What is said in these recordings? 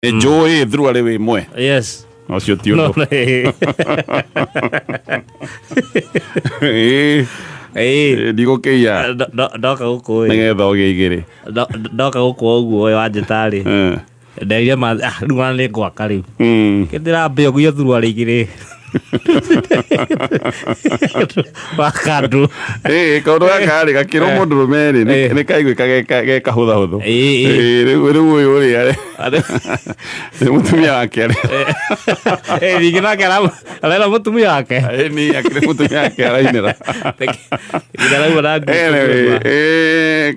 Nĩ njũĩ thuruarĩ wĩ mwe. Yes. Ũcio ti No, ũndũ. Ĩĩ, ĩĩ. Ĩĩ, ndigũkĩiya. Ndoka gũkũ ĩ. Nĩgetha ũgĩe igĩrĩ. Ndoka gũkũ ũguo ũyũ wanjĩta rĩ. Nderire ma ah, rĩu ona nĩ ngwaka rĩu. Kĩndĩrambia ũguo thuruarĩ igĩrĩ. Wakandũ. Ĩĩ, kaũndũ gaka rĩ gakĩrwo mũndũrũme rĩ nĩ kaiguĩka ge kahũthahũthũ. Ĩĩ. Ĩĩ, rĩu ũyũ rĩ nĩ mũtumia wake arĩ. Ĩĩ, ningĩ nake arera mũtumia wake. Ĩĩ, nĩ akĩrĩ mũtumia wake arainĩra. Nginya arauma na nguo. Anyway,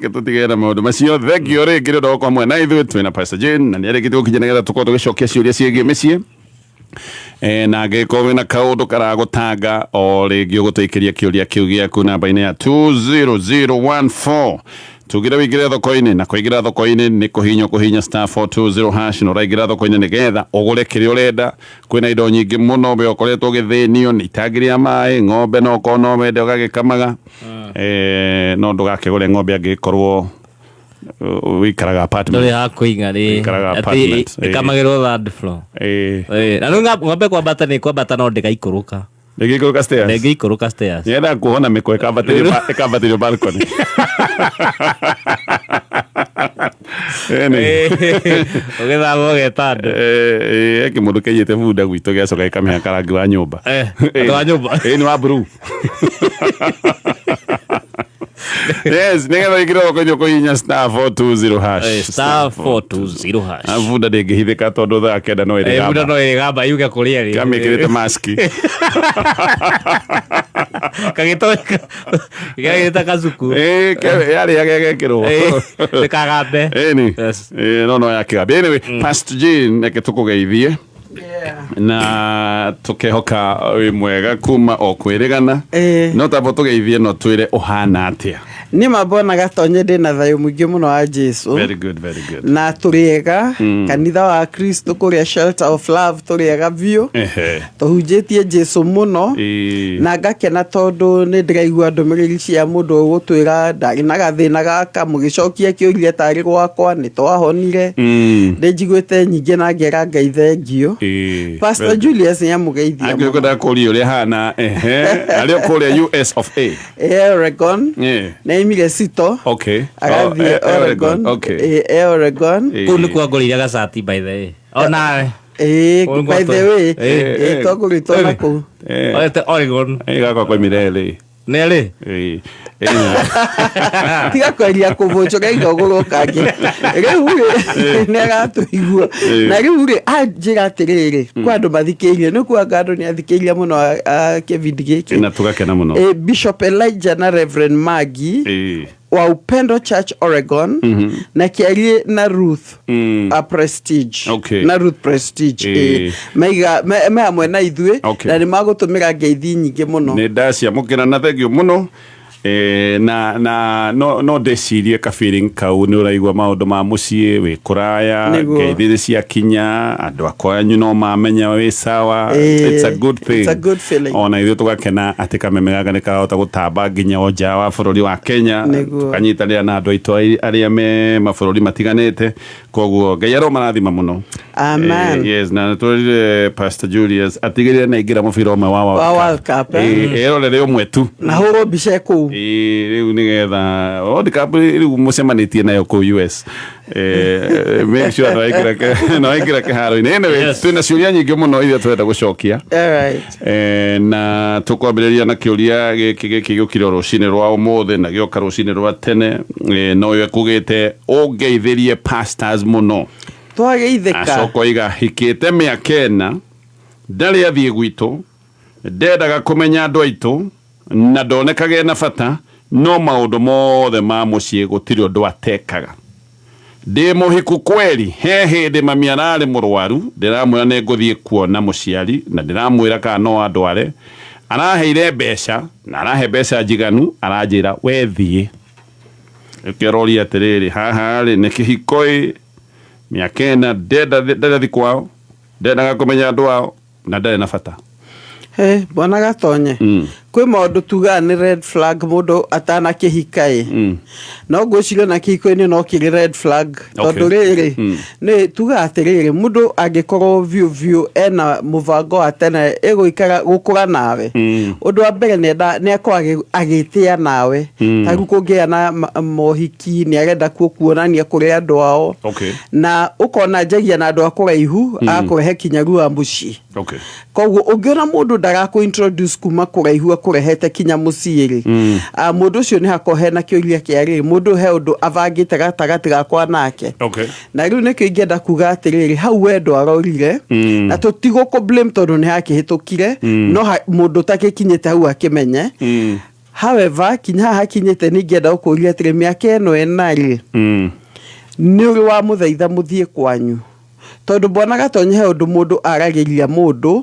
ke tũtigane na maũndũ macio. Thengiũ rĩngĩ nĩ ũndũ wa gũkorwo hamwe na ithuĩ. Twĩna Pastor Jane na nĩ arĩkĩtie gũkinya nĩgetha tũkorwo tũgĩcokia ciũria ciĩgiĩ mĩciĩ. Na angĩkorwo wĩna kaũndũ karagũtanga o rĩngĩ ũgũtũikĩria kĩũria kĩu gĩaku namba-inĩ ya 20014. Tugire wĩingĩre thoko-inĩ, na kũingĩra thoko-inĩ nĩ kũhihinya ũkũhihinya star 420 hash, na ũraingĩra thoko-inĩ nĩgetha ũgũre kĩrĩa ũrenda. Kwĩna indo nyingĩ mũno we ũkoretwo ũgĩthĩnio nĩ itangi rĩa maĩ, ng'ombe no ũkorwo no wende ũgagĩkamaga. No ndũgakĩgũre ng'ombe angĩgĩkorwo wĩikaraga apartment. Ndũrĩ ha kũiga rĩ. Wĩikaraga Atĩ apartment, ĩĩ. ĩkamagĩrwo third floor. Ĩĩ. Ĩĩ, na rĩu ng'ombe kwambata nĩ kwambata no ndĩgaikũrũka. Ndĩngĩikũrũka stairs. Ndĩngĩikũrũka stairs. Nĩendaga kuohwo na mĩkwa ĩkambatĩrio ĩkambatĩrio balcony. Ĩni. Ũgĩthama ũgeta andũ. He kĩmũndũ kĩaiyĩte bunda gwitũ gĩacoka gĩkamĩhaka rangi wa nyũmba. Andũ a nyũmba. Ĩĩ nĩ wa blue. Yes, nĩgetha wĩkĩre thoko-inĩ ũkũhihinya star 420 hash. Star 420 hash. Na bunda ndĩngĩhithĩka tondũ thaa kenda no Bunda ĩrĩgamba. no ĩrĩgamba yuge kũrĩa ĩrĩ. Kamĩkĩrĩte maski. Kagĩto gagĩta kacuku. Ĩĩ, yarĩaga ĩgekĩrwo. Ndĩkagambe. Ĩni. Yes. Ĩĩ, no no yakĩgambia. Anyway, Pastor Jane, reke tũkũgeithie na tũkehoka wĩ mwega kuma o kwĩrĩgana. No tamba tũgeithie no twĩre ũhana atĩa. Niĩ mambona gatonye ndĩ na thayũ mũingĩ mũno wa Jesu. Very good, very good. Na tũrĩ ega kanitha wa Kristo kũrĩa Shelter of Love tũrĩ ega biũ. Tũhunjĩtie Jesu mũno. Na ngakena tondũ nĩ ndĩraigua ndũmĩrĩri cia mũndũ ũgũtwĩra ndarĩ na gathĩna gaka, mũgĩcokia kĩũria tarĩ gwakwa nĩ twahonire. Nĩ njiguĩte nyingĩ na ngera Ngai thengiũ. Pastor Julius nĩ amũgeithia Angĩkorwo mũno. kwenda kũria ũrĩa hana, ehe, arĩ o kũrĩa US of A. Oregon. Nĩ aimire Sito. Agathiĩ Oh, Oregon. Okay. Oregon. Kũu nĩkuo ngũrĩire gacati by the way. Onawe. Ĩĩ, Kũu by the way, twagũrĩtwo na kũu. Oete Oregon. Gakwa koimire LA. Nĩ rĩ? Tiga kweria kũbũnjũka iga ũgũrwo kangĩ. Rĩu rĩ, nĩ aratũigua. Na rĩu rĩ, anjĩra atĩrĩrĩ, kwa andũ mathikĩrĩirie, nĩ kuanga andũ nĩ athikĩrĩria mũno a kĩbindi gĩkĩ. Na tũgakena mũno. Bishop Elijah na Reverend Maggie wa Upendo Church Oregon na kĩarie na Ruth a Prestige na Ruth Prestige. Maiga me hamwe na ithuĩ na nĩ magũtũmĩra ngeithi nyingĩ mũno. Nĩ ndaciamũkĩra na thengio mũno. Na no ndĩcirie ka feeling kau nĩ ũraigua maũndũ ma mũciĩ wĩ kũraya, ngeithi nĩ ciakinya, andũ a kwanyu no mamenya wĩ sawa. It's a good thing. It's a good feeling. Ona ithuĩ tũgakena atĩ kameme gaka nĩ karahota gũtamba nginya o nja wa bũrũri wa Kenya. Tũkanyitanĩra na andũ aitũ arĩa me mabũrũri matiganĩte. Koguo Ngai aromarathima mũno. Amen. Yes, na nĩtwĩrire Pastor Julius atigĩrĩre nĩ aingĩra mũbira ũmwe wa Wa World Cup, eh? Erorere ũmwe tu. Na hũrwo mbica kũu. Rĩu nĩgetha World Cup rĩu mũcemanĩtie nayo kũu US. Make sure nĩwaingĩra kĩharo-inĩ. Anyway, twĩna ciũria nyingĩ mũno iria tũrenda gũcokia. All right. Na tũkwambĩrĩria na kĩũria gĩkĩ gĩkĩ gĩũkire o rũcinĩ rwa ũmũthĩ na gĩoka rũcinĩ rwa tene. No ũyũ ekugĩte ũngeithĩrie pastors mũno. Twageithĩka. Acoka oiga hikĩte mĩaka ĩna, ndarĩ athiĩ gwitũ, ndendaga kũmenya andũ aitũ na ndonekaga ena bata, no maũndũ mothe ma mũciĩ gũtirĩ ũndũ atekaga. Ndĩ mũhiku kweri, he hĩndĩ mami ararĩ mũrwaru, ndĩramwĩra nĩ ngũthiĩ kuona mũciari na ndĩramwĩra kana no andware, araheire mbeca na arahe mbeca njiganu, aranjĩra we thiĩ. Nĩkĩo aroria atĩrĩrĩ, haha rĩ nĩ kĩhiko ĩ, mĩaka ĩna ndendathiĩ kwao, ndendaga kũmenya andũ ao na ndarĩ na bata. He, bwana Gatonye, Kwĩ maũndũ tugaga nĩ red flag mũndũ atanakĩhika ĩ, no ngwĩciria ona kĩhiko-inĩ no kĩrĩ red flag, tondũ rĩrĩ nĩ tugaga atĩrĩrĩ, mũndũ angĩkorwo biũ biũ ena mũbango wa tene ĩgũikara gũkũra nawe, ũndũ wa mbere nĩ akorwo agĩtĩa nawe. Ta rĩu kũngĩgĩa na mohiki, nĩ arenda kuo kuonania kũrĩ andũ ao, na ũkona njagia na andũ a kũraihu, agakũrehe kinya rua mũciĩ. Koguo ũngĩona mũndũ ndarakũ introduce kuma kũraihu akũrehete kinya mũciĩ rĩ, mũndũ ũcio nĩ hakorwo hena kĩũria kĩa rĩrĩ, mũndũ he ũndũ abangĩte gatagatĩ gakwa nake. Na rĩu nĩkĩo ingĩenda kuga atĩrĩrĩ, hau wendo arorire, na tũtigũkũ blame tondũ nĩ hakĩhĩtũkire, no mũndũ ũtakĩkinyĩte hau akĩmenye. However, kinya haha hakinyĩte, nĩ ingĩenda gũkũria atĩrĩ, mĩaka ĩno ĩna rĩ, nĩ ũrĩ wa mũthaitha mũthiĩ kwanyu? Tondũ mbona Gatonye, he ũndũ mũndũ aragĩria mũndũ,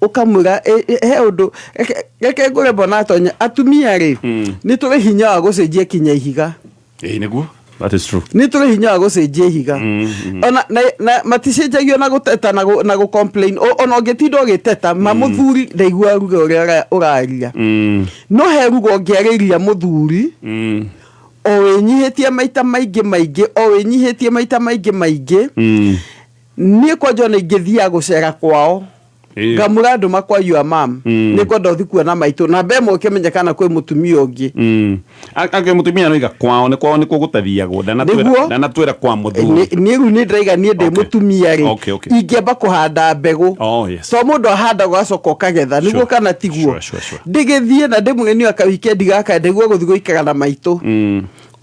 ũkamwĩra he ũndũ reke ngũre. Mbona Gatonye, atumia rĩ, nĩ tũrĩ hinya wa gũcenjia kinya ihiga. Ĩĩ, nĩguo, that is true. Nĩ tũrĩ hinya wa gũcenjia ihiga. Ona na maticenjagio na gũteta na gũ complain. Ona ũngĩtinda ũgĩteta ma mũthuri, ndaigua ruga ũrĩa ũraria. No he ruga ũngĩarĩria mũthuri, o wĩnyihĩtie maita maingĩ maingĩ, o wĩnyihĩtie maita maingĩ maingĩ. Niĩ kwanja ona ingĩthiaga gũcera kwao, ngamũra andũ makwa your mom, nĩ ngwenda ũthi kuona maitũ na mbe ĩmwe ũkĩmenye kana kwĩ mũtumia ũngĩ. Angĩ mũtumia noiga kwao nĩ kwao nĩkuo gũtathiagwo. Nĩguo. Ndanatwĩra kwa mũthuri. Niĩ rĩu nĩ ndĩraiga niĩ ndĩ mũtumia rĩ, ingĩamba kũhanda mbegũ. To mũndũ ahandaga ũgacoka ũkagetha nĩguo, kana tiguo? Sure. Ndĩgĩthiĩ na ndĩmwĩre niĩ kawikendi gaka ndĩguo gũthiĩ gũikara na maitũ,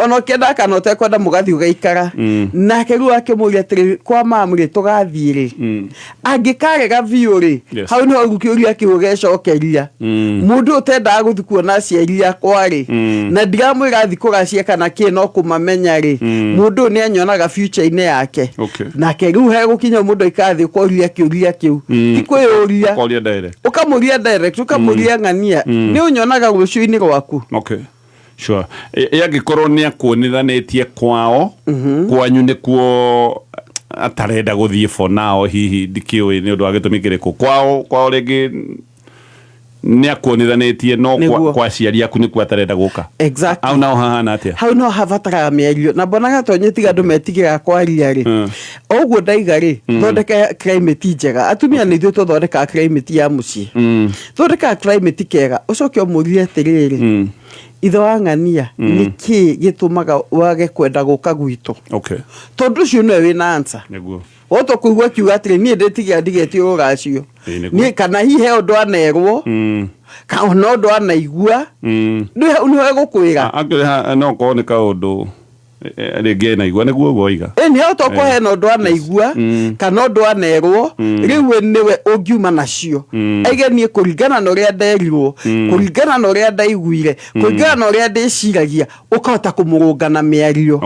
ona ũkĩenda kana ũtekwenda, mũgathiĩ ũgaikara nake. Rĩu akĩmũria atĩrĩ, kwa mamu rĩ, tũgathiĩ rĩ? Angĩkarega biũ rĩ, hau nĩho rĩu kĩũria kĩu ũgecokeria. Mũndũ ũtendaga gũthiĩ kuona aciari akwa rĩ, na ndiramwĩra thiĩ kũracia kana kĩ, no kũmamenya rĩ, mũndũ ũyũ nĩ anyonaga future-inĩ yake? Nake rĩu hegũkinya mũndũ aikara thĩ, ũkoria kĩũria kĩu, ti kwĩyũria. Ũkoria direct. Ũkamũria direct, ũkamũria, ng'ania nĩ ũnyonaga rũciũ-inĩ rwaku? Okay. Sure. Ĩ angĩkorwo nĩ akuonithanĩtie kwao, kwanyu nĩkuo atarenda gũthiĩ for now, hihi ndikĩũĩ nĩ ũndũ wa gĩtũmi kĩrĩkũ, kwao rĩngĩ nĩ akuonithanĩtie no kwa aciari aku nĩkuo atarenda gũka. Hau naho hahana atĩa? Hau no habataraga mĩario, na mbonaga Tonye tiga andũ metigĩraga kwaria rĩ. O ũguo ndaiga rĩ, thondeka climate njega. Atumia nĩ ithuĩ tũthondekaga climate ya mũciĩ. Thondekaga climate kega, ũcoke ũmũrie atĩrĩrĩ, ithe wa ng'ania, nĩ kĩĩ gĩtũmaga wage kwenda gũka gwitũ? Tondũ ũcio nĩwe wĩna answer. Wota kũigua akiuga atĩrĩ, niĩ ndĩtigĩra ndigetio rũracio. Niĩ kana hihi he ũndũ anerwo, kana ũndũ anaigua. Nĩ hau nĩho egũkwĩra. Actually, no korwo nĩ kaũndũ rĩngĩ anaigua nĩguo ũguo oiga. Ĩ nĩ hau tokorwo hena ũndũ anaigua kana ũndũ anerwo. Rĩu we nĩwe ũngiuma nacio, aige niĩ kũringana na ũrĩa nderirwo, kũringana na ũrĩa ndaiguire, kũringana na ũrĩa ndĩciragia, ũkahota kũmũrũnga na mĩario.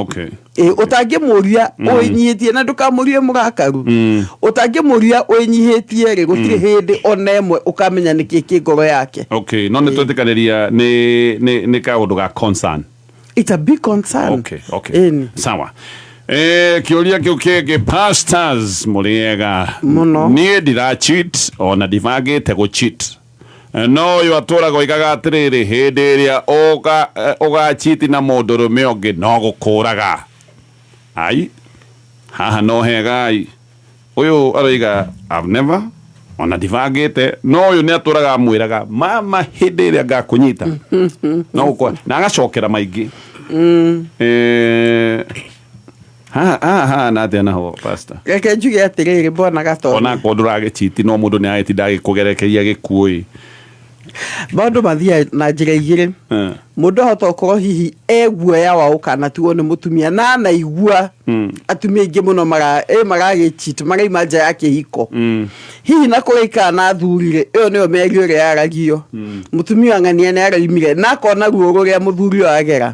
Ĩ ũtangĩmũria wĩnyihĩtie, na ndũkamũrie mũrakaru, ũtangĩmũria wĩnyihĩtie rĩ, gũtirĩ hĩndĩ ona ĩmwe ũkamenya nĩkĩ kĩ ngoro yake. Okay, no nĩ twetĩkanĩria nĩ kaũndũ ga concern. It's a big concern. Ĩni. Sawa. Kĩũria kĩu kĩngĩ, pastors, mũrĩega? Mũno. Niĩ ndira cheat ona ndibangĩte gũ cheat. No ũyũ atũraga oigaga atĩrĩrĩ, hĩndĩ ĩrĩa ũgachiti na mũndũrũme ũngĩ no gũkũraga. Ai, haha no hega. Ai, ũyũ aroiga, I've never, ona ndibangĩte, no ũyũ nĩ atũraga amwĩraga, mama, hĩndĩ ĩrĩa ngakũnyita no gũkũra, na agacokera maingĩ. Haha hahana atĩa naho, pastor? Reke njuge atĩrĩrĩ, bwana Gatonye, ona akorwo ndũragĩchiti, no mũndũ nĩ agĩtinda agĩkũgerekeria gĩkuũ ĩ. Maũndũ mathiaga na njĩra igĩrĩ. Mũndũ ahota gũkorwo hihi e guoya wa ũkanatigwo nĩ mũtumia, na anaigua atumia aingĩ mũno maragĩcheat, maraima nja ya kĩhiko, hihi na kũrĩa ikara na athuri rĩ, ĩyo nĩyo mĩario ĩrĩa yaragio. Mũtumia wa ng'ania nĩ araimire na akona ruo rũrĩa mũthuri ũyũ agera,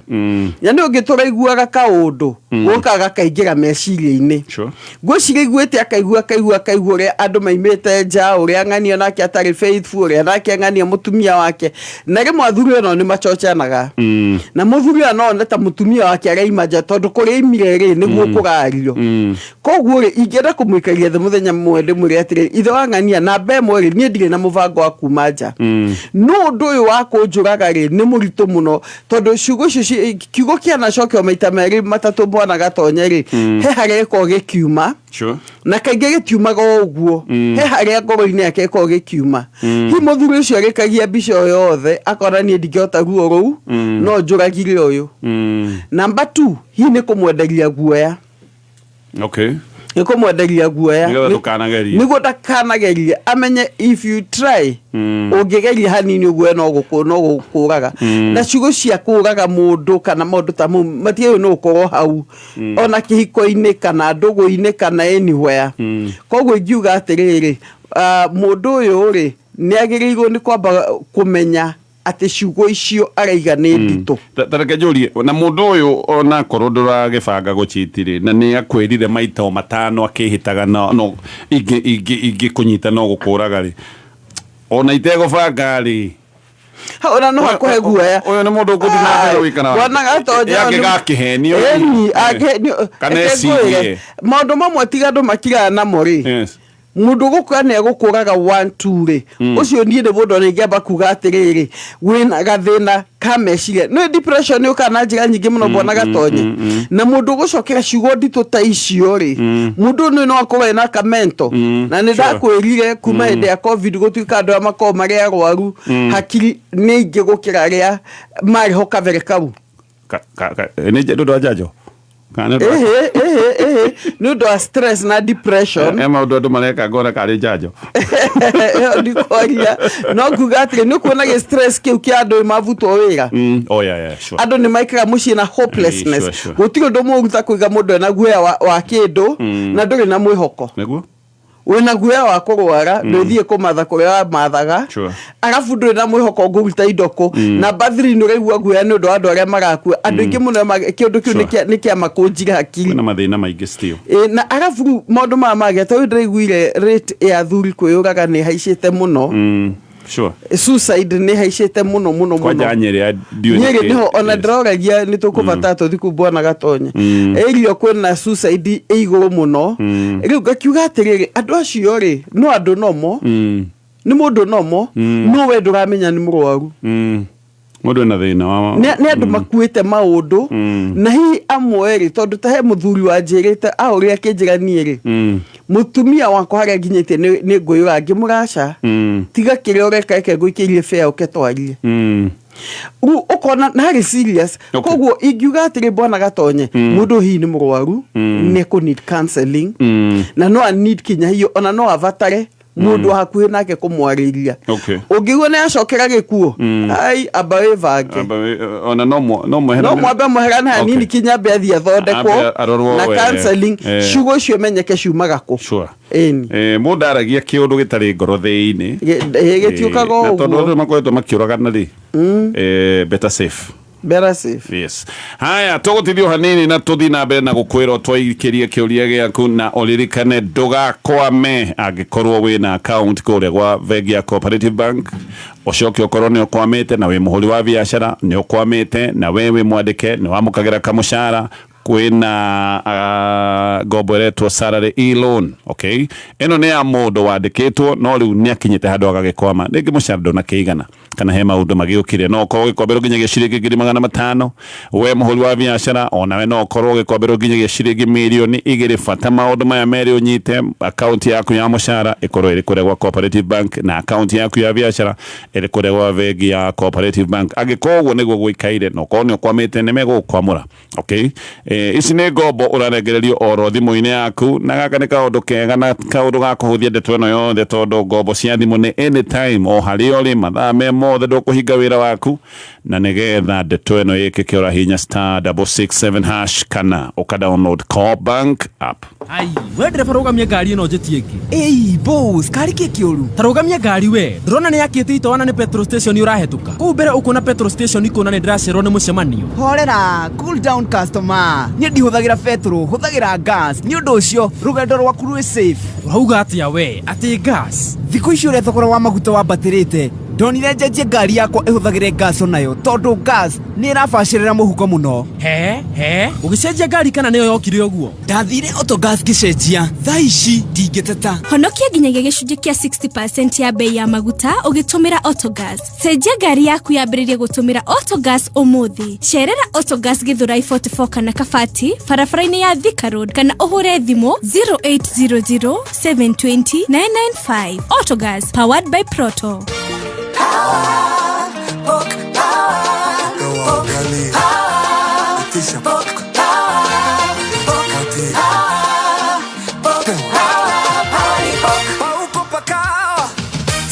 na nĩ ũngĩ tũraiguaga kaũndũ gũka gakaingĩra meciria-inĩ. Ngwĩciria iguĩte akaigua akaigua akaigua ũrĩa andũ maimĩte nja, ũrĩa ng'ania nake atarĩ faithful, ũrĩa nake ng'ania mũtumia wake, na rĩmwe athuri ono nĩ machochanaga, na mũthuri ũyũ no one ta mũtumia wake araima nja tondũ kũrĩa aimire rĩ, nĩguo kũrario. Koguo rĩ, ingĩenda kũmũikaria thĩ mũthenya mũmwe ndĩmwĩre atĩrĩ, ithe wa Wang'ania namba ĩmwe rĩ, niĩ ndirĩ na mũbango wa kuma nja, no ũndũ ũyũ wa kũnjũraga rĩ, nĩ mũritũ mũno, tondũ ciugo icio kiugo kĩanacokio maita merĩ matatũ, Bwana Gatonye rĩ, he harĩa gĩkoragwo gĩkiuma. Na kaingĩ gĩtiumaga o ũguo, he harĩa ngoro-inĩ yake ĩkoragwo gĩkiuma. Hi mũthuri ũcio arĩkagia mbica ĩyo yothe, akona niĩ ndingĩhota ruo rũu, no njũragire ũyũ. Namba 2, hihi nĩ kũmwenderia guoya. Nĩ kũmwenderia guoya. Nĩgetha ndũkanagerie. Nĩguo ndakanagerie, amenye if you try, ũngĩgeria hanini ũguo, no gũkũraga. Na ciugo cia kũraga mũndũ kana maũndũ ta mau matiagĩrĩirwo nĩ gũkorwo hau, ona kĩhiko-inĩ kana ndũgũ-inĩ kana anywhere. Koguo ingiuga atĩrĩrĩ, mũndũ ũyũ rĩ, nĩ agĩrĩirwo nĩ kwamba kũmenya atĩ ciugo icio araiga nĩ nditũ. Ta reke njũrie, na mũndũ ũyũ onakorwo ndũragĩbanga gũchiti rĩ, na nĩ akwĩrire maita o 5 akĩhĩtaga no no ingĩ ingĩ ingĩ kũnyita no gũkũraga rĩ, ona itegũbanga rĩ? Hau ona no hakũhe guoya. Ũyũ nĩ mũndũ ũgũthiĩ na mbere gũikara? Bwana Gatonye. Angĩgakĩhenio. Ĩni, angĩhenio. Kana Reke ngwĩre, ecirie. Maũndũ mamwe tiga andũ makiraga namo rĩ, mũndũ gũkũra nĩ egũkũraga one two rĩ, ũcio niĩ nĩ mũndũ ona ingĩamba kuga atĩrĩrĩ, wĩna gathĩna ka meciria. Nĩ depression yũkaga na njĩra nyingĩ mũno, Bwana Gatonye. Na mũndũ ũgũcokera ciugo nditũ ta icio rĩ, mũndũ ũyũ no akorwo ena kamento. Na nĩ ndakwĩrire kuma hĩndĩ ya COVID gũtuĩka andũ arĩa makoragwo marĩ arwaru hakiri nĩ aingĩ gũkĩra arĩa marĩ ho kabere kau. Nĩ ũndũ wa njanjo kana nĩ ũndũ wa- Ĩhĩ, nĩ ũndũ wa stress na depression. He maũndũ andũ mareka ngona karĩ njanjo. Ĩyo ndikwaria, no nguga atĩrĩ, nĩ ũkuona gĩ stress kĩu kĩa andũ mabutwo wĩra. Oh, yeah, sure. Andũ nĩ maikara mũciĩ na hopelessness. Gũtirĩ ũndũ mũũru ta kũiga mũndũ ena guoya wa kĩndũ na ndũrĩ na mwĩhoko. Wĩna guoya wa kũrwara, ndũthiĩ kũmatha kũrĩa wamathaga. Arabu ndũrĩ na mwĩhoko ngũruta indo kũ. Namba 3, nĩ ũraigua guoya nĩ ũndũ wa andũ arĩa marakua, andũ aingĩ mũno kĩũndũ kĩu nĩ kĩamakũnjire hakiri. Kwĩna mathĩna maingĩ still. Ĩ, na arabu rĩu maũndũ maya mangĩ, tondũ ndĩraiguire rate ya athuri kwĩyũraga nĩ ĩhaicĩte mũno. Suicide nĩ ĩhaicĩte mũno mũno mũno. Kwanja Nyĩrĩ ndiũĩ. Nyĩrĩ nĩho ona ndĩroragia nĩ tũkũbatara tũthiĩ kũu, Bwana Gatonye. Ĩrio kwĩna suicide ĩ igũrũ mũno. Rĩu ngakiuga atĩrĩrĩ, andũ acio rĩ, no andũ nomo, nĩ mũndũ nomo, no we ndũramenya nĩ mũrwaru. Mũndũ ena thĩna wa Nĩ andũ makuĩte maũndũ. Na hihi amwe rĩ, tondũ ta he mũthuri wanjĩrĩte ahũrĩre akĩnjĩra, niĩ rĩ, mũtumia wakwa harĩa nginyĩtie nĩ ngwĩyũra. Ngĩmũraca, tiga kĩrĩa ũreka, reke ngũikĩirie bea ũke twarie. Rĩu ũkona na harĩ serious. Koguo ingiuga atĩrĩ, Bwana Gatonye, mũndũ hihi nĩ mũrwaru, nĩ ekũ need counseling, na no a need kinya hiyo ona no abatare mũndũ wa hakuhĩ nake kũmwarĩria. Ũngĩigua nĩ acokera gĩkuũ, ai, amba wĩbange. Ona no mweherane. No mwambe mweherane hanini kinya ambe athiĩ athondekwo. Ambe arorwo na counseling. Ciugo icio menyeke ciumaga kũ. Ĩni. Mũndũ aragia kĩũndũ gĩtarĩ ngoro thĩinĩ. Gĩtiũkaga Na tondũ ũguo. Andũ makoretwo makĩũragana rĩ, better safe. Better safe. Yes. Haya, tũgũtithio hanini na tũthiĩ na mbere na gũkwĩra twaikĩrie kĩũria gĩaku, na ũririkane ndũgakwame angĩkorwo wĩna account kũrĩa gwa bengi ya Cooperative Bank, ũcoke ũkorwo nĩ ũkwamĩte na wĩ mũhũri wa biacara, nĩ ũkwamĩte na we wĩ mwandĩke, nĩ wamũkagĩra kamũcara, kwĩna ngombo ĩretwo salary e-loan. Okay, ĩno nĩ ya mũndũ wandĩkĩtwo no rĩu nĩ akinyĩte handũ agagĩkwama, rĩngĩ mũcara ndũnakĩigana kana he maũndũ magĩũkire. No ũkorwo ũgĩkomberwo nginyagia ciringi 500,000. We mũhũri wa biacara, onawe no ũkorwo ũgĩkomberwo nginyagia ciringi 2,000,000. Bata maũndũ maya merĩ ũnyite: akaunti yaku ya mũcara ĩkorwo ĩrĩ kũrĩa gwa Cooperative Bank, na akaunti yaku ya biacara ĩrĩ kũrĩa gwa bengi ya Cooperative Bank. Angĩkorwo ũguo nĩguo gũikaire na ũkorwo nĩ ũkwamĩte, nĩ megũgũkwamũra. Okay, ici nĩ ngombo ũrarengererio oro thimũ-inĩ yaku, na gaka nĩ kaũndũ kega na kaũndũ ga kũhũthia ndeto ĩno yothe, tondũ ngombo cia thimũ nĩ anytime, o harĩa ũrĩ, mathaa me mothe, ndũkũhinga wĩra waku. Na nĩgetha ndeto ĩno ĩkĩke, ũrahihinya *667# kana ũka download Co Bank app. Ai, we ndereba, rũgamia ngari ĩno njĩtie ĩngĩ. Ĩi boss, kari kĩ kĩũru? Ta rũgamia ngari we. Ndũrona nĩ yakĩte itawa na nĩ petrol station ũrahĩtũka kũu mbere? Ũkuona petrol station kuona nĩ ndĩracererwo nĩ mũcemanio. Horera, cool down customer. Niĩ ndihũthagĩra petrol, hũthagĩra gas. Nĩ ũndũ ũcio rũgendo rwaku rwĩ safe. Ũrauga atĩa we? Atĩ gas? Thikũ ici ũrĩa thogora wa maguta wambatĩrĩte, Ndonire njenjie ngari yakwa ĩhũthagĩre gas onayo tondũ gas nĩ ĩrabacĩrĩra mũhuko mũno. He he, ũgĩcenjia ngari kana nĩyo yokire ũguo? Ndathire Autogas ngĩcenjia, thaa ici ndingĩteta. Honokia nginyagia gĩcunjĩ kĩa 60% ya bei ya maguta ũgĩtũmĩra Autogas. Cenjia ngari yaku yambĩrĩrie gũtũmĩra Autogas ũmũthĩ. Cerera Autogas Githurai 44 kana Kabati barabara-inĩ ya Thika Road kana ũhũre thimũ 0800 720 995. Autogas, powered by Proto. Pauko pakawa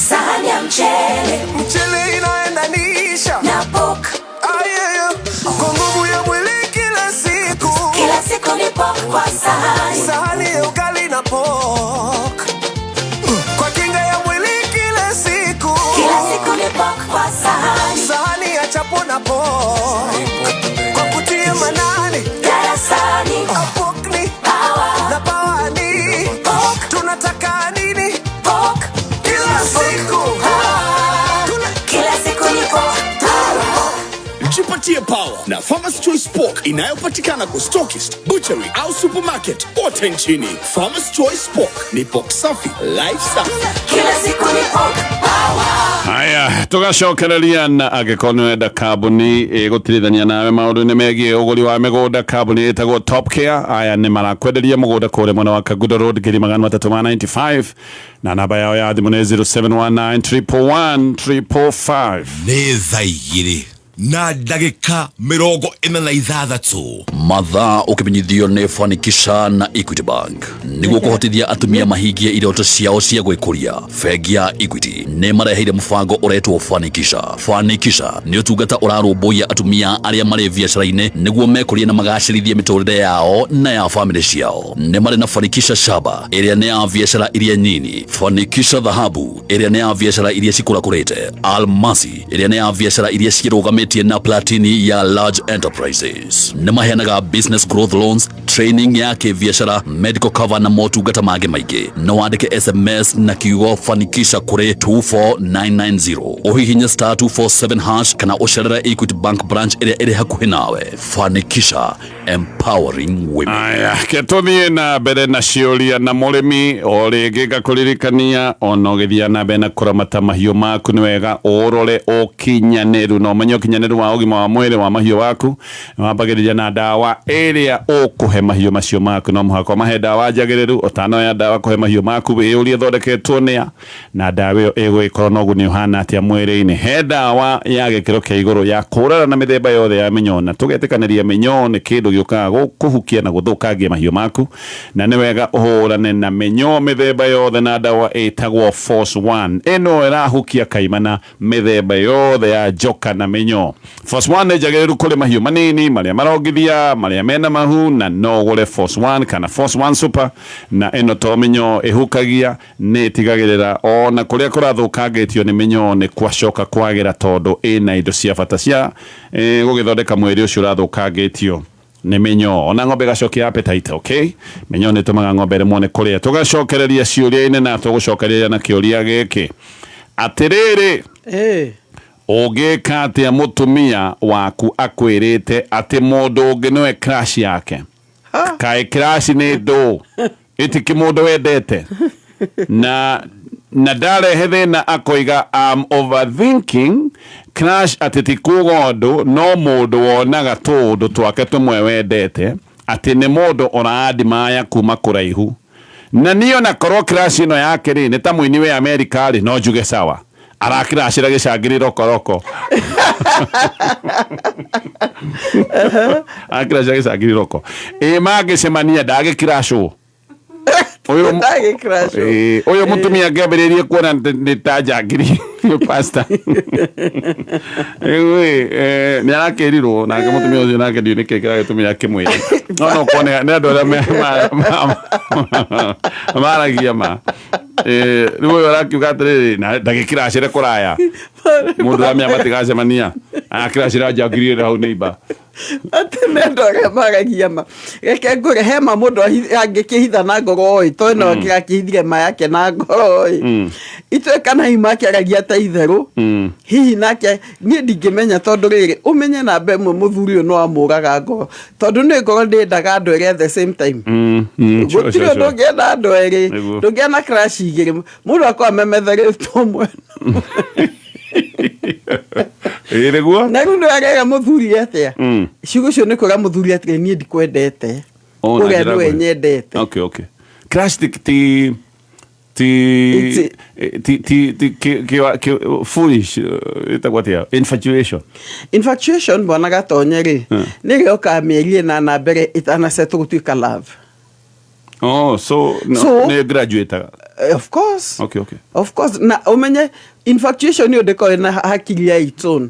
Sahani ya mchele mchele inaendanisha na pork, ayeye kwa nguvu ya mwili kila siku, kila siku ni pork kwa sahani. Sahani ya ugali na pork kwa kinga ya mwili kila siku, Kila siku ni pork kwa sahani. Sahani ya chapo na pork kwa kutia manani Darasani pork ni power, na power ni Pork. Tunataka nini pork, kila siku. Kila siku ni pork. Jipatie power na Farmers Choice Pork inayopatikana kwa stockist, butchery au supermarket kote nchini. Farmers Choice Pork ni pork safi, life safi. Kila siku ni pork power. Haya, tugacokereria na angĩkorwo nĩ wenda kambuni ĩgũtirithania nawe maũndũ-inĩ megiĩ ũgũri wa mĩgũnda, kambuni ĩtagwo Top Care. Aya nĩ marakwenderia mũgũnda kũrĩa mwena wa Kangundo Road ngiri magana matatũ ma 95 na namba yao ya thimũ nĩ 0719 111 555. Nĩ thaa 2 na ndagĩka 46. Mathaa ũkĩmenyithio nĩ Fanikisha na Equity Bank nĩguo kũhotithia atumia mahingie iroto ciao cia gwĩkũria. Bengi ya Equity nĩ mareheire mũbango ũretwo Fanikisha. Fanikisha nĩ ũtungata ũrarũmbũiya atumia arĩa marĩ biacara-inĩ nĩguo mekũrie na magacĩrithie mĩtũrĩre yao na ya famĩlĩ ciao. Nĩ marĩ na Fanikisha Shaba ĩrĩa nĩ ya biacara iria nyini, Fanikisha Dhahabu ĩrĩa nĩ ya biacara iria cikũrakũrĩte, Almasi ĩrĩa nĩ ya biacara iria cirũgamĩtie na Platini ya large enterprises. Nĩ maheanaga business growth loans, training ya kĩbiacara, medical cover na motungata mangĩ maingĩ. No wandĩke SMS na kiugo Fanikisha kũrĩ 24990, ũhihinye star 247 hash kana ũcerere Equity Bank branch ĩrĩa ĩrĩ hakuhĩ nawe. Fanikisha, empowering women. Aya, ke tũthiĩ na mbere na ciũria na mũrĩmi o rĩngĩ ngakũririkania ona ũgĩthiĩ na mbere na kũramata mahiũ maku nĩ wega ũrore ũkinyanĩru na ũmenye ũkinyanĩru wa ũgima wa mwĩrĩ wa mahiũ waku. Wambagĩrĩria na ndawa ĩrĩa ũkũhe mahiũ macio maku, no mũhaka ũmahe ndawa njagĩrĩru. Ũtanoya ndawa kũhe mahiũ maku wĩyũrie ĩthondeketwo nĩa na ndawa ĩyo ĩgũgĩkorwo na ũguni ũhana atĩa mwĩrĩ-inĩ. He ndawa ya gĩkĩro kĩa igũrũ ya kũũrana na mĩthemba yothe ya mĩnyoo, na tũgetĩkanĩria mĩnyoo nĩ kĩndũ gĩũkaga kũhukia na gũthũkangia mahiũ maku, na nĩ wega ũhũrane na mĩnyoo mĩthemba yothe na ndawa ĩtagwo Force One. Ĩno ĩrahukia kaimana mĩthemba yothe ya njoka na mĩnyoo. Force One nĩ njagĩrĩru kũrĩ mahiũ manini, marĩa marongithia, marĩa mena mahu, na no ũgũre Force One kana Force One Super. Na ĩno to mĩnyoo ĩhukagia, nĩ ĩtigagĩrĩra ona kũrĩa kũrathũkangĩtio nĩ mĩnyoo nĩ kwacoka kwagĩra, tondũ ĩna indo cia bata cia gũgĩthondeka mwĩrĩ ũcio ũrathũkangĩtio nĩ mĩnyoo. Ona ng'ombe ĩgacokia appetite, okay? Mĩnyoo nĩ ĩtũmaga ng'ombe ĩremwo nĩ kũrĩa. Tũgacokereria ciũria-inĩ na tũgũcokereria na kĩũria gĩkĩ atĩrĩrĩ, ũngĩka atĩa mũtumia waku akwĩrĩte atĩ mũndũ ũngĩ nĩwe crush yake? Kaĩ crush nĩ ndũ ĩtiki mũndũ wendete na ndarehe thĩna akoiga I'm overthinking. Crush atĩ ti kuga ũndũ no mũndũ wonaga tũũndũ twake tũmwe wendete, atĩ nĩ mũndũ ũraadimaya kuma kũraihu. Na niĩ ona korwo crush ĩno yake rĩ nĩ ta mũini wĩ Amerika rĩ, no njuge sawa, arakiracĩra gĩcangĩrĩ rokoroko. Arakiracĩra gĩcangĩrĩ roko. Ĩ mangĩcemania ndagĩkiracwo. Ũyũ mũtumia angĩambĩrĩrie kuona nĩ ta njangiri pastor. Rĩu nĩ arakĩrirwo nake mũtumia ũcio, nake ndiũĩ nĩkĩ kĩragĩtũmire akĩmwĩre. No kuone nĩ andũ arĩa maragia ma. Rĩu ũyũ arakiuga atĩrĩrĩ, ndagĩkiracĩre kũraya. Mũndũ ũramenya matigacemania. Akĩracira njangiri ĩrĩa hau neighbor. Atĩ nĩ andũ arĩa maragia ma. Reke ngũre he ma mũndũ angĩkĩhitha na ngoro ĩ, to ĩno akĩrakĩhithire ma yake na ngoro ĩ. Itwe kana hihi makĩaragia ta itherũ. Hihi nake niĩ ndingĩmenya tondũ rĩrĩ ũmenye namba ĩmwe mũthuri ũyũ no amũraga ngoro tondũ nĩ ngoro ndĩendaga andũ erĩ at the same time. Sure, Gũtirĩ sure, ũndũ sure. ũngĩenda andũ erĩ. Nĩguo. Ndũngĩenda crush igĩrĩ. Mũndũ akorwo amemetherĩtwo mwena. Ĩĩ nĩguo. Na rĩu nĩ arera mũthuri atĩa? Ciugo icio nĩ kwĩra mũthuri atĩrĩ niĩ ndikwendete. Oh, na Ũrĩa njĩra nĩwe nguhĩ. nyendete. Okay, okay. Crush ti ti ti It's ti ti ti ki ki ki foolish ĩtagwo atĩa? Infatuation. Infatuation bwana Gatonye rĩ nĩ ĩrĩa yokaga mĩeri ĩnana mbere ĩtanacetwo gũtuĩka love. Oh, so no, So- nĩ graduate. Of course. Okay, okay. Of course na ũmenye infatuation ĩyo ndĩkoragwo na hakiri ya its own.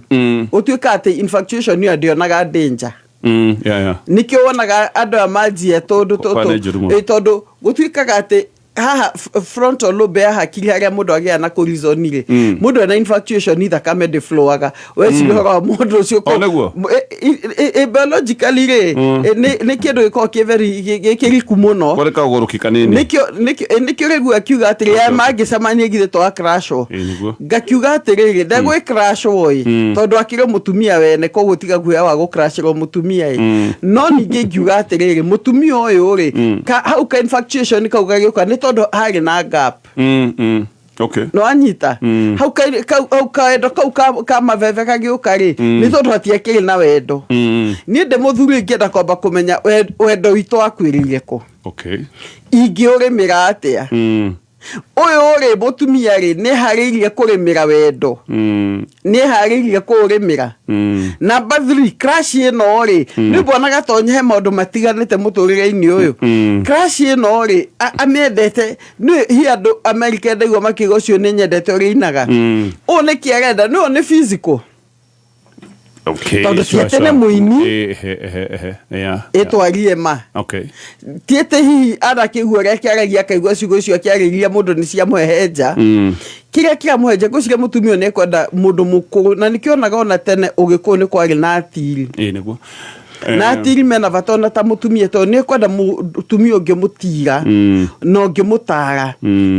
Gũtuĩka atĩ infatuation ĩyo ndĩonaga danger. Yeah. Nĩkĩo wonaga andũ aya manjia tondũ Kwa nĩ njũru mũno. tondũ gũtuĩkaga atĩ haha frontal lobe ya hakiri harĩa mũndũ agĩaga na kũreason rĩ mũndũ ena infatuation thakame ndĩflowaga weciria ũhoro wa mũndũ ũcio Oh, nĩguo? Biologically rĩ nĩ kĩndũ gĩkoragwo kĩ very gĩ kĩriku mũno. Kore kaũgũrũki kanini. Nĩkĩo rĩu akiuga atĩrĩ aya mangĩcemania githĩ to akrashwo. Ĩĩ nĩguo. Ngakiuga atĩrĩrĩ ndegwĩ crashwo ĩ tondũ akĩrĩ mũtumia wene koguo tiga guoya wa gũcrashĩrwo mũtumia ĩ no ningĩ ingiuga atĩrĩrĩ mũtumia ũyũ rĩ hau ka infatuation kau gagĩũka nĩ tondũ harĩ na gap. Okay. No anyita hau hau kaendo kau ka mabebe kagĩũka rĩ nĩ tondũ hatiakĩrĩ na wendo. Niĩ ndĩ mũthuri ingĩenda kwamba kũmenya wendo witũ wakuĩrĩire kũ. Okay. Ingĩũrĩmĩra atĩa? Ũyũ rĩ mũtumia rĩ nĩ harĩirie kũrĩmĩra wendo. Nĩ harĩirie kũũrĩmĩra. Number 3 crush ĩno rĩ nĩ mbona Gatonye he maũndũ matiganĩte mũtũrĩre-inĩ ũyũ. Crush ĩno rĩ amĩendete nĩ hi andũ America ndaigua makiuga ũcio nĩ nyendete ũrĩa inaga. Ũũ nĩkĩ arenda? Nĩ ũyũ nĩ physical. Okay. Tondũ ti Sure, atĩ sure. nĩ mũini. Ehe, yeah. Ĩtwarie ma. Okay. Ti atĩ hihi anakĩigua ũrĩa akĩaragia akaigua ciugo icio akĩarĩria mũndũ nĩ ciamũhehenja. Kĩrĩa kĩramũhehenja ngwĩciria mũtumia ũyũ nĩ ekwenda mũndũ mũkũrũ na nĩkĩo onaga ona tene ũgĩkũyũ nĩ kwarĩ na atiri. Ĩĩ nĩguo. Na atiri mena bata ona ta mũtumia tondũ nĩ ekwenda mũtumia ũngĩmũtira na ũngĩmũtara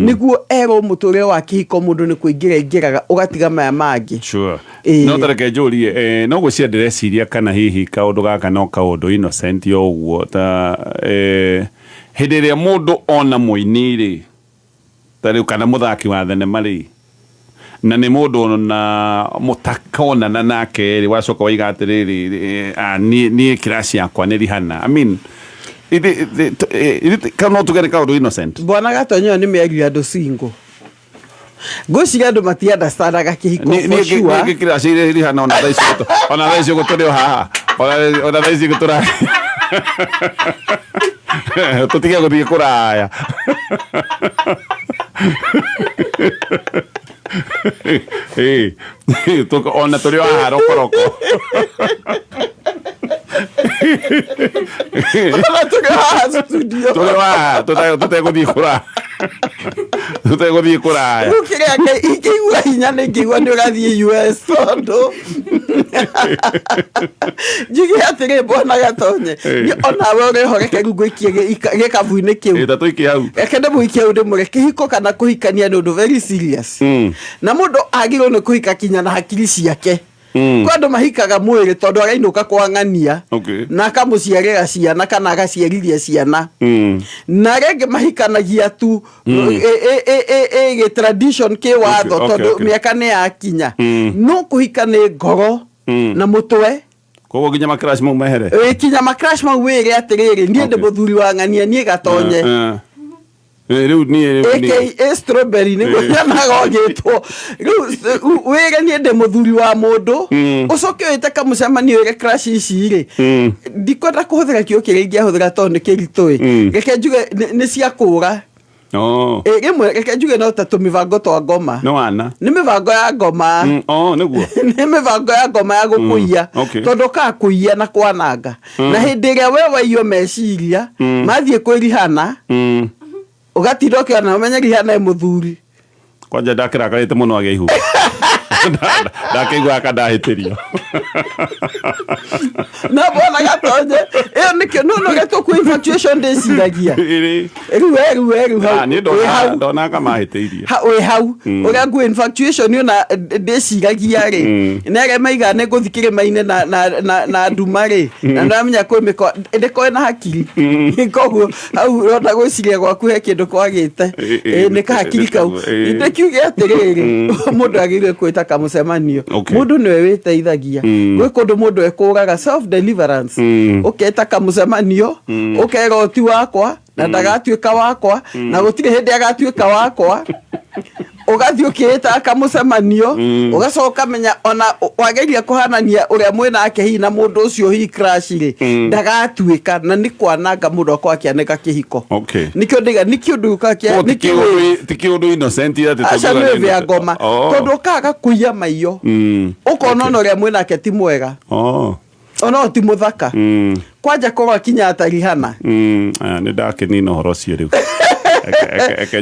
nĩguo erwo mũtũrĩre wa kĩhiko mũndũ nĩ kũingĩra aingĩraga ũgatiga maya mangĩ. Sure. Ĩĩ. No tareke njũrie no gwĩciria ndĩreciria kana hihi kaũndũ gaka no kaũndũ innocent o ũguo ta hĩndĩ ĩrĩa mũndũ ona mũini rĩ ta rĩu kana mũthaki wa thenema rĩ na nĩ mũndũ ona mũtakonana nake rĩ wacoka waiga atĩrĩrĩ niĩ crush yakwa nĩ Rihanna. I mean kana no tuge nĩ kaũndũ innocent. Bwana Gatonye ĩyo nĩ mĩario ya andũ single. Ngwĩciria andũ mati-understandaga kĩhiko for sure. Niĩ ngĩkĩra Rihanna ona thaa ici ona thaa ici ũguo tũrĩ o haha ona thaa ici ũguo tũra tũtige gũthiĩ kũraya. Ona tũrĩ o haha rokoroko. Ona tũrĩ o haha studio. Tũrĩ o haha tũtegũthiĩ kũraya. Tũtegũthiĩ kũraya. Rĩu kĩrĩa ingĩigua hinya nĩ ngĩigua nĩ ũrathiĩ US tondũ njuge atĩrĩ bwana Gatonye niĩ onawe ũrĩho reke rĩu ngũikie gĩkabu-inĩ kĩu. Ĩ, ta tũikie hau. Reke ndĩmũikie hau ndĩmwĩre kĩhiko kana kũhikania nĩ ũndũ very serious. Na mũndũ agĩrĩirwo nĩ kũhika kinya na hakiri ciake. Kwĩ andũ mahikaga mwĩrĩ tondũ arainũka kwa ng'ania. Okay. Na akamũciarĩra ciana kana agaciarithia ciana. Na arĩa angĩ mahikanagia tu gĩ tradition kĩ watho Okay, okay, tondũ okay. mĩaka nĩ yakinya. No kũhika nĩ ngoro na mũtwe. Koguo nginya macrash mau mehere. Ĩ, kinya macrash mau wĩre atĩrĩrĩ niĩ ndĩ Okay. mũthuri wa ng'ania niĩ Gatonye. Rĩu niĩ rĩu niĩ. AKA strawberry nĩguo nyonaga ũgĩtwo. Rĩu wĩre niĩ ndĩ mũthuri wa mũndũ ũcoke wĩte kamũcemanio wĩre crush ici rĩ ndikwenda kũhũthĩra kiugo kĩrĩa ingĩahũthĩra tondũ nĩ kĩritũ ĩ. Reke njuge nĩ cia kũra. Oh. Ĩ, rĩmwe reke njuge no ta tũmĩbango twa ngoma. No wana. Nĩ mĩbango ya ngoma. Oh, nĩguo. Nĩ mĩbango ya ngoma ya gũkũiya. Okay. Tondũ ũkaga kũiya na kwananga. Na hĩndĩ ĩrĩa we waiywo meciria mathiĩ kwĩ Rihanna ũgatinda ũkĩona ũmenye Rihanna ĩ mũthuri. Kwanja ndakĩrakarĩte mũno agĩa ihu. Ndakĩigua akandahĩtĩrio. Na bona Gatonye, ĩyo nĩkĩo no no getwo infatuation ndĩciragia. Ĩrĩ. Rĩu we rĩu we rĩu hau. Ah, niĩ Wĩ hau. ndona kamahĩtĩirie. Ha, wĩ hau ũrĩa ngu infatuation ona ndĩciragia rĩ nĩ arĩa maigaga nĩ ngũthi kĩrĩma-inĩ na, na, na, na nduma rĩ na ndamenya kwĩ mĩko ndĩkoe na hakiri koguo hau ũrona gwĩciria gwaku he kĩndũ kwagĩte. Nĩ kahakiri kau. Ndĩkiuge atĩrĩrĩ, mũndũ agĩrĩire kwĩta kamũcemanio. Mũndũ nĩwe wĩteithagia. Gwĩ kũndũ mũndũ ekũraga self deliverance, ũketa kamũcemanio, ũkera ũti wakwa na ndagatuĩka wakwa na gũtirĩ hĩndĩ agatuĩka wakwa. Ũgathiĩ ũkĩĩtaga kamũcemanio, ũgacoka ũkamenya ona wageria kũhanania ũrĩa mwĩnake hihi na mũndũ ũcio hihi crush rĩ, ndagatuĩka, na nĩ kwananga mũndũ akorwo akĩanĩka kĩhiko. Nĩkĩo ndĩga nĩkĩo ũndũ ũkaga Oh, ti ti kĩũndũ innocent atĩ aca tũngiuga nĩ nĩ vĩa innocent. ngoma. Tondũ ũkaga kũiya maiyo, ũkona ona ũrĩa mwĩnake ti mwega, ona ti mũthaka, kwanja korwo akinya atarihana. Ah, nĩ ndakĩnina ũhoro ũcio rĩu.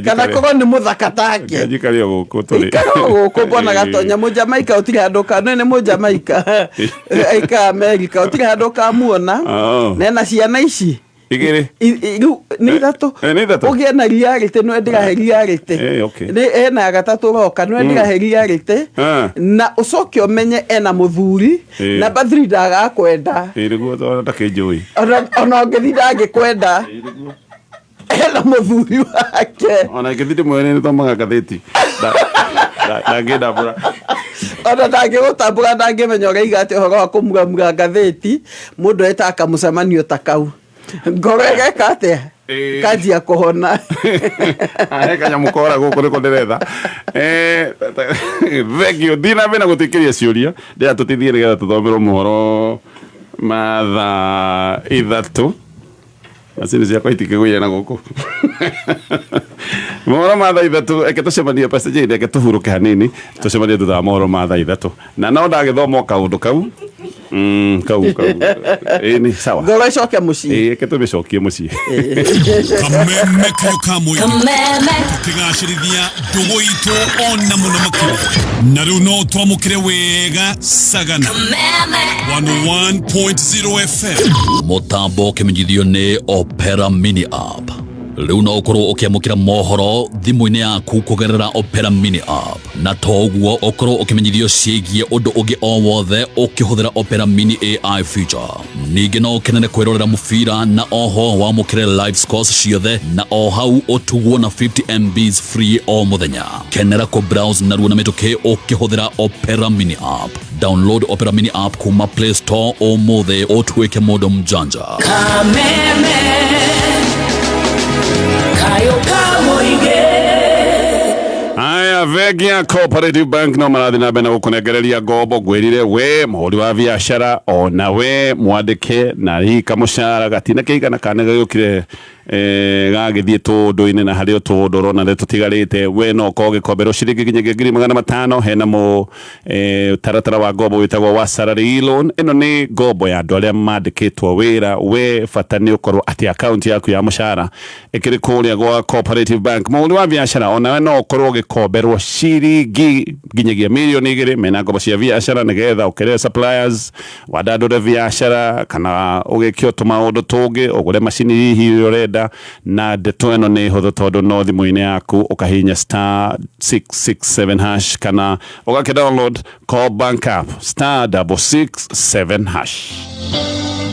Kana korwo nĩ mũthaka take. Njikare o gũkũ tũrĩ. Ikara o gũkũ mbona Gatonya mũjamaika ũtirĩ handũ ka nĩ mũjamaika aika Amerika ũtirĩ handũ ũkamuona. Nena ciana ici Igĩrĩ. Rĩu nĩ ithatũ. Nĩ ithatũ. Ũgĩe na reality nĩwe ndĩrahe reality. Okay. Nĩ ena ya gatatũ ũroka nĩwe ndĩrahe reality. Na ũcoke ũmenye ena mũthuri. Namba 3 ndagakwenda. Ĩ, nĩguo tondũ ndakĩnjũĩ. Ona ũngĩthiĩ ndangĩkwenda, ena mũthuri wake. Ona ingĩthiĩ ndĩmwĩre nĩ thomaga ngathĩti, ndangĩndambũra. Ona ndangĩgũtambũra, ndangĩmenya ũraiga atĩ ũhoro wa kũmuramura ngathĩti. Mũndũ etaga kamũcemanio ta kau, ngoro ĩgeka atĩa? Kanjia kũhona. He kanyamũ kora gũkũ nĩko ndĩretha. Thank you. Thiĩ na mbere na gũtwĩkĩria ciũria ndĩra tũtithie nĩgetha tũthomerwo mohoro ma thaa 3. Macini ciakwa itikĩgũire na gũkũ. Mohoro ma thaa 3, reke tũcemanie Pastor Jane, reke tũhurũke hanini, tũcemanie thutha wa mohoro ma thaa 3 na no ndagĩthoma o kaũndũ kau. Kau kau ĩĩ nĩ sawa. Ngoro ĩcoke mũciĩ. Ĩĩ, reke tũmĩcokie mũciĩ. Kameme kayo ka mũingĩ. Kameme. Tũkĩgacĩrithia ndũgũ itũ ona mũno makĩria na rĩu no twamũkĩre wega Sagana. Kameme. 101.0 FM. Mũtambo ũkĩmenyithio nĩ Opera Mini App. Rĩu no ũkorwo ũkĩamũkĩra mohoro thimũ-inĩ yaku kũgerera Opera Mini App, na to ũguo ũkorwo ũkĩmenyithio ciĩgiĩ ũndũ ũngĩ o wothe ũkĩhũthĩra Opera Mini AI feature. Ningĩ no ũkenere kwĩrorera mũbira na oho wamũkĩre live scores ciothe na o hau ũtugwo na 50 MBs free o mũthenya. Kenera kũ browse narua na mĩtũkĩ ũkĩhũthĩra Opera Mini App. Download Opera Mini App kuma Play Store ũmũthĩ ũtuĩke mũndũ mjanja. Kameme. Kayo ka mũingĩ. Aya, bengi ya Cooperative Bank no marathiĩ na mbere na gũkũnengereria ngombo. Ngwĩrire we mũhũri wa biacara ona we mwandĩke na hihi kamũcara gatina kĩigana kana gagĩũkire gagĩthiĩ tũndũ-inĩ na harĩ o tũndũ ũrona nĩ tũtigarĩte, we no ũkorwo ũgĩkomberwo ciringi nginyagia 500,000. Hena mũ taratara wa ngombo wĩtagwo wa salary loan. Ĩno nĩ ngombo ya andũ arĩa mandĩkĩtwo wĩra. We bata nĩ ũkorwo atĩ akaunti yaku ya mũcara ĩkĩrĩ kũrĩa gwa Cooperative Bank. Mũhũri wa biacara onawe no ũkorwo ũgĩkomberwo ciringi nginyagia 2 mirioni mena ngombo cia biacara nĩgetha ũkerere suppliers, wandandũre biacara kana ũgĩke o tũmaũndũ tũngĩ, ũgũre macini hihi ũrĩa ũrenda. Na ndeto ĩno nĩ hũthũ tondũ no thimũ-inĩ yaku ũkahihinya *667# kana ũgakĩ download Call Bank app *667#.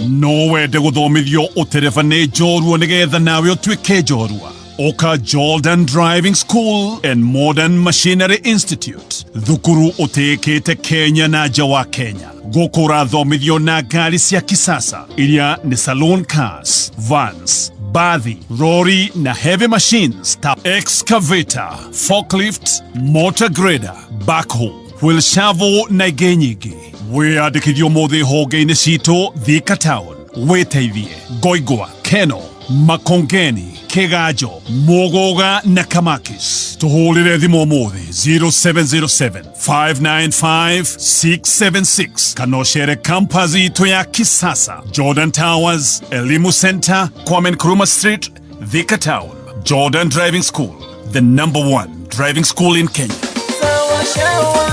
No wende gũthomithio ũtereba nĩ njorua nĩgetha nawe ũtuĩke njorua? Ũka Jordan Driving School and Modern Machinery Institute, thukuru ũtĩĩkĩte Kenya na nja wa Kenya. Gũkũ ũrathomithio na ngari cia kisasa iria nĩ saloon cars, vans, bathi, rori na heavy machines ta excavator, forklift, motor grader, backhoe, wheel shovel na ingĩ nyingĩ. Wĩyandĩkithio ũmũthĩ honge-inĩ citũ Thika Town, wĩteithie Ngoingwa, Keno, Makongeni, Kiganjo, Muguga na Kamakis. Tũhũrĩre thimũ ũmũthĩ 0707 595 676 kana ũcere campus itũ ya kisasa, Jordan Towers, Elimu Center, Kwame Nkrumah Street, Thika Town. Jordan Driving School, the number one driving school in Kenya. Sawa shawa.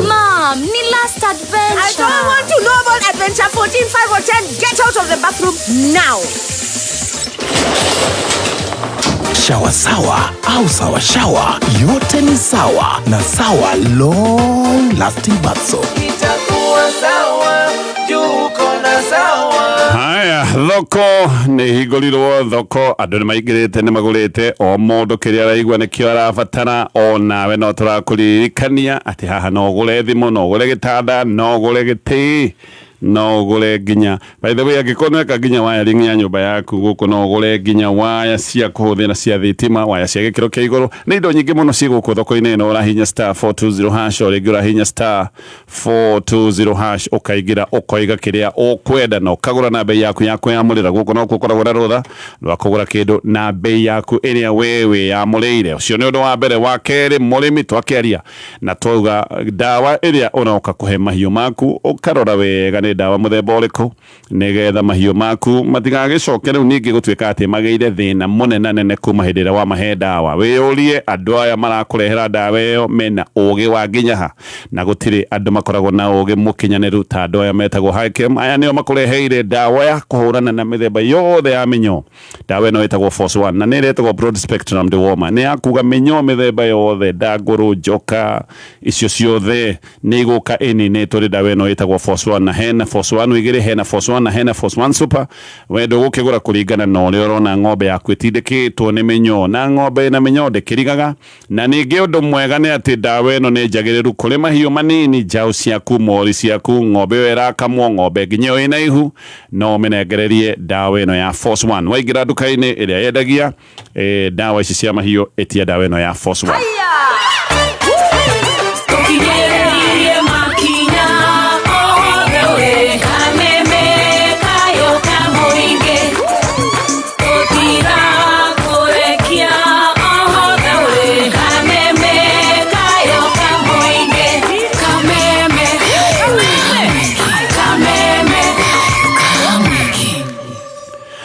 Mom, ni last adventure. I don't want to know about adventure 14, 5 or 10. Get out of the bathroom now. Shawa sawa au sawa shawa, yote ni sawa na Sawa Long Lasting Bath Soap. Itakuwa sawa juu uko na sawa. Haya, thoko nä hingårirwo, thoko andå nä maingä rä te, nä magå rä te o må ndå kä rä a araigua nä kä o arabatara. O nawe no tå rakå atä haha no å gå re thimå, no å gå re gä tanda, no å gå re gä tä, no å gå re nginya, by the way, angĩkorwo nĩweka nginya wiring ya nyũmba yaku, gũkũ no ũgũre nginya waya cia kũhũthĩra cia thitima, waya cia gĩkĩro kĩa igũrũ. Nĩ indo nyingĩ mũno ciĩ gũkũ thoko-inĩ ĩno. Ũrahinya *420#, o rĩngĩ ũrahinya *420# ũkaingĩra, ũkoiga kĩrĩa ũkwenda na ũkagũra na bei yaku ya kwĩyamũrĩra. Gũkũ no ũkoragwo na rũtha rwa kũgũra kĩndũ na bei yaku ĩrĩa we wĩyamũrĩire. Ũcio nĩ ũndũ wa mbere. Wa kerĩ, mũrĩmi, twakĩaria na twauga ndawa ĩrĩa ũroka kũhe mahiũ maku, ũkarora wega nĩ ndawa mũthemba ũrĩkũ, nĩgetha mahiũ maku matigagĩcoke rĩu ningĩ gũtuĩka atĩ magĩire thĩna mũnene nene kuma hĩndĩ ĩrĩa wamahe ndawa. Wĩyũrie, andũ aya marakũrehera ndawa ĩyo mena ũgĩ wa nginya ha? Na gũtirĩ andũ makoragwo na ũgĩ mũkinyanĩru ta andũ aya metagwo Hikem. Aya nĩo makũreheire ndawa ya kũhũrana na mĩthemba yothe ya mĩnyoo. Ndawa ĩno ĩtagwo Force One na nĩ ĩretagwo broad spectrum dewormer. Nĩ ya kuga mĩnyoo mĩthemba yothe, ndangũrũ, njoka, icio ciothe nĩ igũka ĩninĩtwo nĩ ndawa ĩno ĩtagwo Force One. Na hena Force One igĩrĩ, hena Force One na hena Force One Super. We ndũgũkĩgũra kũringana na ũrĩa ũrona ng'ombe yaku ĩtindĩkĩtwo nĩ mĩnyoo, na ng'ombe ĩna mĩnyoo ndĩkĩrigaga. Na ningĩ ũndũ mwega nĩ atĩ ndawa ĩno nĩ njagĩrĩru kũrĩ mahiũ manini, njaũ ciaku, mori ciaku, ng'ombe ĩyo ĩrakamwo, ng'ombe nginya ĩyo ĩna ihu, no ũmĩnengererie ndawa ĩno ya Force One. Waingĩra nduka-inĩ ĩrĩa yendagia ndawa ici cia mahiũ, ĩtia ndawa ĩno ya Force One. Tũkinyĩrĩrie makinya othe ũrĩ kameme kayo ka mũingĩ, tũtigakũrekia othe ũrĩ kameme kayo ka mũingĩ, kameme, kameme.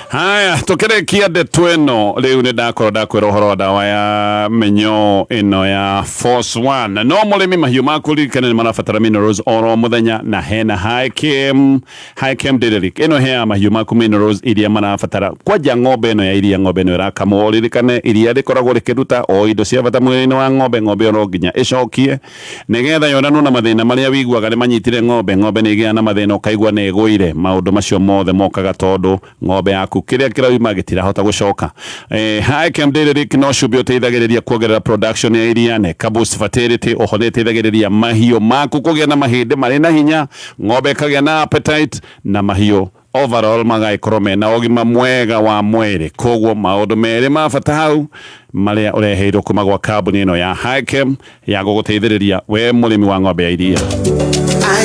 Haya, tukĩrĩkia ndeto ĩno rĩu, nĩ ndakorwo ndakwĩra ũhoro wa ndawa ya mĩnyoo ĩno ya Force One. No mũrĩmi, mahiũ maku ririkane nĩ marabatara minerals oro mũthenya, na hena Hikem, Hikem Dairy ĩno ĩheaga mahiũ maku minerals iria marabatara. Kwanja ng'ombe ĩno ya iria, ng'ombe ĩno ĩrakamwo, ririkane iria rĩkoragwo rĩkĩruta o indo cia bata mwĩrĩ-inĩ wa ng'ombe. Ng'ombe ĩyo no nginya ĩcokie nĩgetha yonanwo na mathĩna marĩa wiguaga nĩ manyitire ng'ombe. Ng'ombe nĩ ĩgĩaga na mathĩna, ũkaigua nĩ ĩgũire. Maũndũ macio mothe mokaga tondũ ng'ombe yaku kĩrĩa kĩrauma gĩtirahota gũcoka. Hikem Dairy no cumbĩ ũteithagĩrĩria kuongerera production ya iria na ĩka boost fertility. Oho nĩ ĩteithagĩrĩria mahiũ maku kũgĩa na mahĩndĩ marĩ na hinya, ng'ombe ĩkagĩa na appetite, na mahiũ overall magagĩkorwo mena ũgima mwega wa mwĩrĩ. Koguo maũndũ merĩ ma bata hau marĩa ũreheirwo kuma gwa kambuni ĩno ya Hikem ya gũgũteithĩrĩria we mũrĩmi wa ng'ombe ya iria. I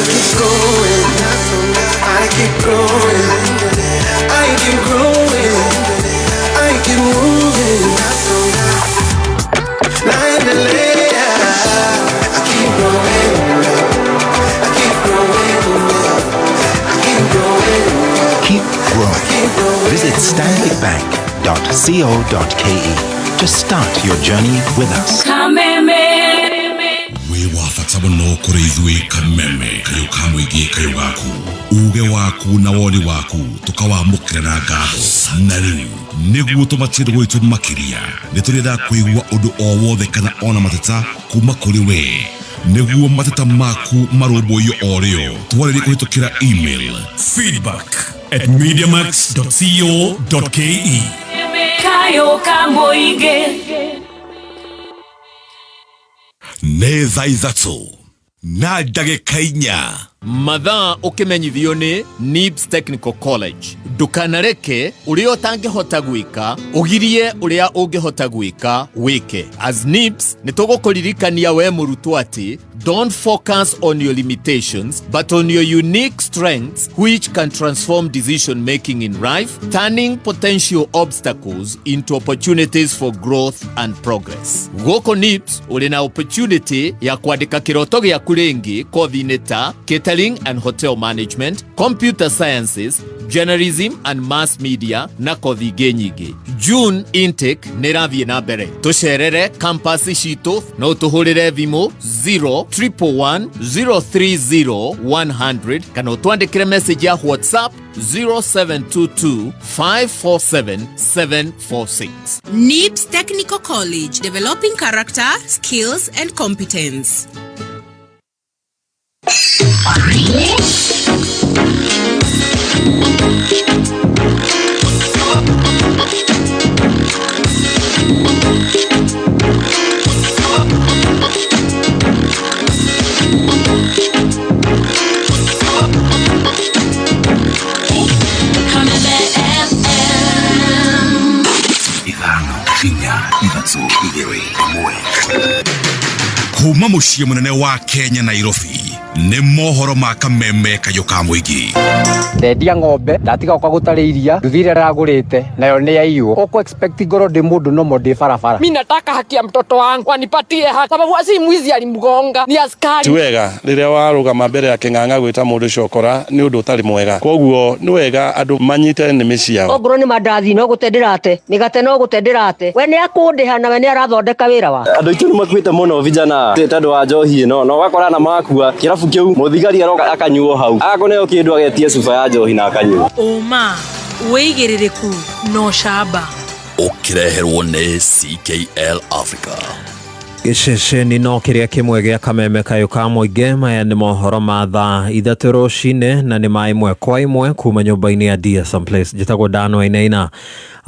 keep going, I keep growing, I keep growing, I keep moving. Naendelea, I keep growing, I keep growing, I keep growing. Keep growing. Visit stanbicbank.co.ke to start your journey with us. Kameme. Wĩ wa bata mũno kũrĩ ithuĩ. Kameme kayũ ka mũingĩ, kayũ gaku, uge waku na woni waku tũkawamũkĩra na ngatho. Na rĩu nĩguo tũmatĩre gwitũ makĩria, nĩ tũrenda kũigua ũndũ o wothe kana ona mateta kuma kũrĩ we, nĩguo mateta maku marũmbũiyo o rĩo. Twarĩrie kũhĩtũkĩra email feedback@mediamax.co.ke. Kayo ka mũingĩ. Nĩ thaa 3:04. Mathaa ũkĩmenyithio nĩ NIBS Technical College. Ndũkanareke ũrĩa ũtangĩhota gwĩka ũgirie ũrĩa ũngĩhota gwĩka wĩke. As NIBS nĩ tũgũkũririkania we mũrutwo atĩ don't focus on your limitations but on your unique strengths, which can transform decision making in life, turning potential obstacles into opportunities for growth and progress. Gũkũ NIBS ũrĩ na opportunity ya kwandĩka kĩroto gĩaku rĩngĩ kothi-inĩ ta catering and hotel management, computer sciences, Journalism and Mass Media na kothi ingĩ nyingĩ. June intake nĩ ĩrathiĩ na mbere. Tũcerere campus citũ no ũtũhũrĩre thimũ 0 1 030 100 kana ũtwandĩkĩre message ya WhatsApp 0722 547 746. NIBS Technical College, developing character, skills, and competence. Kameme FM. 5 4 3 2 1. Kuma mũciĩ mũnene wa Kenya, Nairobi, nĩ mohoro ma Kameme kayũ ka mũingĩ. Ndendia ng'ombe, ndatiga gũka gũtarĩ iria, nduthi ĩrĩa ndĩragũrĩte nayo nĩ yaiywo. Ũkũ expect ngorwo ndĩ mũndũ nomo ndĩ barabara. Mi nataka haki ya mtoto wangu, wanipatie haki, sababu si mwizi alimgonga, ni askari. Ti wega rĩrĩa warũgama mbere ya kĩng'ang'a gwĩta mũndũ cokora, nĩ ũndũ ũtarĩ mwega. Koguo nĩ wega andũ manyite nĩmĩ ciao. Ongorwo nĩ mandathi no gũte ndĩrate, mĩgate no gũte ndĩrate, we nĩ akũndĩha na we nĩ arathondeka wĩra wa Andũ aitũ nĩ makuĩte mũno vijana tondũ wa njohi ĩno, na ũgakora na makua kĩrabu kĩu, mũthigari aroka akanyuo hau, akũneo kĩndũ, agetia cuba ya njohi na akanyua. Ũma, wĩigĩrĩrĩku na ũcamba. Ũkĩreherwo nĩ CKL Africa. Gĩceceni no kĩrĩa kĩmwe gĩa Kameme kayũ ka mũingĩ. Maya nĩ mohoro ma thaa 3 rũcinĩ na nĩ ma ĩmwe kwa ĩmwe kuma nyũmba-inĩ ya DSM Place. Njĩtagwo Dano Ainaina.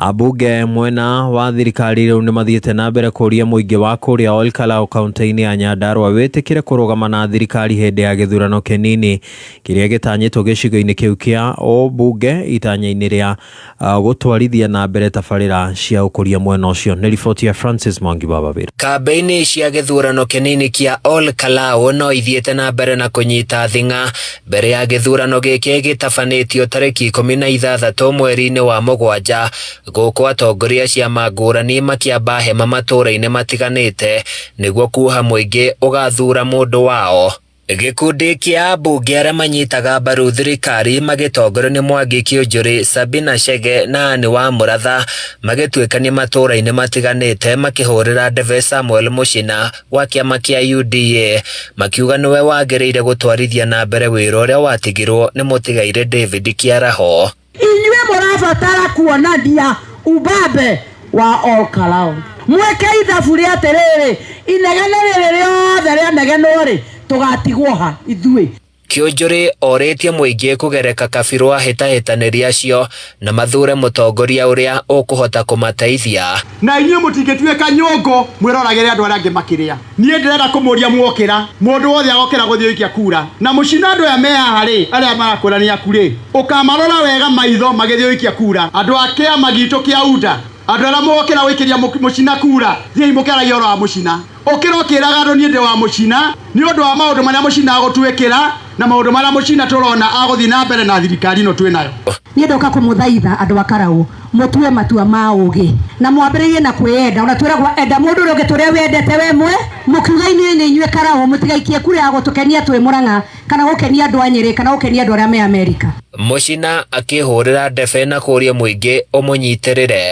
Ambunge mwena wa thirikari rĩu nĩ mathiĩte na mbere kũria mũingĩ wa kũrĩa Olkalau kaunti-inĩ ya Nyandarua wĩtĩkĩre kũrũgama na thirikari hĩndĩ ya gĩthurano kĩnini kĩrĩa gĩtanyĩtwo gĩcigo-inĩ kĩu kĩa ũmbunge itanya-inĩ rĩa gũtwarithia na mbere tabarĩra cia ũkũria mwena ũcio. Nĩ riboti ya Francis Mwangi wa Wawĩra. Kambĩini cia gĩthurano kĩnini kĩa Ol Kalou no ithiĩte na mbere na kũnyita thing'a mbere ya gĩthurano gĩkĩ gĩtabanĩtio tarĩki 16 mweri-inĩ wa mũgwanja, gũkũ atongoria ciama ngũrani makĩamba hema matũũra-inĩ matiganĩte nĩguo kuha mũingĩ ũgathuura mũndũ wao. Gĩkundi kĩa ambunge arĩa manyitaga mbaru thirikari magĩtongorio nĩ Mwangi Kiunjuri, Sabina Chege na Anne wa Mũratha magĩtuĩkania matũũra-inĩ matiganĩte makĩhũrĩra ndebe Samuel Mũchina wa kĩama kĩa UDA, makiuga nĩwe wagĩrĩire gũtwarithia na mbere wĩra ũrĩa watigirwo nĩ mũtigairĩ David Kĩaraho. Inyuĩ mũrabatara kuonania ubabe wa Ol Kalou, mwĩke ithabu rĩa atĩrĩrĩ, inegene rĩrĩ rĩothe rĩanegenwo rĩ, tũgatigwo ha ithuĩ? Kiunjuri orĩtie mũingĩ kũgereka kabirũ ahĩtahĩtanĩri acio na mathure mũtongoria ũrĩa ũkũhota kũmateithia. Na inyuĩ mũtingĩtuĩka nyũngũ mwĩroragĩre andũ arĩa angĩ makĩrĩa. Niĩ ndĩrenda kũmũria, mwokĩra, mũndũ wothe agokĩra gũthiĩ gũikia kura na mũcina, andũ aya me haha rĩ, arĩa marakwĩra nĩ aku rĩ, ũkamarora wega maitho magĩthiĩ gũikia kura. Andũ a kĩama gitũ kĩa UDA, andũ arĩa mũgokĩra gũikĩria mũcina kura, thiĩi mũkĩaragia ũhoro wa mũcina. Ũkĩra ũkĩraga andũ, niĩ ndĩ wa mũcina nĩ ũndũ wa maũndũ marĩa mũcina agũtuĩkĩra na maũndũ marĩa mũcina tũrona agũthiĩ na mbere na thirikari ĩno twĩ nayo. Niĩ ndoka kũmũthaitha, andũ a Karau, mũtue matua ma ũgĩ na mwambĩrĩrie na kwĩyenda. Ona twĩragwo enda mũndũ ũrĩa ũngĩ tũrĩa wendete we mwe. Mũkiuga inyuĩ nĩ inyuĩ Karau, mũtigaikie kura ya gũtũkenia twĩ Mũrang'a kana gũkenia andũ a Nyĩrĩ kana gũkenia andũ arĩa me Amerika. Mũcina akĩhũrĩra ndebe na kũria mũingĩ ũmũnyitĩrĩre.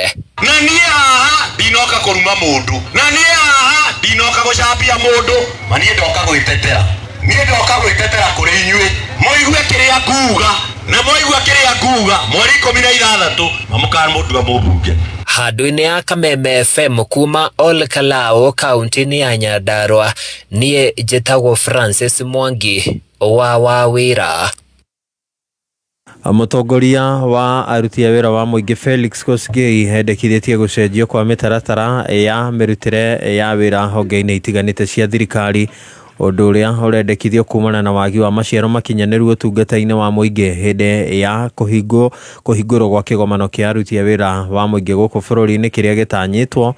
Na niĩ haha ndinoka kũruma mũndũ, na niĩ haha ndinoka gũcambia mũndũ, ma niĩ ndoka gwĩtetera, niĩ ndoka gwĩtetera kũrĩ inyuĩ mũigue kĩrĩa nguga, na mwaigua kĩrĩa nguga, mweri 16 mamũkamũndua mũmbunge. Handũ-inĩ ya Kameme FM kuma Ol Kalou kaunti-inĩ ya Nyandarua, niĩ njĩtagwo Francis Mwangi wa Wawĩra. Mũtongoria wa aruti a wĩra wa mũingĩ Felix Kosgei endekithĩtie gũcenjio kwa mĩtaratara ya mĩrutĩre ya wĩra honge-inĩ itiganĩte cia thirikari, ũndũ ũrĩa ũrendekithio kumana na wagi wa maciaro makinyanĩru ũtungata-inĩ wa mũingĩ. Hĩndĩ ya kũhingũrwo gwa kĩgomano kĩa aruti a wĩra wa mũingĩ gũkũ bũrũri-inĩ kĩrĩa gĩtanyĩtwo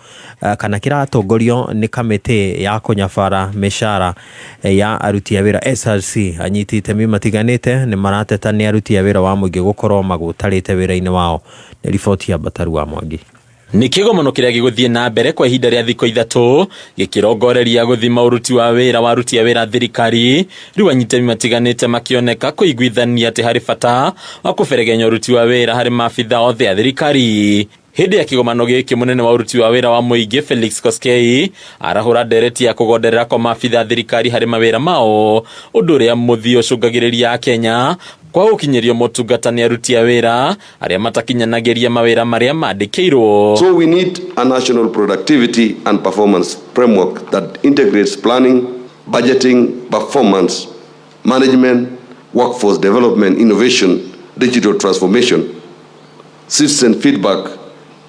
kana kĩratongorio nĩ kamĩtĩ ya kũnyabara mĩcara ya aruti a wĩra SRC, anyiti itemi matiganĩte nĩ marateta nĩ aruti a wĩra wa mũingĩ gũkorwo magũtarĩte wĩra-inĩ wao. Nĩ riboti ya Bataru wa Mwangi. Nĩ kĩgomano kĩrĩa gĩgũthiĩ na mbere kwa ihinda rĩa thikũ 3 gĩkĩrongoreria gũthima ũruti wa wĩra wa aruti a wĩra thirikari. Rĩu anyitami matiganĩte makĩoneka kũiguithania atĩ harĩ bata wa kũberegenya ũruti wa wĩra harĩ maabitha othe a thirikari. Hĩndĩ ya kĩgomano gĩkĩ mũnene wa ũruti wa wĩra wa mũingĩ Felix Koskei arahũra ndereti ya kũgonderera kwa maabitha a thirikari harĩ mawĩra mao, ũndũ ũrĩa mũthia ũcũngagĩrĩria Akenya kwa gũkinyĩrio motungata nĩ aruti a wĩra arĩa matakinyanagĩria mawĩra marĩa mandĩkĩirwo. So we need a national productivity and performance framework that integrates planning, budgeting, performance, management, workforce development, innovation, digital transformation, citizen feedback,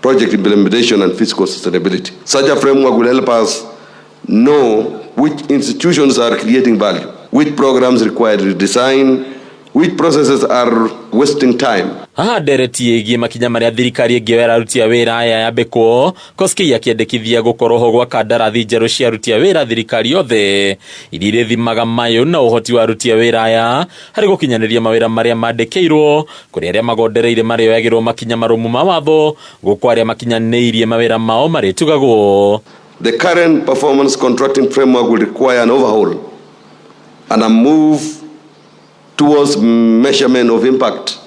project implementation, and fiscal sustainability. Such a framework will help us know which institutions are creating value, which programs require redesign, which processes are wasting time. Haha ndereti ĩgiĩ makinya marĩa thirikari ĩngĩoera aruti a wĩra aya yambĩkwo, Koskei akĩendekithia gũkorwo ho gwa kandarathi njerũ cia aruti a wĩra thirikari yothe iria irĩthimaga mayũ na ũhoti wa aruti a wĩra aya harĩ gũkinyanĩria mawĩra marĩa mandĩkĩirwo, kũrĩ arĩa magondereire marĩoyagĩrwo makinya marũmu ma watho, gũkũ arĩa makinyanĩirie mawĩra mao marĩtugagwo. The current performance contracting framework will require an overhaul and a move towards measurement of impact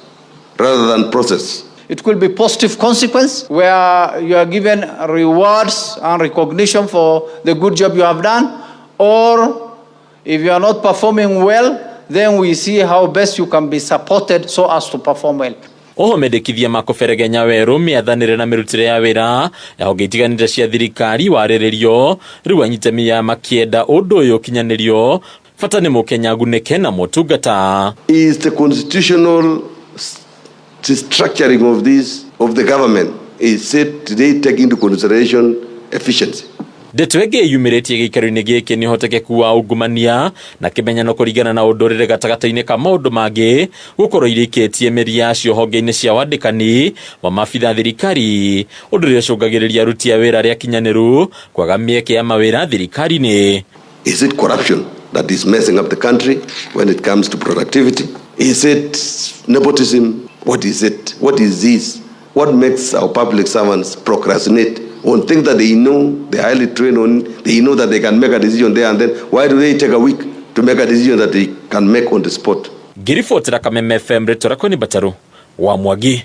rather than process. It could be positive consequence where you are given rewards and recognition for the good job you have done, or if you are not performing well, then we see how best you can be supported so as to perform well. Oho mendekithia ma kũberegenya werũ mĩathanĩre na mĩrutĩre ya wĩra ya honge itiganĩte cia thirikari warĩrĩrio, rĩu anyitami ya makĩenda ũndũ ũyũ ũkinyanĩrio, bata nĩ mũkenya agunĩke na motungata. Is the constitutional structuring of this of the government is said today take into consideration efficiency? Ndeto ĩngĩ yumĩrĩtie gĩikaro-inĩ gĩkĩ nĩ ũhotekeku wa ungumania na kĩmenyano kũringana na ũndũrĩre gatagatĩ-inĩ ka maũndũ mangĩ gũkorwo irĩkĩtie mĩri yacio honge-inĩ cia wandĩkani wa maabitha thirikari, ũndũ ũrĩa ũcũngagĩrĩria aruti a wĩra arĩa akinyanĩru kwaga mĩeke ya mawĩra thirikari-inĩ. Is it corruption that is messing up the country when it comes to productivity? Is it nepotism? What is it? What is this? What makes our public servants procrastinate on things that they know, they're highly trained on, they know that they can make a decision there and then? Why do they take a week to make a decision that they can make on the spot? Ngĩribotera Kameme FM rĩtwa rĩakwa nĩ Mbataru wa Mwangi.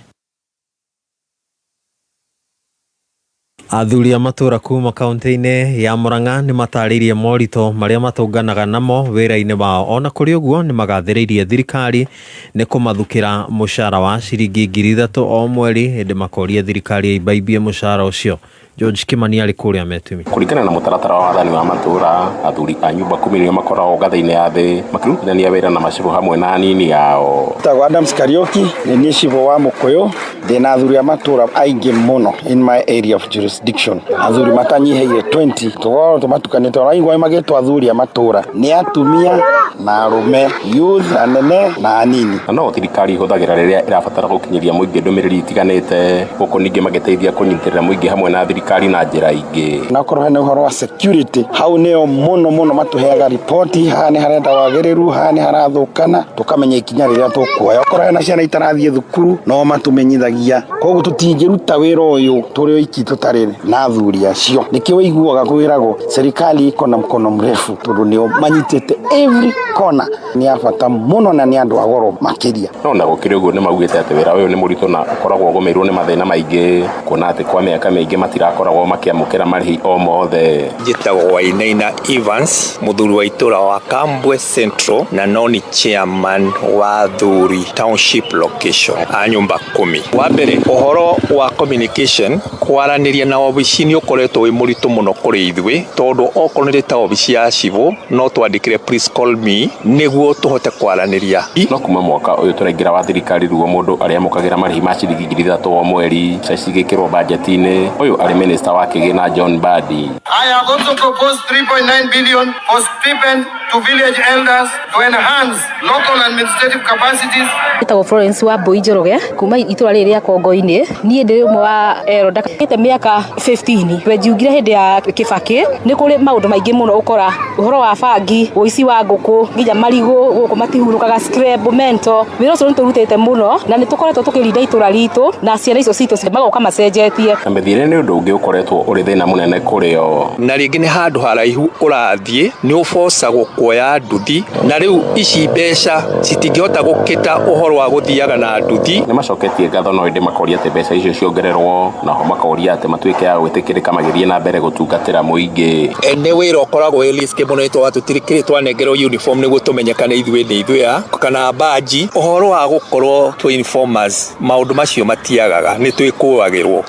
Athuri a matũra kuma kaunti-inĩ ya Murang'a nĩ matarĩirie moritũ marĩa matũnganaga namo wĩra-inĩ wao. Ona kũrĩ ũguo nĩ magathĩrĩirie thirikari nĩ kũmathukĩra mũcara wa ciringi 3,000 o mweri, hĩndĩ makoria thirikari ĩimbaimbie mũcara ũcio. George Kimani arĩ kũrĩa Metumi. Kũringana na mũtaratara wa wathani wa matũra, athuri a nyũmba 10 nĩo makoragwo ngathĩ-inĩ ya thĩ makĩrutithania wĩra na macibũ hamwe na anini ao. Njĩtagwo Adams Kariuki, nĩ niĩ cibũ wa Mũkũyũ, ndĩna athuri a matũra aingĩ mũno in my area of jurisdiction. Athuri matanyihĩire 20, tũkoragwo tũmatukanĩte, ona aingĩ magĩtwo athuri a matũra nĩ atumia na arũme, youth, anene na anini. Na no thirikari ihũthagĩra rĩrĩa ĩrabatara gũkinyĩria mũingĩ ndũmĩrĩri itiganĩte, gũkũ ningĩ magĩteithia kũnyitĩrĩra mũingĩ hamwe na thirikari na njĩra ingĩ. Na okorwo hena ũhoro wa security, hau nĩo mũno mũno matũheaga riboti, haha nĩ harenda wagĩrĩru, haha nĩ harathũkana, tũkamenya ikinya rĩrĩa tũkuoya. Okorwo hena ciana itarathiĩ thukuru, no matũmenyithagia. Koguo tũtingĩruta wĩra ũyũ tũrĩ oiki tũtarĩ na athuri acio. Nĩkĩo ũiguaga kwĩragwo serikali iko na mkono mrefu, tondũ nĩo manyitĩte every corner. Nĩ a bata mũno na nĩ andũ a goro makĩria. No na gũkĩrĩ ũguo nĩ maugĩte atĩ wĩra ũyũ nĩ mũritũ na ũkoragwo ũgũmĩirwo nĩ mathĩna maingĩ, kuona atĩ kwa mĩaka mĩingĩ matirakoragwo makĩamũkĩra marĩhi o mothe. Njĩtagwo Wainaina Evans, mũthuri wa itũra wa Kambwe Central na no nĩ chairman wa Thuri Township location a nyũmba 10. Wa mbere, ũhoro wa communication, kwaranĩria na obici nĩ ũkoretwo wĩ mũritũ mũno kũrĩ ithuĩ, tondũ okorwo nĩ ta obici ya cibũ no twandĩkĩre please call me nĩguo tũhote kwaranĩria. No kuma mwaka ũyũ tũraingĩra wa thirikari ruo mũndũ arĩamũkagĩra marĩhi ma ciringi 3,000 o mweri, mbeca cigĩkĩrwo bajeti-inĩ. Ũyũ arĩ minister wa kĩgĩna John Mbadi. I have also proposed 3.9 billion for stipend to village elders to enhance local administrative capacities. Njĩtagwo Florence wa Mbui Njoroge kuma itũra rĩrĩ rĩa Kongo-inĩ. Niĩ ndĩ ũmwe wa elder ndĩte mĩaka 15. Wenjiungire hĩndĩ ya Kibaki. Nĩ kũrĩ maũndũ maingĩ mũno ũkora ũhoro wa bangi, ũici wa ngũkũ, nginya marigũ gũkũ matihurũkaga, scrap mento. Wĩra ũcio nĩ tũrutĩte mũno na nĩ tũkoretwo tũkĩrinda itũra ritũ na ciana icio citũ magoka macenjetie. Na mĩthiĩre nĩ ũndũ ũngĩ ũkoretwo ũrĩ thĩna mũnene kũrĩ o. Na rĩngĩ nĩ handũ haraihu ũrathiĩ nĩ ũbocagwo kuoya nduthi, na rĩu ici mbeca citingĩhota gũkĩta ũhoro wa gũthiaga na nduthi. Nĩ macoketie ngatho no ĩndĩ makoria atĩ mbeca icio ciongererwo, naho makoria atĩ matuĩke a gwĩtĩkĩrĩka magĩthiĩ na mbere gũtungatĩra mũingĩ. Nĩ wĩra ũkoragwo wĩ risky mũno nĩ tondũ tũtirĩ twanengerwo uniform nĩguo tũmenyekane ithuĩ nĩ ithuĩ a kana baji. Ũhoro wa gũkorwo twĩ informers, maũndũ macio matiagaga, nĩ twĩkũagĩrwo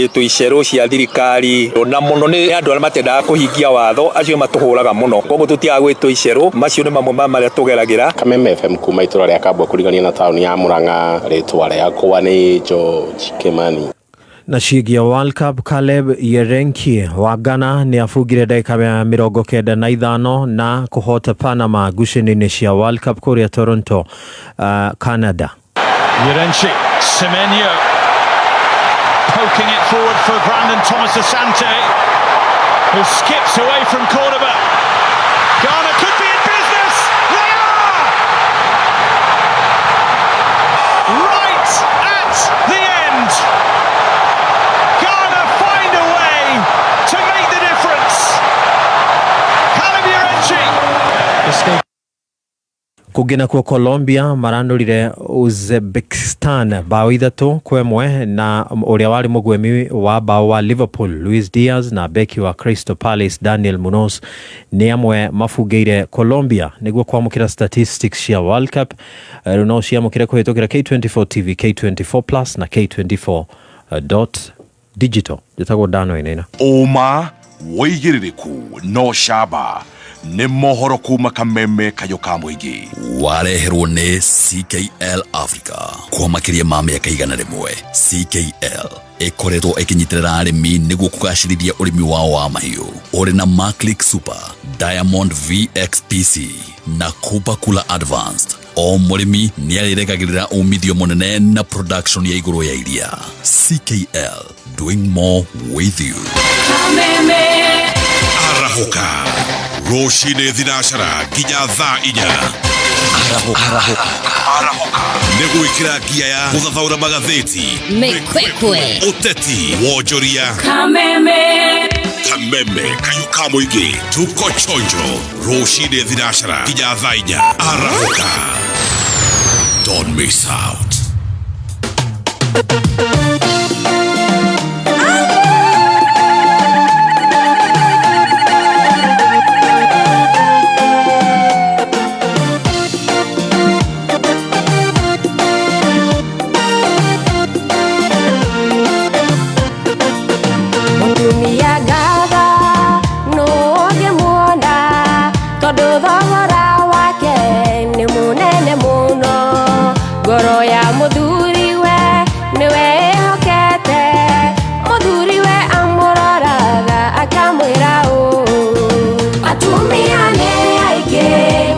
twĩ icerũ cia thirikari, na mũno nĩ andũ arĩa matendaga kũhingia watho, acio matũhũraga mũno, koguo tũtiagaga gwĩtwo icerũ. Macio nĩ mamwe ma marĩa tũgeragĩra. Kameme FM kuma itũra rĩa Kambwa kũrigania na taũni ya Murang'a, rĩtwa rĩakwa nĩ George Kimani. Na ciĩgiĩ World Cup, Caleb Yerenki wa Ghana nĩ abungire ndagĩka 95 na kũhota Panama ngucanio-inĩ cia World Cup kũrĩa Toronto, Canada. Yirenkyi, Semenyo, poking it forward for Brandon Thomas Asante, who skips away from Cordoba. Ghana could be in business. They are! Right at the end. Ghana find a way to make the difference. Caleb Yirenkyi. Kũngĩ nakuo Colombia maranũrire Uzbekistan bao 3-1 na ũrĩa warĩ mũgwemi wa bao wa Liverpool Luis Diaz na beki wa Crystal Palace Daniel Munoz nĩ amwe mabungĩire Colombia nĩguo kwamũkĩra statistics cia World Cup. Rĩu no ciamũkĩre kũhĩtũkĩra K24 TV, K24 Plus na K24 dot digital. Njĩtagwo Dan Wainaina. Ũma wĩigĩrĩrĩku no camba nĩ mohoro kuma Kameme kayũ ka mũingĩ. Wareherwo nĩ CKL Africa kwa makĩria ma mĩaka 100. CKL ĩkoretwo ĩkĩnyitĩrĩra arĩmi nĩguo kũgacĩrithia ũrĩmi wao wa mahiũ ũrĩ na Maclick Super, Diamond VXPC na Cooper Cooler Advanced. O mũrĩmi nĩ arĩregagĩrĩra umithio mũnene na production ya igũrũ ya iria. CKL, doing more with you. Arahũka rũcinĩ thinacara nginya thaa 4. Arahũka nĩ gwĩkĩra ngia ya gũthathaũra magathĩti, Mĩkwekwe, ũteti, wonjoria. Kameme. Kameme kayũ ka mũingĩ, tuko chonjo rũcinĩ thinacara nginya thaa 4. Arahũka, don't miss out. Mũtumia ngatha nũ ũngĩmuona tondũ thogora wake nĩ mũnene mũno, ngoro ya mũthuriwe nĩwe ĩhokete, mũthuriwe amũroraga akamwĩra ũũ, atumia nĩ aingĩ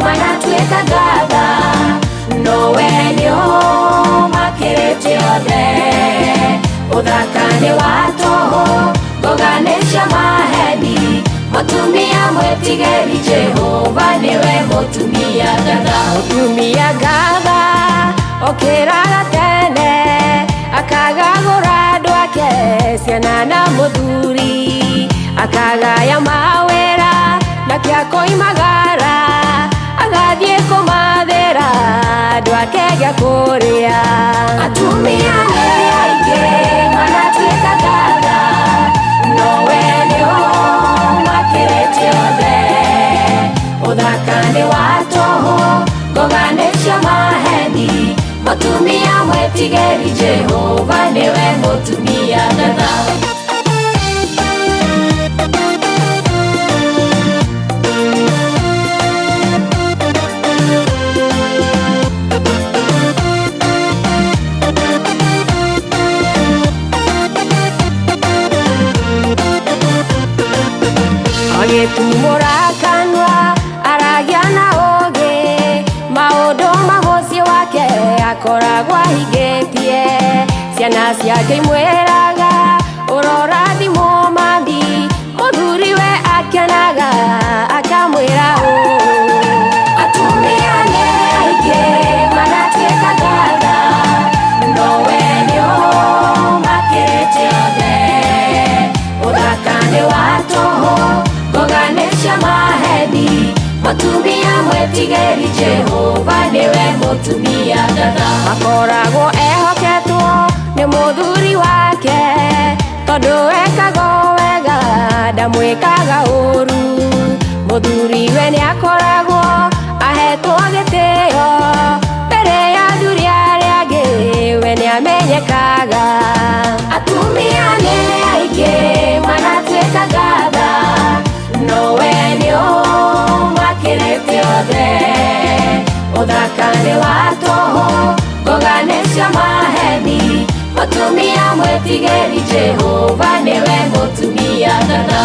manatuĩka ngatha, nowe nĩ ũmakĩrĩte othe, ũthaka nĩ wa tũhũ, ngoga nĩ cia maheni, mũtumia mwĩtigĩri Jehova nĩwe mũtumia ngatha. Mũtumia ngatha okĩraga tene akagagũra andũ ake ciana na mũthuri, akagaya mawĩra nake akoimagara agathiĩ kũmathĩra andũ ake gĩa kũrĩa. Atumia nĩ aingĩ manatuĩka ngatha, nowe nĩ ũmakĩrĩte othe, ũthaka nĩ wa tũhũ, ngoga nĩ cia maheni, mũtumia mwĩtigĩri Jehova nĩwe mũtumia ngatha. Agĩtumũra kanua aragia na Akoragwo ahingĩtie ciana ciake imwĩraga ũrorathimwo mami mũthuri we akenaga akamwĩra ũũ atumia nĩ aingĩ manatuĩka ngatha nowe nĩ ũmakĩrĩte othe ũthaka nĩ wa tũhũ ngoga nĩ cia maheni mũtumia mwĩtigĩri Jehova nĩwe mũtumia ngatha akoragwo ehoketwo nĩ mũthuri wake tondũ ekaga wega ndamwĩkaga ũru mũthuri we nĩakoragwo ahetwo gĩtĩo mbere ya athuri arĩa angĩ we nĩamenyekaga atumia nĩ aingĩ manatuĩka ngatha nowe nĩ ũmakĩrĩte othe ũthaka nĩ wa tũhũ ngoga nĩ cia maheni mũtumia mwĩtigĩri Jehova nĩwe mũtumia ngatha.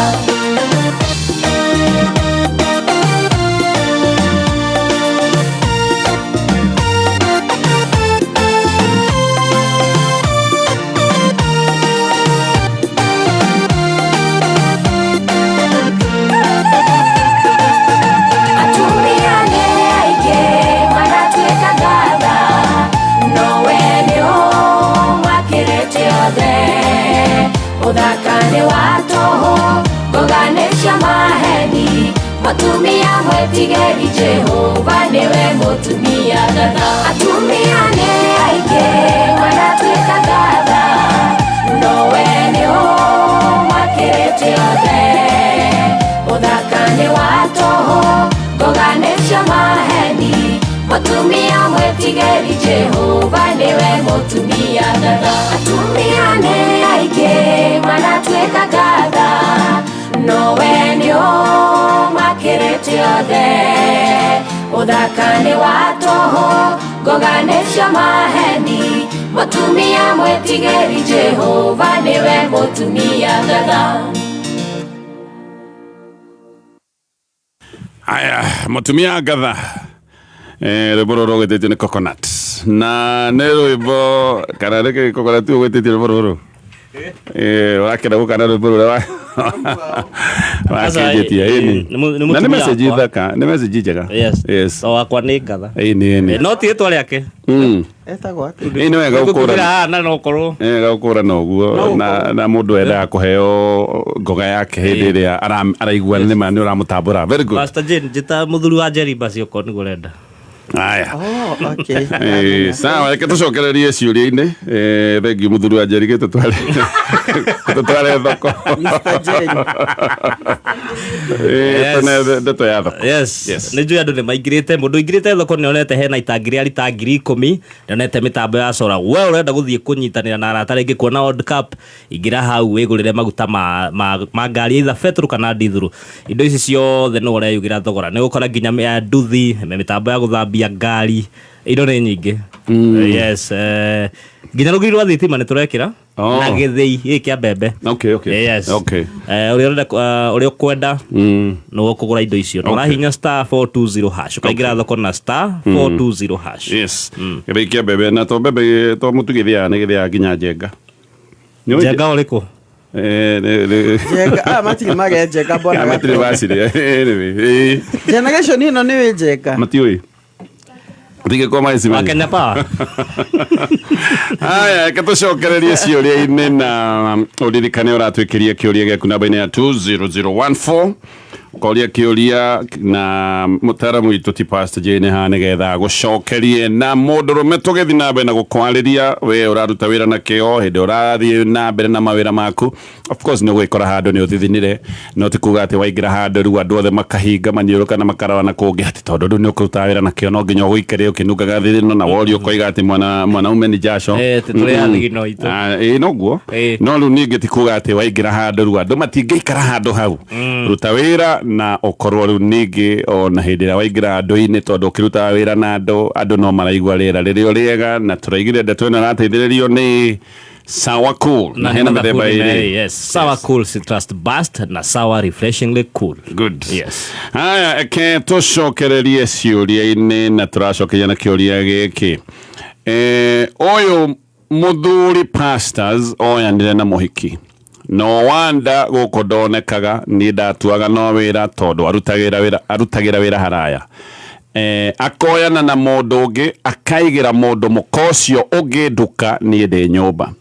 Atumia nĩ aingĩ manatuĩka ngatha nowe nĩ ũmakĩrĩte othe ũthaka nĩ wa tũhũ ngoga nĩ cia maheni mũtumia mwĩtigĩri Jehova nĩwe mũtumia ngatha atumia nĩ aingĩ manatuĩka ngatha nowe nĩ ũmakĩrĩte othe ũthaka nĩ wa tũhũ ngoga nĩ cia maheni mũtumia mwĩtigĩri Jehova nĩwe mũtumia ngatha atumia nĩ aingĩ manatuĩka ngatha nowe nĩ ũmakĩrĩte othe ũthaka nĩ wa tũhũ ngoga nĩ cia maheni mũtumia mwĩtigĩri Jehova nĩwe mũtumia ngatha. Aya, mũtumia ngatha rwĩmbo rũrũ rũgĩtĩtio nĩ Coconut na nĩ rwĩmbo kana nĩ Coconut ũgĩtĩtio rwĩmbo rũrũ ũrakena gũkana rwĩmbo rũrĩa wakĩnjĩtia ĩni na nĩ message thaka nĩ message njega. Yes. O wakwa nĩ ngatha ĩni no ti rĩtwa rĩake etagwo atĩa ĩni nĩ wega gũkũra na no korwo nĩ wega gũkũrana ũguo na mũndũ endaga kũheo ngoga yake hĩndĩ ĩrĩa araigua nĩ ma nĩ ũramũtambũra. Very good. Pastor Jane njĩta mũthuri wa Jerry basi okorwo nĩguo ũrenda. Aya. Oh, okay. Sawa, reke tũcokererie ciũria-inĩ. Thengiũ mũthuri wa Njeri gĩtũtware thoko. Mr. Jerry. Tũne ndeto ya thoko. Yes. Nĩ njũĩ andũ nĩ maingĩrĩte mũndũ ũingĩrĩte thoko nĩ onete hena itangi rĩa rita 10,000 nĩ onete mĩtambo ya cora. We ũrenda gũthiĩ kũnyitanĩra na arata rĩngĩ kuona World Cup ingĩra hau wĩgũrĩre maguta ma ngari either petrol kana diesel. Indo ici ciothe nĩ ũreyugĩra thogora nĩ ũgũkora nginya nduthi mĩtambo ya gũthambia ngari indo nĩ nyingĩ. Yes, nginya rũgiri rwa thitima nĩ tũrekĩra na gĩthĩi gĩkĩ kĩa mbembe. Okay. Yes. Okay. Ũrĩa ũkwenda nĩwe ũkũgũra indo icio. Na ũrahihinya *420# ũkaingĩra thoko na *420#. Yes. Gĩthĩi kĩa mbembe na to mbembe to mũtu gĩthĩaga nĩ gĩthĩaga nginya njenga. Njenga ũrĩkũ? Njenga matirĩ magĩa njenga bwana. Matirĩ macirĩa. Anyway. Generation ĩno nĩ wĩ njenga. Matiũĩ. Tige kwa maĩ Wa Kenya Power. Aya, reke tũcokererie ciũria-inĩ na ũririkane ũratwĩkĩria kĩũria gĩaku namba-inĩ ya 20014 ũkoria kĩũria na mũtaaramu witũ ti Pastor Jane haha nĩgetha agũcokerie na mũndũrũme tũgĩthiĩ na mbere na gũkwarĩria we ũraruta wĩra na kĩo hĩndĩ ũrathiĩ na mbere na mawĩra maku. Of course nĩ ũgwĩkora handũ nĩ ũthithinire no ti kuga atĩ waingĩra handũ rĩu andũ othe makahinga maniũrũ kana makarora na kũngĩ atĩ tondũ rĩu nĩ ũkũruta wĩra na kĩo no nginya ũgũikare ũkĩnungaga thithino na woria ũkoiga atĩ mwanaume ni jasho. Tũrĩ athigino itũ. Ĩĩ noguo no rĩu ningĩ ti kuga atĩ waingĩra handũ rĩu andũ matingĩikara handũ hau. Ruta wĩra na ũkorwo rĩu ningĩ ona hĩndĩ ĩrĩa waingĩra andũ-inĩ tondũ ũkĩrutaga wĩra na andũ no maraigua rĩera rĩrĩa rĩega na tũraigire ndeto ĩno ĩrateithĩrĩrio nĩ Sawa Cool na hena mĩthemba ĩrĩ. Yes, Sawa Cool Citrus Burst na Sawa Refreshingly Cool. Good. Yes. Haya, eke tũcokererie ciũria-inĩ na tũracokeria na kĩũria gĩkĩ. Ũyũ mũthuri pastors oyanire na mũhiki no wanda gũkũ ndonekaga niĩ ndatuaga no wĩra tondũ arutagĩra wĩra haraya. Akoyana na mũndũ ũngĩ akaigĩra mũndũ mũka ũcio ũngĩ nduka niĩ ndĩ nyũmba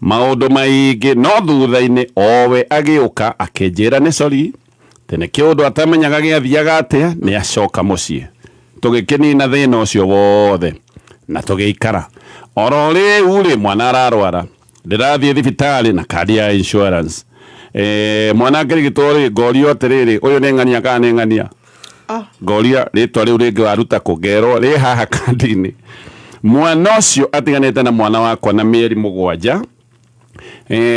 maũndũ maingĩ no thutha-inĩ owe agĩũka akĩnjĩra nĩ sorry tene kĩũndũ atamenyaga gĩathiaga atĩa nĩ acoka mũciĩ tũgĩkĩnina thĩna ũcio wothe na tũgĩikara oro rĩu rĩ mwana ararwara ndĩrathiĩ thibitarĩ na kandi ya insurance. Mwana akĩrigitwo rĩ ngorio atĩrĩrĩ ũyũ nĩ ng'ania kana nĩ ng'ania ngoria rĩtwa rĩu rĩngĩ waruta kũ ngerwo rĩ haha kandi-inĩ mwana ũcio atiganĩte na mwana wakwa na mĩeri 7.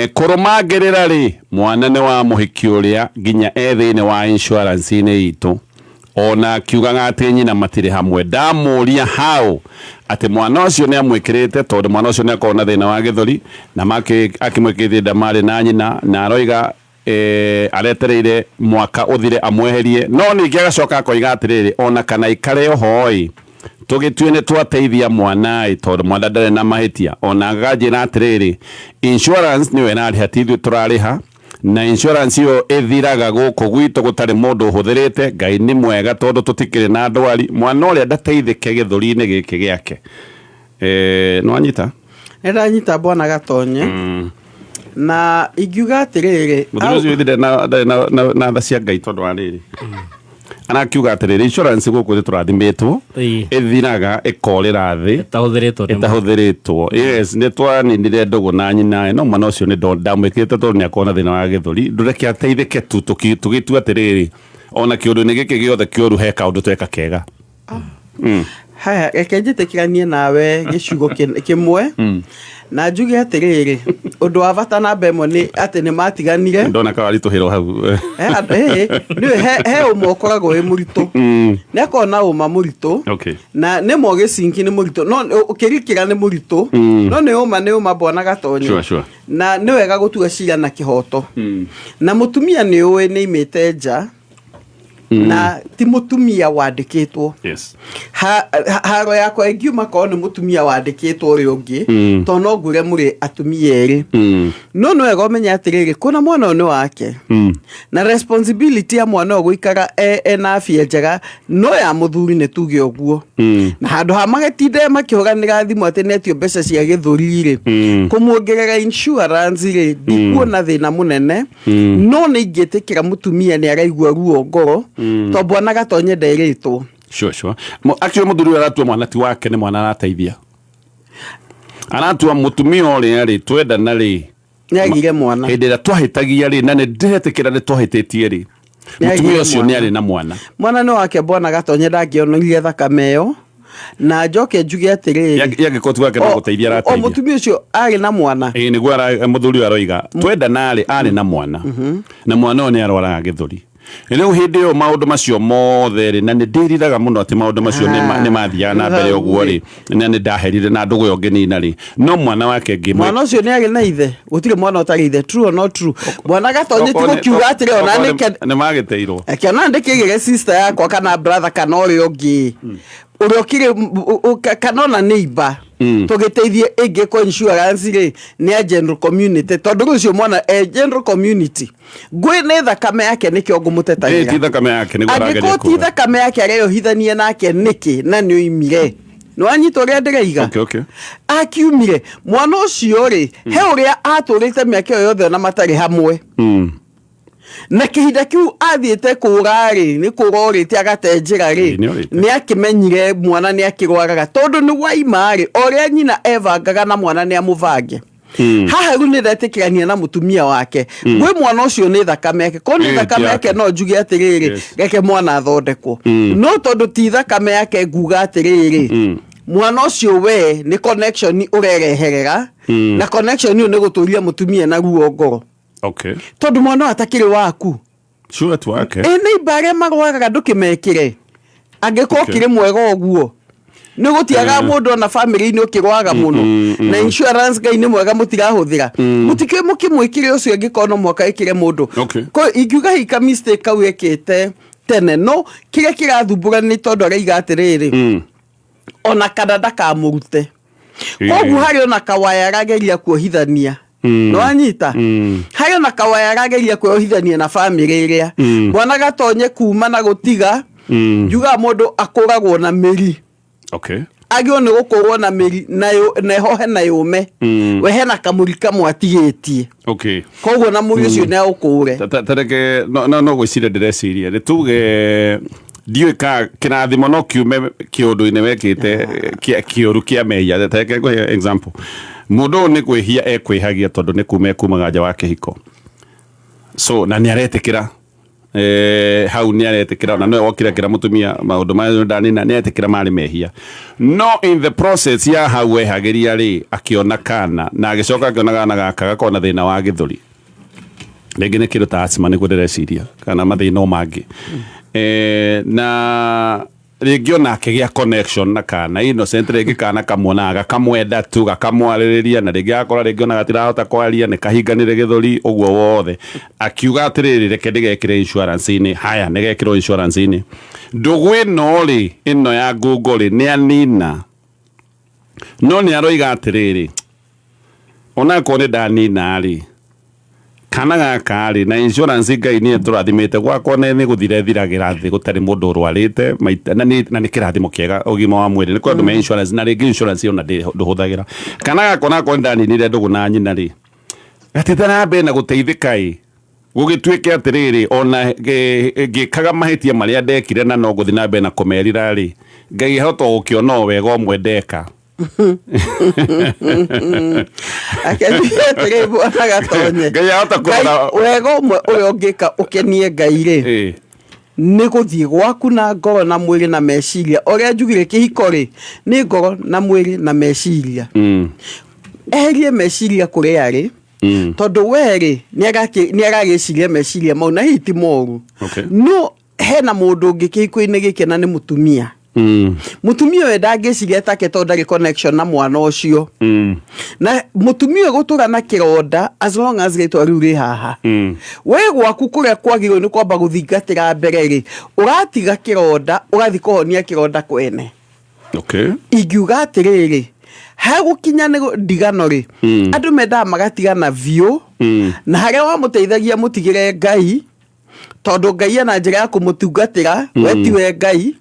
Kũrũmangĩrĩra rĩ mwana nĩ wa mũhiki ũrĩa nginya e thĩinĩ wa insurance-inĩ itũ ona akiugaga atĩ nyina matirĩ hamwe ndamũria hau atĩ mwana ũcio nĩ amwĩkĩrĩte tondũ mwana ũcio nĩ akoragwo na thĩna wa gĩthũri na akĩmwĩkĩrĩte ndamarĩ na nyina na aroiga aretereire mwaka ũthire amweherie no ningĩ agacoka akoiga atĩrĩrĩ ona kana ikare oho ĩ tũgĩtue nĩ twateithia mwana ĩ tondũ mwana ndarĩ na mahĩtia ona aganjĩra atĩrĩrĩ insurance nĩyo ĩrarĩha ti ithuĩ tũrarĩha na insurance ĩyo ĩthiraga gũkũ gwitũ gũtarĩ mũndũ ũhũthĩrĩte Ngai nĩ mwega tondũ tũtikĩrĩ na ndwari mwana ũrĩa ndateithĩke gĩthũri-inĩ gĩkĩ gĩake. Nĩ wanyita? Nĩ ndanyita bwana Gatonye. Na ingiuga atĩrĩrĩ mũthuri ũcio ithire na tha cia Ngai tondũ wa rĩrĩ arakiuga atĩrĩrĩ insurance gũkũ nĩ tũrathimĩtwo ĩthiraga ĩkorĩra thĩ ĩtahũthĩrĩtwo. Yes, nĩ twaninire ndũgũ na nyina no mwana ũcio nĩ ndamwĩkĩrĩte tondũ nĩ akoragwo na thĩna wa gĩthũri ndũreke ateithĩke tu tũgĩtua atĩrĩrĩ ona kĩũndũ-inĩ gĩkĩ gĩothe kĩũru he kaũndũ tweka kega. Haya, reke njĩtĩkĩranie nawe gĩcigo kĩmwe na njuge atĩrĩrĩ ũndũ wa bata namba ĩmwe nĩ atĩ nĩ matiganire ndona kawaritũhĩrwo hau he ũma ũkoragwo wĩ mũritũ nĩ akoragwo na ũma mũritũ na nĩ ma ũgĩcinki nĩ mũritũ no ũkĩrikĩra nĩ mũritũ no nĩ ũma nĩ ũma bwana Gatonye na nĩ wega gũtua cira na kĩhoto na mũtumia nĩ ũĩ nĩ imĩte nja na ti mũtumia wandĩkĩtwo. Yes. Haro yakwa ĩngiuma korwo nĩ mũtumia wandĩkĩtwo ũrĩa ũngĩ tondũ no ngwĩre mũrĩ atumia erĩ no nĩ wega ũmenye atĩrĩrĩ kũna mwana ũyũ nĩ wake na responsibility ya mwana ũyũ gũikara ena afya njega no ya mũthuri nĩ tuge ũguo na handũ ha magĩtinde makĩhũranĩra thimũ atĩ netio mbeca cia gĩthũri rĩ kũmuongerera insurance rĩ ndikuona thĩna mũnene no nĩ ingĩtĩkĩra mũtumia nĩ araigua ruo ngoro tondũ bwana Gatonye nderĩtwo. Sure. Actually mũthuri ũyũ aratua mwana ti wake nĩ mwana arateithia aratua mũtumia ũrĩa rĩ twendana rĩ nĩagire mwana hĩndĩ ĩrĩa twahĩtagia rĩ na nĩ ndĩretĩkĩra nĩ twahĩtĩtie rĩ mũtumia ũcio nĩ arĩ na mwana mwana nĩ wake bwana Gatonye ndangĩonire thakame ĩyo na njoke njuge atĩrĩrĩ yangĩkorwo ti wake no gũteithia arateithia o mũtumia ũcio arĩ na mwana ĩĩ nĩguo mũthuri ũyũ aroiga twendana rĩ arĩ na mwana na mwana ũyũ nĩ arwaraga gĩthũri rĩu hĩndĩ ĩyo maũndũ macio mothe rĩ na nĩ ndĩriraga mũno atĩ maũndũ macio nĩ mathiaga na mbere ũguo rĩ na nĩ ndaherire na ndũgũ ĩyo ngĩnina rĩ no mwana wake ngĩmwe mwana ũcio nĩ arĩ na ithe gũtirĩ mwana ũtarĩ ithe true or not true bwana Gatonye ti gũkiuga atĩrĩ ona nĩ magĩteirwo kĩona ndĩkĩgĩre sister yakwa kana brother kana ũrĩa ũngĩ ũrĩa ũkĩrĩ kana ona neighbor tũgĩteithie ĩngĩkwo insurance rĩ nĩ ya general community tondũ rĩu ũcio mwana e general community ngwĩ nĩ thakame yake nĩkĩo ngũmũtetagĩra ti thakame yake nĩguo arageria angĩkorwo ti thakame yake areyohithania nake nĩkĩ na nĩ oimire nĩ wanyita ũrĩa ndĩraiga akiumire mwana ũcio rĩ he ũrĩa atũrĩte mĩaka ĩyo yothe na matarĩ hamwe na kĩhinda kĩu athiĩte kũra rĩ nĩ kũra orĩte agate njĩra rĩ nĩ akĩmenyire mwana nĩ akĩrwaraga tondũ nĩ waima rĩ o ũrĩa nyina ebangaga na mwana nĩ amũbange haha rĩu nĩ ndetĩkĩrania na mũtumia wake gwĩ mwana ũcio nĩ thakame yake korwo nĩ thakame yake no njuge atĩrĩrĩ reke mwana athondekwo no tondũ ti thakame yake nguga atĩrĩrĩ mwana ũcio we nĩ connection ũrereherera na connection ĩyo nĩ gũtũria mũtumia na ruo ngoro Okay. Tondũ mwana atakĩrĩ waku sure tu wake ĩ nĩ iba arĩa marwaraga ndũkĩmekĩre angĩkorwo ũkĩrĩ mwega ũguo nĩ gũtiagaga mũndũ ona family-inĩ ũkĩrwaga mũno na insurance Ngai nĩ mwega mũtirahũthĩra mũtikĩũĩ mũkĩmwĩkĩre ũcio angĩkorwo no mũhaka ĩkĩre mũndũ ingiuga hihi ka mistake kau ekĩte tene no kĩrĩa kĩrathumbũra nĩ tondũ araiga atĩrĩrĩ ona kana ndakamũrute Koguo harĩ ona kawaya arageria kuohithania. Nĩwanyita? Harĩ ona kawaya arageria kuohithania na bamĩrĩ ĩrĩa. Mwana gatonye kuma na gũtiga. Njugaga mũndũ akũragwo na mĩri. Agĩrĩirwo nĩ gũkũrwo na mĩri na ĩhohe na yũme. We hena kamũri kamwe atigĩtie. Koguo na mũri ũcio nĩ aũkũre. Tareke no gwĩciria ndĩreciria nĩ tuge ndiũĩ ka kĩrathimo no kiume kĩũndũ-inĩ wekĩte kĩũru kĩa mehia. Tareke ngũhe example, mũndũ ũyũ nĩ kwĩhia ekwĩhagia tondũ nĩ kuma ekumaga nja wa kĩhiko, so na nĩ aretĩkĩra hau nĩ aretĩkĩra, na nowe wokire akĩra mũtumia maũndũ maya ndanina, nĩ aretĩkĩra marĩ mehia, no in the process ya hau ehagĩria rĩ, akĩona kana na agĩcoka akĩona kana gaka gakorwo na thĩna wa gĩthũri, rĩngĩ nĩ kĩndũ ta asthma nĩguo ndĩreciria, kana mathĩna o mangĩ, na rĩngĩ ona akĩgĩa connection na kana innocent, rĩngĩ kana kamuonaga gakamwenda tu, gakamwarĩrĩria, na rĩngĩ agakora rĩngĩ ona gatirahota kwaria, nĩ kahinganĩre gĩthũri ũguo wothe, akiuga atĩrĩrĩ, reke ndĩgekĩre insurance-inĩ. Haya, nĩgekĩrwo insurance-inĩ. Ndũgũ ĩno rĩ, ĩno ya ngungo rĩ, nĩ anina, no nĩ aroiga atĩrĩrĩ, onakorwo nĩ ndanina rĩ, kana gaka rĩ, na insurance Ngai nĩ tũrathimĩte gwakwa, nĩ gũthira ĩthiragĩra thĩ gũtarĩ mũndũ ũrwarĩte maita, na nĩ kĩrathimo kĩega ũgima wa mwĩrĩ, nĩ kũrĩ andũ me insurance na rĩngĩ insurance ĩyo na ndũhũthagĩra. Kana gaka onakorwo nĩ ndaninire ndũgũ na nyina rĩ, gatĩte na mbere na gũteithĩka ĩ, gũgĩtuĩke atĩrĩrĩ, ona ngĩkaga mahĩtia marĩa ndekire na no ngũthiĩ na mbere na kũmerira rĩ, Ngai ahota gũkĩona o wega ũmwe ndeka. Akenjia atĩrĩ, bwana Gatonye, Ngai ahota kũrora wega ũmwe ũrĩa ũngĩka ũkenie Ngai rĩ, nĩ gũthiĩ gwaku na ngoro na mwĩrĩ na meciria. Ũrĩa njugire kĩhiko rĩ, nĩ ngoro na mwĩrĩ na meciria. Eherie meciria kũrĩa arĩ, tondũ we rĩ, nĩ aragĩciria meciria mau na hihi ti moru. No hena mũndũ ũngĩ kĩhiko-inĩ gĩkĩ na nĩ mũtumia. Mũtumia ũyũ ndangĩciria take tondũ ndarĩ connection na mwana ũcio. Na mũtumia ũyũ gũtũra na kĩronda as long as rĩtwa rĩu rĩ haha. We gwaku kũrĩa kwagĩrĩirwo nĩ kwamba gũthingatĩra mbere rĩ, ũratiga kĩronda, ũgathiĩ kũhonia kĩronda kwene. Ingiuga atĩrĩrĩ, hagũkinya nĩ ndigano rĩ, andũ mendaga magatigana biũ, na harĩa wamũteithagia mũtigĩre Ngai, tondũ Ngai ena njĩra ya kũmũtungatĩra, we tiwe Ngai,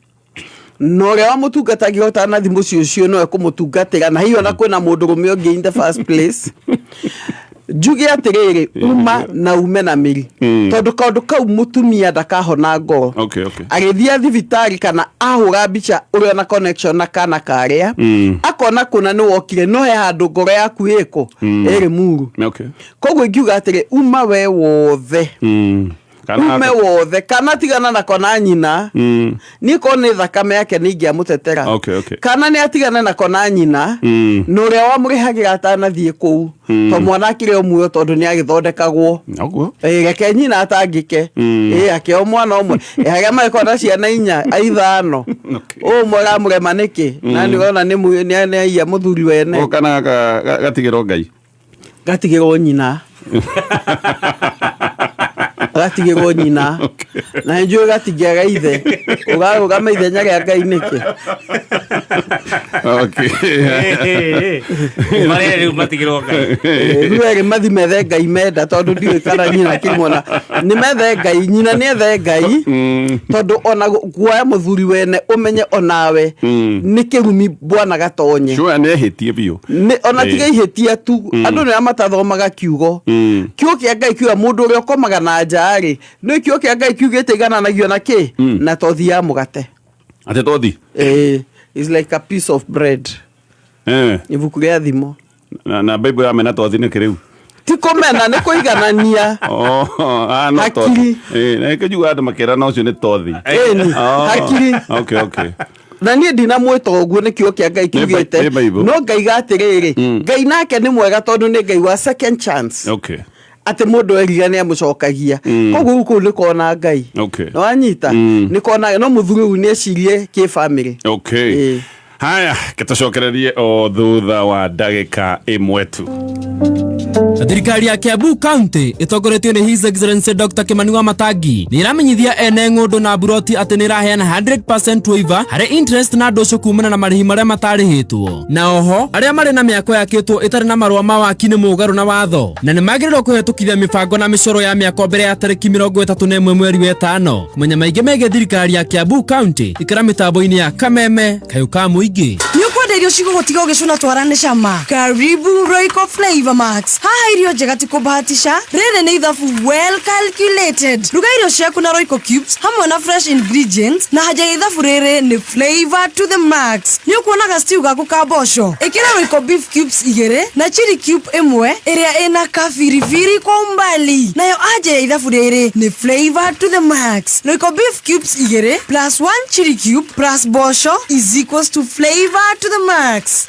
na ũrĩa wamũtungatagia ũtanathi mũciĩ ũcio nowe kũmũtungatĩra, na hihi ona kwĩna mũndũrũme ũngĩ in the first place. Njuge atĩrĩrĩ, uma na ume na mĩri, tondũ kaũndũ kau mũtumia ndakahona ngoro. Agĩthiĩ thibitarĩ kana ahũra mbica ũrĩa na connection na kana karĩa, akona kũna nĩ wokire, no he handũ ngoro yaku ĩkũ ĩrĩ muru. Koguo ingiuga atĩrĩ, uma we wothe, ume wothe, kana tigana nako na nyina. Niĩ korwo nĩ thakame yake nĩ ingĩamũtetera. Kana nĩ atigane nako na nyina, na ũrĩa wamũrĩhagĩra atanathiĩ kũu, to mwana akĩrĩ o muoyo tondũ nĩ agĩthondekagwo. Reke nyina atangĩke. Akĩo mwana ũmwe, harĩa magĩkorwo na ciana inya ithano, ũũ ũmwe ũramũrema nĩkĩ? Na nĩ ũrona nĩ aiya mũthuri wene. Kana gatigĩrwo Ngai, gatigĩrwo nyina, gatigĩrwo nyina, na njũĩ gatingĩaga ithe. Ũrarũgama ithenya rĩa Ngai nĩkĩ? Marĩa rĩu matigĩrwo Ngai. Rĩu erĩ mathi methe Ngai menda, tondũ ndiũĩ kana nyina kĩmwona nĩ methe Ngai, nyina nĩ ethe Ngai, tondũ ona kuoya mũthuri wene ũmenye onawe nĩ kĩrumi, bwana Gatonye. Sure, nĩ ehĩtie biũ. Ona tiga ihĩtia tu, andũ nĩ arĩa matathomaga kiugo. Kiugo kĩa Ngai kiuga mũndũ ũrĩa ũkomaga na nja rĩ, nĩ kiugo kĩa Ngai kiugĩte igananagio na kĩ? Na tothi ya mũgate. Atĩ tothi? Is like a piece of bread. Ibuku rĩa Thimo. Na Bible yamena tothi nĩkĩ rĩu? Ti kũmena, nĩ kũiganania. Oh, ah, no tothi. Hakiri. Na ĩkĩnjigua andũ makĩra no ũcio nĩ tothi. Ĩni, Oh, hakiri. Okay. Na niĩ ndinamwĩta ũguo, nĩ kiugo kĩa Ngai kiugĩte. Nĩ Bible. No ngaiga atĩrĩrĩ, Ngai nake nĩ mwega tondũ nĩ Ngai wa second chance, atĩ mũndũ erira nĩ amũcokagia. Koguo rĩu kũu nĩ kona Ngai. Nĩ wanyita? Nĩ kona, no mũthuri ũyũ nĩ ecirie kĩ family. Haya, gĩtũcokererie o thutha wa ndagĩka ĩmwe tu. Thirikari ya Kiambu County ĩtongoretio nĩ His Excellency Dr. Kimani Wamatangi nĩ ĩramenyithia ene ng'ũndũ na mburoti atĩ nĩ ĩraheana 100% waiver harĩ interest na ndũcũ kumana na marĩhi marĩa matarĩhĩtwo. Na oho arĩa marĩ na mĩako yakĩtwo ĩtarĩ na marũa ma waki nĩ mũgarũ na watho na nĩ magĩrĩirwo kũhetũkithia mĩbango na mĩcoro ya mĩako mbere ya tarĩki 31 mweri wa ĩtano. Kũmenya maingĩ megiĩ thirikari ya Kiambu County ikĩra mĩtambo-inĩ ya Kameme kayũ ka mũingĩ. Nĩ ũkwenda irio cigũgũtiga ũgĩcũna twara nĩ cama? Karibu Royco Flavor Max. Haha irio njega ti kũbahatisha, rĩrĩ nĩ ithabu well calculated. Ruga irio ciaku na Royco cubes hamwe na fresh ingredients, na haja ya ithabu rĩrĩ nĩ flavor to the max. Nĩ ũkuonaga stew gaku ka mboco, ĩkĩra Royco beef cubes 2 na chili cube 1 ĩrĩa ĩna kabiribiri kwa umbali. Nayo anja ya ithabu rĩrĩ nĩ flavor to the max. Royco beef cubes 2 plus 1 chili cube plus mboco is equals to flavor to the max.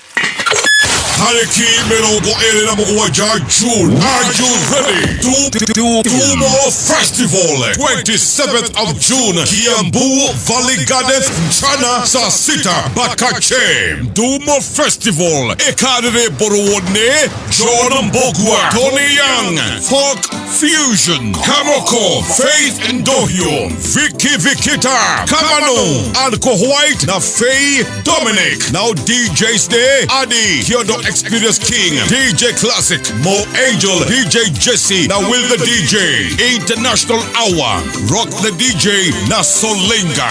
Tariki 27 June. Are you ready? Dumo Festival, 27th of June, Kiambu Valley Gardens, mchana saa 6 Bakache. Dumo Festival, Ekarere Borowone, John Mbogwa, Tony Young, Folk Fusion, Kamoko, Faith Ndohio, Vicky Vikita, Kamano, Alco White na Faye Dominic. Now DJs Day, Adi, Kyoto Experience King, DJ Classic, Mo Angel, DJ Jesse, now Will the DJ, International Hour, Rock the DJ, na Solinga.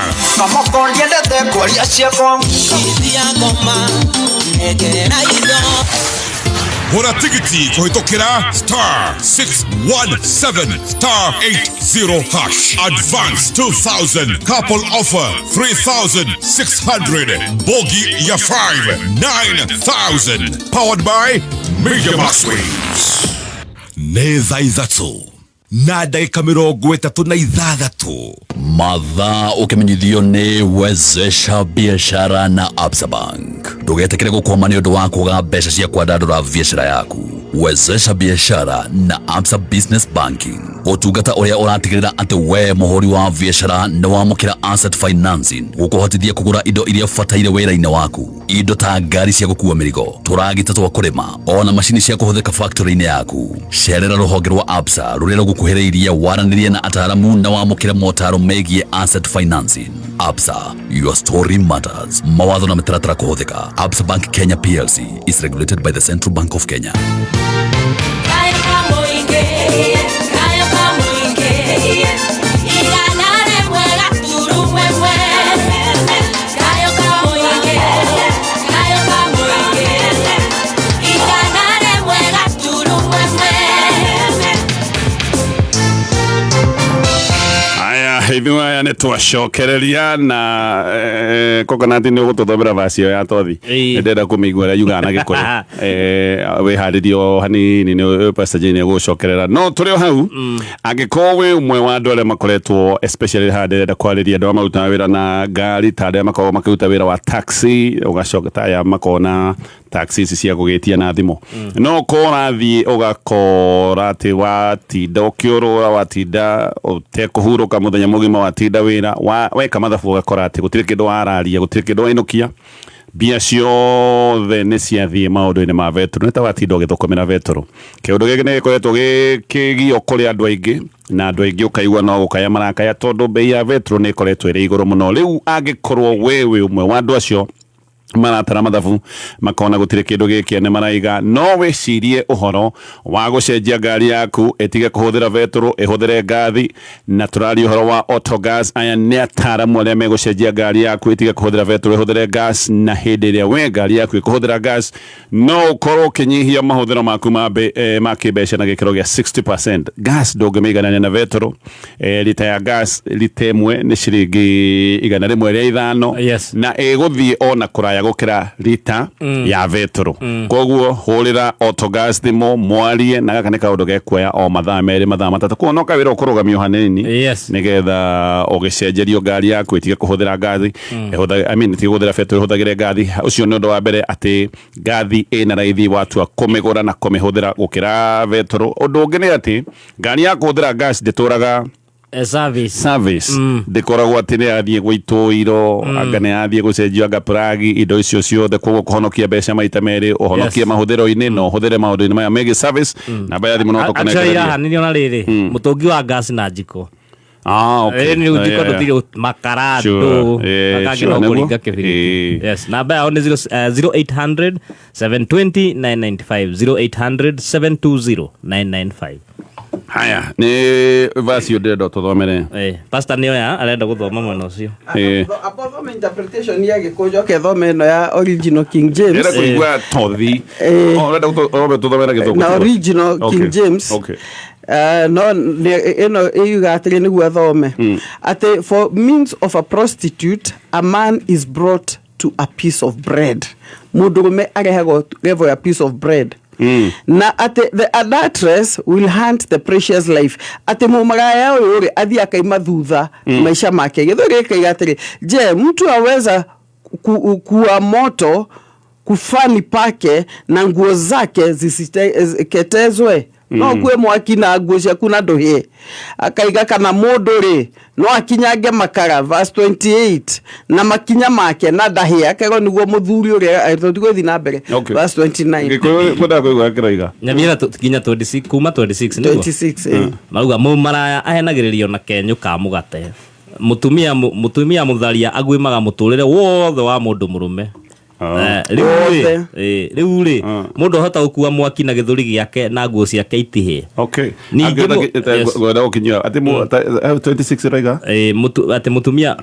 Gura tigiti kuhitokera star 617 star 80 hash. Advance 2000. Couple offer 3600. Bogi ya 5 9000. Powered by Major Max Waves. Nĩ thaa 3 na ndagĩka 36. Mathaa ũkĩmenyithio nĩ Wezesha Biashara na Absa Bank. Ndũgetĩkĩre gũkwama nĩ ũndũ wa kwaga mbeca cia kwandandũra biacara yaku. Wezesha Biashara na Absa Business Banking, ũtungata ũrĩa ũratigĩrĩra atĩ we mũhũri wa biacara nĩ wamũkĩra asset financing gũkũhotithia kũgũra indo iria bataire wĩra-inĩ waku, indo ta ngari cia gũkua mĩrigo, tũragita twa kũrĩma, ona macini cia kũhũthĩka factory-inĩ yaku. Cerera rũhonge rwa Absa rũrĩa rũgũkuhĩrĩirie, waranĩrie na ataaramu na wamũkĩre motaro megiĩ asset financing. Absa, your story matters. Mawatho na mĩtaratara kũhũthĩka. Absa Bank Kenya PLC is regulated by the Central Bank of Kenya. Aya, ithuĩ aya nĩ twacokereria na kokonati nĩ ũgũtũthomera vaci ĩyo ya tothi. Ndĩrenda kũmĩigua ũrĩa yugaga na Gĩkũyũ. Wĩharĩrie o hanini nĩ Pastor Jane egũgũcokerera. No tũrĩ o hau, angĩkorwo wĩ ũmwe wa andũ arĩa makoretwo especially haha ndĩrenda kwarĩria andũ arĩa marutaga wĩra na ngari, ta arĩa makoragwo makĩruta wĩra wa taxi, ũgacoka ta aya makoragwo na taxi ici cia gũgĩtia na thimũ. No ũkorwo ũrathiĩ ũgakora atĩ watinda ũkĩũrũra, watinda ũtekũhurũka mũthenya mũgima, watinda wĩra, weka mathabu ũgakora atĩ gũtirĩ kĩndũ wararia, gũtirĩ kĩndũ wainũkia, mbia ciothe nĩ ciathiĩ maũndũ-inĩ ma betũrũ, nĩ ta watinda ũgĩthũkũmĩra betũrũ. Kĩũndũ gĩkĩ nĩ gĩkoretwo gĩkĩgio kũrĩ andũ aingĩ, na andũ aingĩ ũkaigua no gũkaya marakaya tondũ bei ya betũrũ nĩ ĩkoretwo ĩrĩ igũrũ mũno. Rĩu angĩkorwo we wĩ ũmwe wa andũ acio maratara mathabu makona gũtirĩ kĩndũ gĩkĩ nĩ maraiga, no wĩcirie ũhoro wa gũcenjia ngari yaku ĩtige kũhũthĩra betũrũ, ĩhũthĩre ngathi. Na tũraria ũhoro wa autogas. Aya nĩ ataaramu arĩa megũcenjia ngari yaku ĩtige kũhũthĩra betũrũ, ĩhũthĩre gas. Na hĩndĩ ĩrĩa we ngari yaku ĩkũhũthĩra gas, no ũkorwo ũkĩnyihia mahũthĩro maku ma kĩmbeca na gĩkĩro gĩa 60%. Gas ndũngĩmĩiganania na betũrũ. Rita ya gas rita ĩmwe nĩ ciringi 105, na ĩgũthiĩ ona kũraya gũkĩra rita ya betũrũ. Koguo hũrĩra autogas thimũ mwarie, na gaka nĩ kaũndũ gekuoya o mathaa 2 mathaa 3. Koguo no kawĩra ũkũrũgamio hanini nĩgetha ũgĩcenjerio ngari yaku ĩtige kũhũthĩra ngathi, ĩtige kũhũthĩra betũrũ, ĩhũthagĩre ngathi. Ũcio nĩ ũndũ wa mbere, atĩ ngathi ĩna raithi watua kũmĩgũra na kũmĩhũthĩra gũkĩra betũrũ. Ũndũ ũngĩ nĩ atĩ ngari ya kũhũthĩra gas ndĩtũraga Service. Service ndĩkoragwo atĩ nĩ yathiĩ gũitwo iro, anga nĩ yathiĩ gũcenjio, anga plug, indo icio ciothe. Koguo kũhonokia mbeca maita merĩ, ũhonokie mahũthĩro-inĩ na ũhũthĩre maũndũ-inĩ maya megiĩ service. Namba ya thimũ no Actually tũkũnengererie. irahanĩrio na rĩrĩ mũtũngi wa gas na njiko. Ah, okay. Ĩĩ, nĩ njiko ndũtige makara ndũ akangĩ no nĩguo. kũringa kĩbiriti. Yes, namba yao nĩ 0800 720 995, 0800 720 995. Haya, nĩ verse ĩyo ndĩrenda ũtũthomere. Pastor nĩoya arenda gũthoma mwena ũcio. Apothome interpretation ya gĩkũnjo kethome ĩno ya original King James. Ndĩrenda kũigua tothi. Oh, ũrenda ũrenda tũthomere gĩthũngũ Na tiguo? original King James. No ĩno ĩuga atĩrĩ, nĩguo athome atĩ, "For means of a prostitute a man is brought to a piece of bread." Mũndũrũme arehagwo level ya piece of bread. Na atĩ the adulteress will hunt the precious life, atĩ mũmaraya ũyũ rĩ athiĩ akaima thutha maica make. Gĩthweri gĩkaiga atĩrĩ, "Je, mtu aweza kuwa moto kufani pake na nguo zake zisiteketezwe?" No kue mwaki na nguo ciaku na ndũhĩe. Akaiga kana mũndũ rĩ no akinyange makara, verse 28, na makinya make na ndahĩe. Akerwo nĩguo mũthuri ũrĩa tũtigũthiĩ na mbere. Verse 29. Gĩkũyũ kwendaga kũigua kĩroiga. Nyamira nginya 26, kuma 26 nĩguo? 26, eh. Marauga mũmaraya ahenagĩrĩrio na kenyũ ka mũgate, mũtumia mũtharia aguĩmaga mũtũrĩre wothe wa mũndũ mũrũme. Rĩu rĩ, Wothe. Rĩu rĩ, mũndũ ahota gũkua mwaki na gĩthũri gĩake na nguo ciake itihĩe? Ningĩ yes. Ngwenda gũkinyia atĩ 26 ĩroiga. Atĩ mũtumia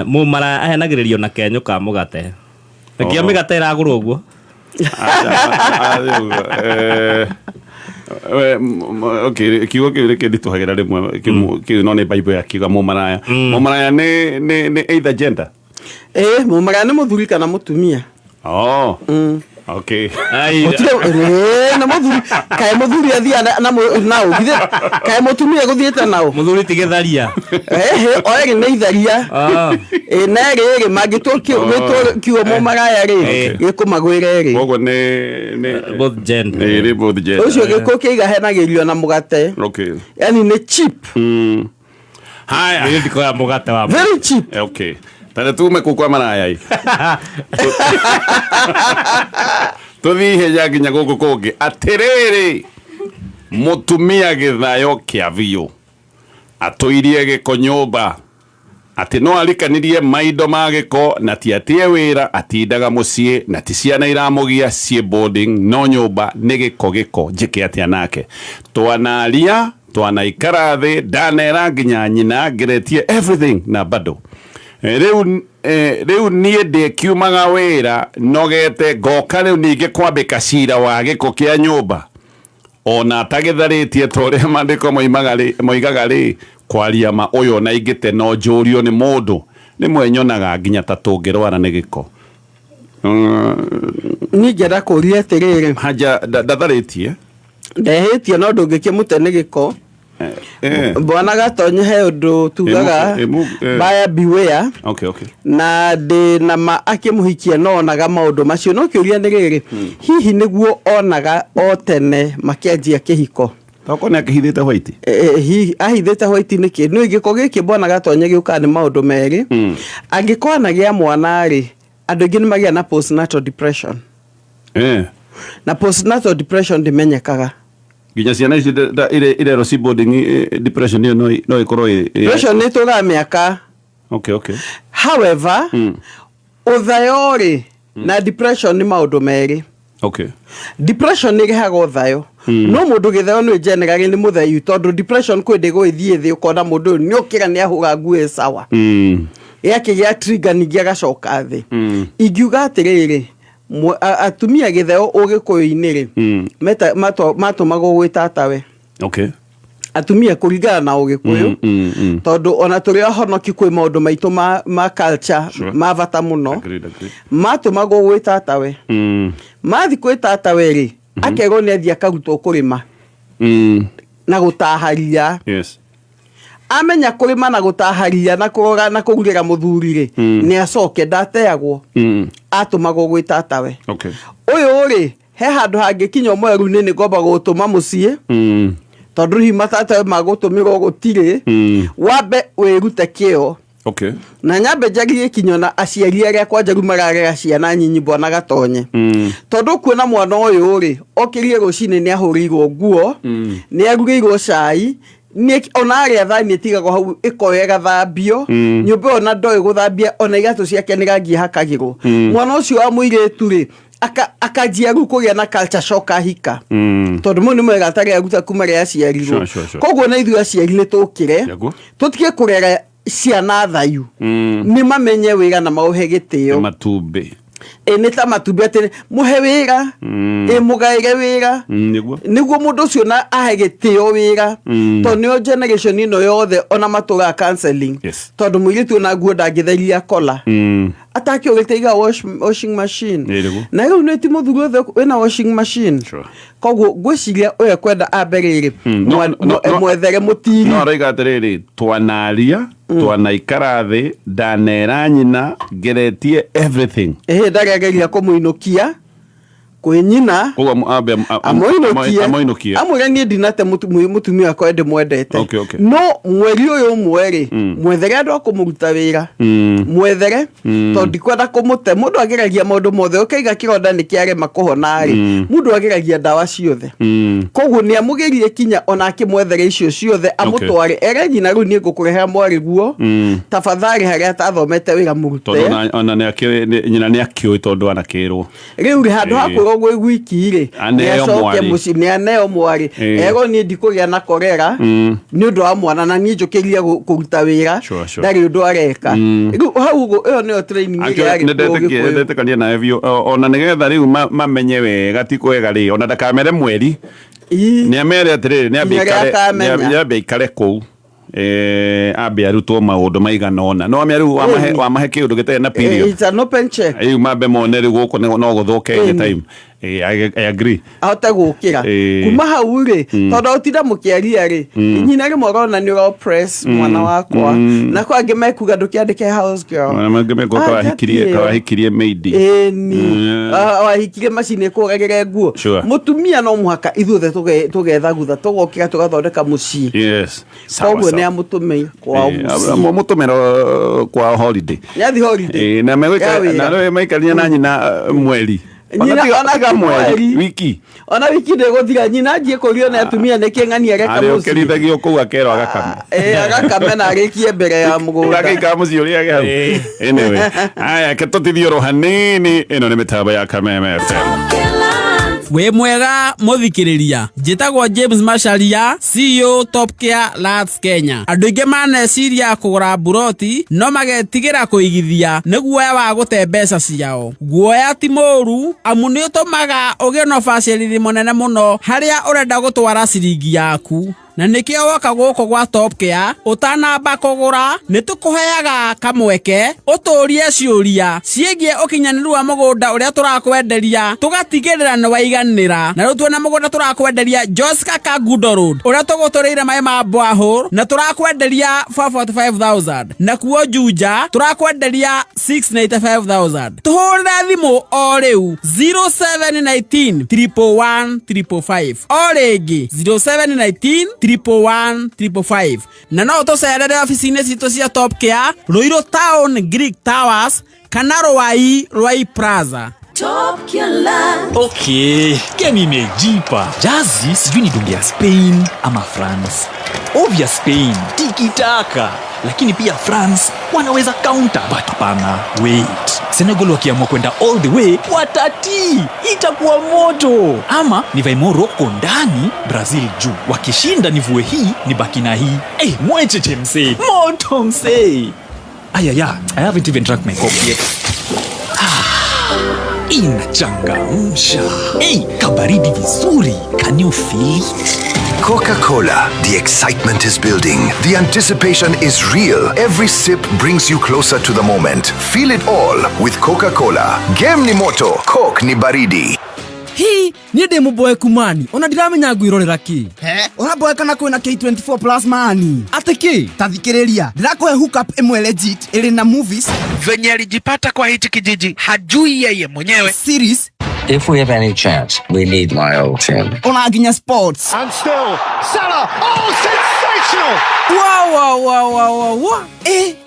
mũmaraya ahenagĩrĩrio na kenyũ ka mũgate. Nakĩo mĩgate ĩragũrwo ũguo. Okay, kiugo kĩu nĩkĩnditũhagĩra rĩmwe kĩu, no nĩ Bible yakiuga mũmaraya. Mũmaraya nĩ either gender. Ĩ, mũmaraya nĩ mũthuri kana mũtumia. Oh. Okay. Gũtirĩ ĩ, na mũthuri kaĩ mũthuri athiaga na naũ githĩ kaĩ mũtumia gũthiĩte naũ? Mũthuri ti gĩtharia. Ehe, o erĩ nĩ itharia. Ĩ, na erĩ rĩ mangĩtua gwĩtwo kiugo mũmaraya rĩ, gĩkũmagwĩra erĩ. Koguo nĩ both gender. Nĩ both gender. Ũcio gĩkũ kĩiga henagĩrio na mũgate. Yani nĩ cheap. Haya. Nĩ ndikoya mũgate wa Very cheap. Okay. Tare tume kuu kwa maraya i. Tũthiĩ ihenya nginya gũkũ kũngĩ. Atĩrĩrĩ, mũtumia gĩthayo kĩa biũ atũirie gĩko nyũmba, atĩ no arikanirie maindo ma gĩko, na ti atie wĩra, atindaga mũciĩ, na ti ciana iramũgia ciĩ boarding, no nyũmba nĩ gĩko gĩko. Njĩke atĩa nake? Twanaria, twanaikara thĩ, ndanera nginya nyina ngeretie everything na bado. Rĩu niĩ ndĩkiumaga wĩra nogete, ngoka rĩu ningĩ kwambĩka cira wa gĩko kĩa nyũmba, ona atagĩtharĩtie ta ũrĩa maandĩko moigaga rĩ. Kwaria ma, ũyũ ona ingĩte no njũrio nĩ mũndũ. Rĩmwe nyonaga nginya ta tũngĩrwara nĩ gĩko. Niĩ ngĩenda kũria atĩrĩrĩ. Haja ndatharĩtie. Ndehĩtie, no ndũngĩkĩmũte nĩ gĩko. Bwana Gatonye, he ũndũ tugaga, buyer beware. Na ndĩ na ma akĩmũhikia no onaga maũndũ macio, no kĩũria nĩ rĩrĩ, hihi nĩguo onaga o tene makĩanjia kĩhiko? Tokorwo nĩ akĩhithĩte white. Hihi ahithĩte white nĩkĩ? Nĩ gĩko gĩkĩ, bwana Gatonye, gĩũkaga nĩ maũndũ merĩ. Angĩkorwo anagĩa mwana rĩ, andũ aingĩ nĩ magĩa na postnatal depression. Na postnatal depression ndĩmenyekaga. Nginya ciana ici irerwo ci boarding, depression ĩyo no ĩkorwo Depression nĩ ĩtũraga mĩaka. However, ũthayo rĩ na depression nĩ maũndũ merĩ. Depression nĩ ĩrehaga ũthayo, no mũndũ gĩthayo nĩ generally nĩ mũthayu, tondũ depression kwĩ ndĩ gũgĩthiĩ thĩ, ũkona mũndũ ũyũ nĩ ũkĩra nĩ ahũra nguo ĩ sawa, gĩakĩgĩa trigger ningĩ agacoka thĩ. Ingiuga atĩrĩrĩ, atumia gĩtheo ũgĩkũyũ-inĩ rĩ, matũmagwo gwĩ tatawe. Atumia kũringana na ũgĩkũyũ, tondũ ona tũrĩ ahonoki kwĩ maũndũ maitũ ma culture ma bata mũno. Agreed, agreed. Matũmagwo gwĩ tatawe. Mathi kwĩ tatawe rĩ, akerwo nĩ athiĩ akarutwo kũrĩma na gũtaharia. Amenya kũrĩma na gũtaharia na kũrora na kũrugĩra mũthuri rĩ, nĩ acoke ndateagwo. Atũmagwo gwĩ tatawe. Ũyũ rĩ, he handũ hangĩkinya ũmwe rĩu nĩ ngomba gũtũma mũciĩ. Tondũ hihi matata ma gũtũmĩrwo gũtirĩ, wambe wĩrute kĩo. Na nyambe njarie kinyo na aciari arĩa kwanja rĩu mararera ciana nyinyi bwana Gatonye, tondũ kuona mwana ũyũ rĩ okĩrie rũcinĩ nĩ ahũrĩirwo nguo, nĩ arugĩirwo cai, ona arĩa thani ĩtigagwo hau ĩkoya ĩgathambio, nyũmba ĩyo na ndoĩ gũthambia, ona iratũ ciake nĩ rangi ihakagĩrwo. Mwana ũcio wa mũirĩtu rĩ akanjia rĩu kũgĩa na culture shock ahika, tondũ mau nĩ mawĩra atarĩ aruta kuma rĩrĩa aciarirwo. Koguo na ithuĩ aciari nĩ tũkĩre, tũtige kũrera ciana thayu, nĩ mamenye wĩra na maũhe gĩtĩo. Nĩ matumbĩ. Ĩ nĩ ta matumbĩ atĩ mũhe wĩra, ĩ mũgaĩre wĩra, nĩguo mũndũ ũcio na ahe gĩtĩo wĩra, tondũ nĩo generation ĩno yothe ona matũraga counseling, tondũ mũirĩtu ona nguo ndangĩtheria kola atakĩũgĩte iga washing machine. Ĩ, nĩguo. Na rĩu nĩ ti mũthuri wothe wĩna washing machine. Koguo ngwĩciria ũyũ ekwenda ambe rĩrĩ, mwethere mũtiri. No aroiga atĩrĩrĩ, twanaria, twanaikara thĩ, ndanera nyina ngeretie everything. Ĩhĩ, ndaregeria kũmũinũkia kwĩ nyina. Koguo ambe amũinũkie. Amũinũkie. Amwĩre niĩ ndinate mũtumia wakwa ndĩmwendete. No mweri ũyũ ũmwe rĩ, mwethere andũ a kũmũruta wĩra, mwethere, tondũ ndikwenda kũmũte. Mũndũ ageragia maũndũ mothe, ũkaiga kĩronda nĩ kĩarema kũhona rĩ, mũndũ ageragia ndawa ciothe. Koguo nĩ amũgerie kinya ona akĩmwethere icio ciothe, amũtware ere nyina rĩu niĩ ngũkũrehera mwarĩ guo, tafadhali harĩa atathomete wĩra mũrute. Tondũ ona nyina nĩ akĩũĩ tondũ anakĩrwo. Rĩu rĩ, handũ ha kwĩrwo gwĩ wiki rĩ, Aneo nĩ acoke mwarĩ. mũciĩ, nĩ aneo mwarĩ. Erwo niĩ ndikũgĩa na korera nĩ ũndũ wa mwana, na niĩ njũkĩrie kũruta wĩra. Ndarĩ ũndũ areka. Rĩu hau ũguo, ĩyo nĩyo training ĩrĩa yarĩ kuo Gĩkũyũ. Ndetĩkania nawe biũ. Ona nĩgetha rĩu mamenye wega ti kwega rĩ, ona ndakamere mweri, nĩ amere atĩrĩrĩ, nĩ ambe Nginya rĩrĩa akamenya. nĩ ambe aikare kũu, ambe arutwo maũndũ maigana ũna, no amenya rĩu wamahe kĩũndũ gĩtarĩ na period. It's an open check. Rĩu mambe mone rĩu gũkũ no gũthũke anytime. I agree. Ahote gũkĩra kuma hau rĩ, tondũ ũtinda mũkĩaria rĩ, nyina rĩmwe ũrona nĩ ũra oppress mwana wakwa, na kwa angĩ mekuga ndũkĩandĩke house girl. Ona mangĩ mekuga Ah, kawahikirie ngatĩo. Kawahikirie maid. Ĩni. Wahikirie macini ĩkũragĩre nguo. Mũtumia no mũhaka ithuothe tũgethagutha, tũgokĩra tũgathondeka mũciĩ. Yes. Sawa, Koguo sawa. nĩ amũtũme kwao mũciĩ. Mũtũmĩro kwao holiday. Nĩ athi holiday. Na Ya megũikara wĩra. na rĩu maikarire na nyina mweri. Ona Nyina ona tiga ti mweri, mweri. Wiki. Ona wiki ndĩgũthira, nyina anjie kũrio nĩ atumia nĩkĩ ng'ani areka Arĩ mũciĩ. ũkĩrithagio kũu akerwo agakame. Ĩ, agakame na arĩkie mbere ya mũgũnda. Agĩikara mũciĩ ũrĩa age hau. Anyway, aya ke tũtithie hanini, ĩno nĩ mĩtambo ya Kameme FM. Wĩ mwega mũthikĩrĩria, njĩtagwo James Macharia, CEO Top Care Lands Kenya. Andũ aingĩ maneciria kũgũra mburoti no magetigĩra kũigithia nĩ guoya wa gũte mbeca ciao. Guoya ti mũũru, amu nĩ ũtũmaga ũgĩe na ũbacĩrĩri mũnene mũno harĩa ũrenda gũtwara ciringi yaku, na nĩkĩo woka gũkũ gwa Top Care ũtanamba kũgũra nĩ tũkũheaga kamweke ũtũrie ciũria ciĩgiĩ ũkinyanĩru wa mũgũnda ũrĩa tũrakwenderia, tũgatigĩrĩra nĩ waiganĩra. Na rĩu twĩna mũgũnda tũrakwenderia Joska Kangundo Road ũrĩa tũgũtũrĩire maĩ ma borehole, na tũrakwenderia 445,000, na kuo Juja tũrakwenderia 695,000. Tũhũrĩre thimũ o rĩu 0719 111 555, o rĩngĩ 0719 111 555, na no ũtũcerere obici-inĩ citũ cia Top Care Ruiru Town Greek Towers kana Ruai Ruai Plaza. Top Killer. Okay, game imejipa. Jazi sijui ni dunge ya Spain ama France. Obvious Spain, tikitaka. Lakini pia France wanaweza counter, but hapana, wait. Senegal wakiamua kwenda all the way, watatii, itakuwa moto. Ama nivae Morocco ndani, Brazil juu. Wakishinda nivue hii, nibaki na hii. Hey, mwecheche msee, moto msee. Ayaya, I haven't even drank my coffee yet. Inachangamsha. Hey, kabaridi vizuri. Can you feel it? Coca Cola. The excitement is building. The anticipation is real. Every sip brings you closer to the moment. Feel it all with Coca Cola. Game ni moto, Coke ni baridi. Hi, niĩ ndĩ mũboeku mani, ona ndiramenya ngwĩrorera kĩ. He, ũraboeka na kwĩna K24 Plus mani. Atĩ kĩ? Ta thikĩrĩria, ndĩrakũhe hookup ĩmwe legit ĩrĩ na movies. Venye alijipata kwa hichi kijiji hajui yeye mwenyewe. Series If we have any chance, we need my old team. Ona nginya sports. And still, Salah! Oh, sensational! Wow, wow, wow, wow, wow, wow.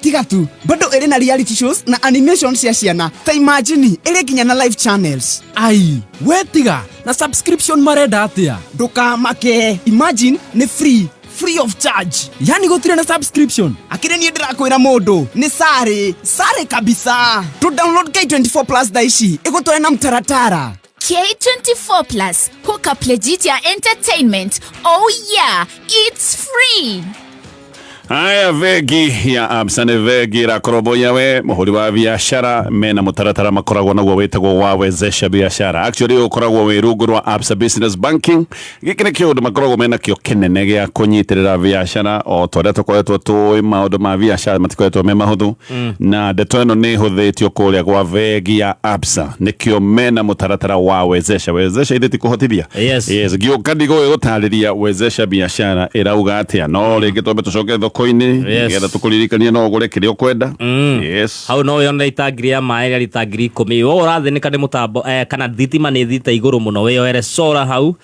Tiga tu bado ĩrĩ na reality shows na animation cia ciana. Ta imagine ĩrĩ nginya na live channels. Ai, we tiga na subscription marenda atia? Ndũkamake, imagine nĩ free, free of charge. Yani gũtirĩ na subscription? Akĩrĩ niĩ ndĩrakwĩra mũndũ nĩ sare sare kabisa. To download K24 Plus thaa ici ĩgũtware na mtaratara. K24 Plus, hook up legit ya entertainment. Oh yeah, it's free. Haya, vengi ya Absa nĩ vengi ĩrakoroboia we mũhũri wa biacara mena mũtaratara makoragwo naguo wĩtagwo wa wezesha biashara. Actually ũkoragwo wĩ rungu rwa Absa Business Banking. Gĩkĩ nĩ kĩũndũ makoragwo mena kĩo kĩnene gĩa kũnyitĩrĩra biacara, o ta ũrĩa tũkoretwo tũĩ maũndũ ma biacara matikoretwo me mahũthũ, na ndeto ĩno nĩ ĩhũthĩtio kũrĩa gwa vengi ya Absa, nĩkĩo mena mũtaratara wa wezesha. Wezesha ithe ti kũhotithia. Yes. Yes, ngĩũka ndigũĩ gũtarĩria wezesha biashara ĩrauga atĩa, no rĩngĩ twambe tũcoke thoko-inĩ nĩgetha tũkũririkanie no ũgũre kĩrĩa ũkwenda. Yes. Hau no wĩyonere itangi rĩa maĩ rĩa rita 10,000. Wo ũrathĩnĩka nĩ mũtambo kana thitima nĩ ĩthiĩte igũrũ mũno, wĩyoere solar hau.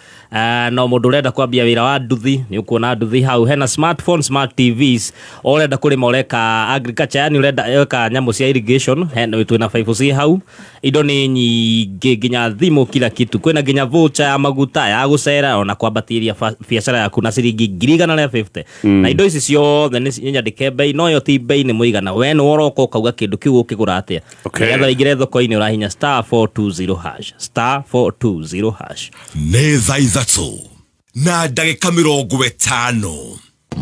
No mũndũ ũrenda kwambia wĩra wa nduthi nĩ ũkuona nduthi hau. Hena smartphone, smart TVs. Ũrenda kũrĩma ũreka agriculture, yani ũrenda eka nyamũ cia irrigation, hena twĩna 5C hau. Indo nĩ nyingĩ nginya thimũ, kila kitu. Kwĩna nginya voucher ya maguta ya gũcera ona kwambatĩria biacara yaku na ciringi 150,000. Na indo ici ciothe nĩ nyandĩke bei, no yo ti bei nĩ mũigana. We nĩ ũroka ũkauga kĩndũ kĩu ũkĩgũra atĩa. Nĩgetha ũingĩre thoko-inĩ ũrahinya *420#, *420#. Nĩ thaa 3:50.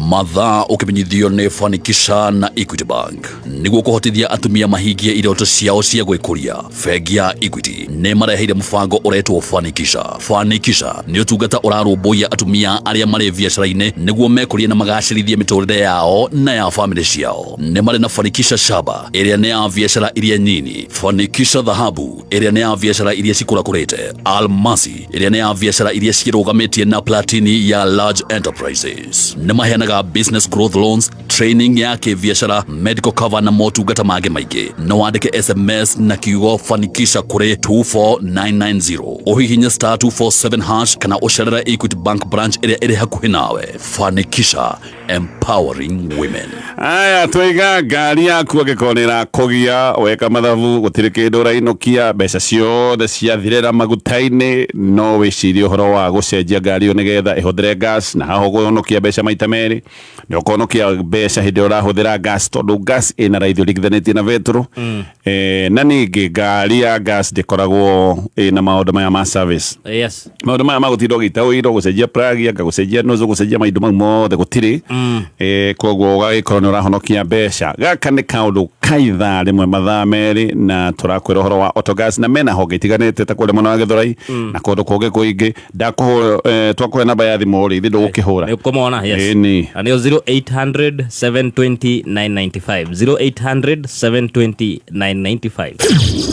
Mathaa ũkĩmenyithio nĩ Fanikisha na Equity Bank nĩguo kũhotithia atumia mahingie iroto ciao cia gwĩkũria. Bengi ya Equity nĩ mareheire mũbango ũretwo Fanikisha. Fanikisha nĩ ũtungata ũrarũmbũiya atumia arĩa marĩ biacara-inĩ nĩguo mekũrie na magacĩrithie mĩtũrĩre yao na ya famĩlĩ ciao. Nĩ marĩ na Fanikisha Shaba ĩrĩa nĩ ya biacara iria nyini, Fanikisha Dhahabu ĩrĩa nĩ ya biacara iria cikũrakũrĩte, Almasi ĩrĩa nĩ ya biacara iria cirũgamĩtie na Platini ya large enterprises. Nĩ maheanaga business growth loans, training ya kĩbiacara, medical cover na motungata mangĩ maingĩ. No wandĩke SMS na kiugo Fanikisha kũrĩ 24990, ũhihinye *247# kana ũcerere Equity Bank branch ĩrĩa ĩrĩ hakuhĩ nawe. Fanikisha, empowering women. Aya, twaiga ngari yaku angĩkorwo nĩ ĩrakũgia weka mathabu gũtirĩ kĩndũ ũrainũkia, mbeca ciothe ciathirĩra maguta-inĩ, no wĩcirie ũhoro wa gũcenjia ngari ĩyo nĩgetha ĩhũthĩre gas, na haha ũkũhonokia mbeca maita merĩ. Nĩ ũkũhonokia mbeca hĩndĩ ĩrĩa ũrahũthĩra gas, tondũ gas ĩna raithi ũringithanĩtie na betũrũ. Na ningĩ ngari ya gas ndĩkoragwo ĩna maũndũ maya ma service. Yes. Maũndũ maya ma gũtinda ũgĩita ũiro, gũcenjia plug, anga gũcenjia nozzle, gũcenjia maindo mau mothe gũtirĩ. Koguo ũgagĩkorwo nĩ ũrahonokia mbeca. Gaka nĩ kaũndũ ka ithaa rĩmwe mathaa merĩ, na tũrakwĩra ũhoro wa autogas, na mena honge itiganĩte ta kũrĩa mwena wa Gĩthũrai na kũndũ kũngĩ kũingĩ. Twakũhe namba ya thimũ rĩ, ithuĩ ndũgũkĩhũra. Nĩ ũkũmona, yes. Ĩni. Na nĩyo 0800 720 995, 0800 720 995.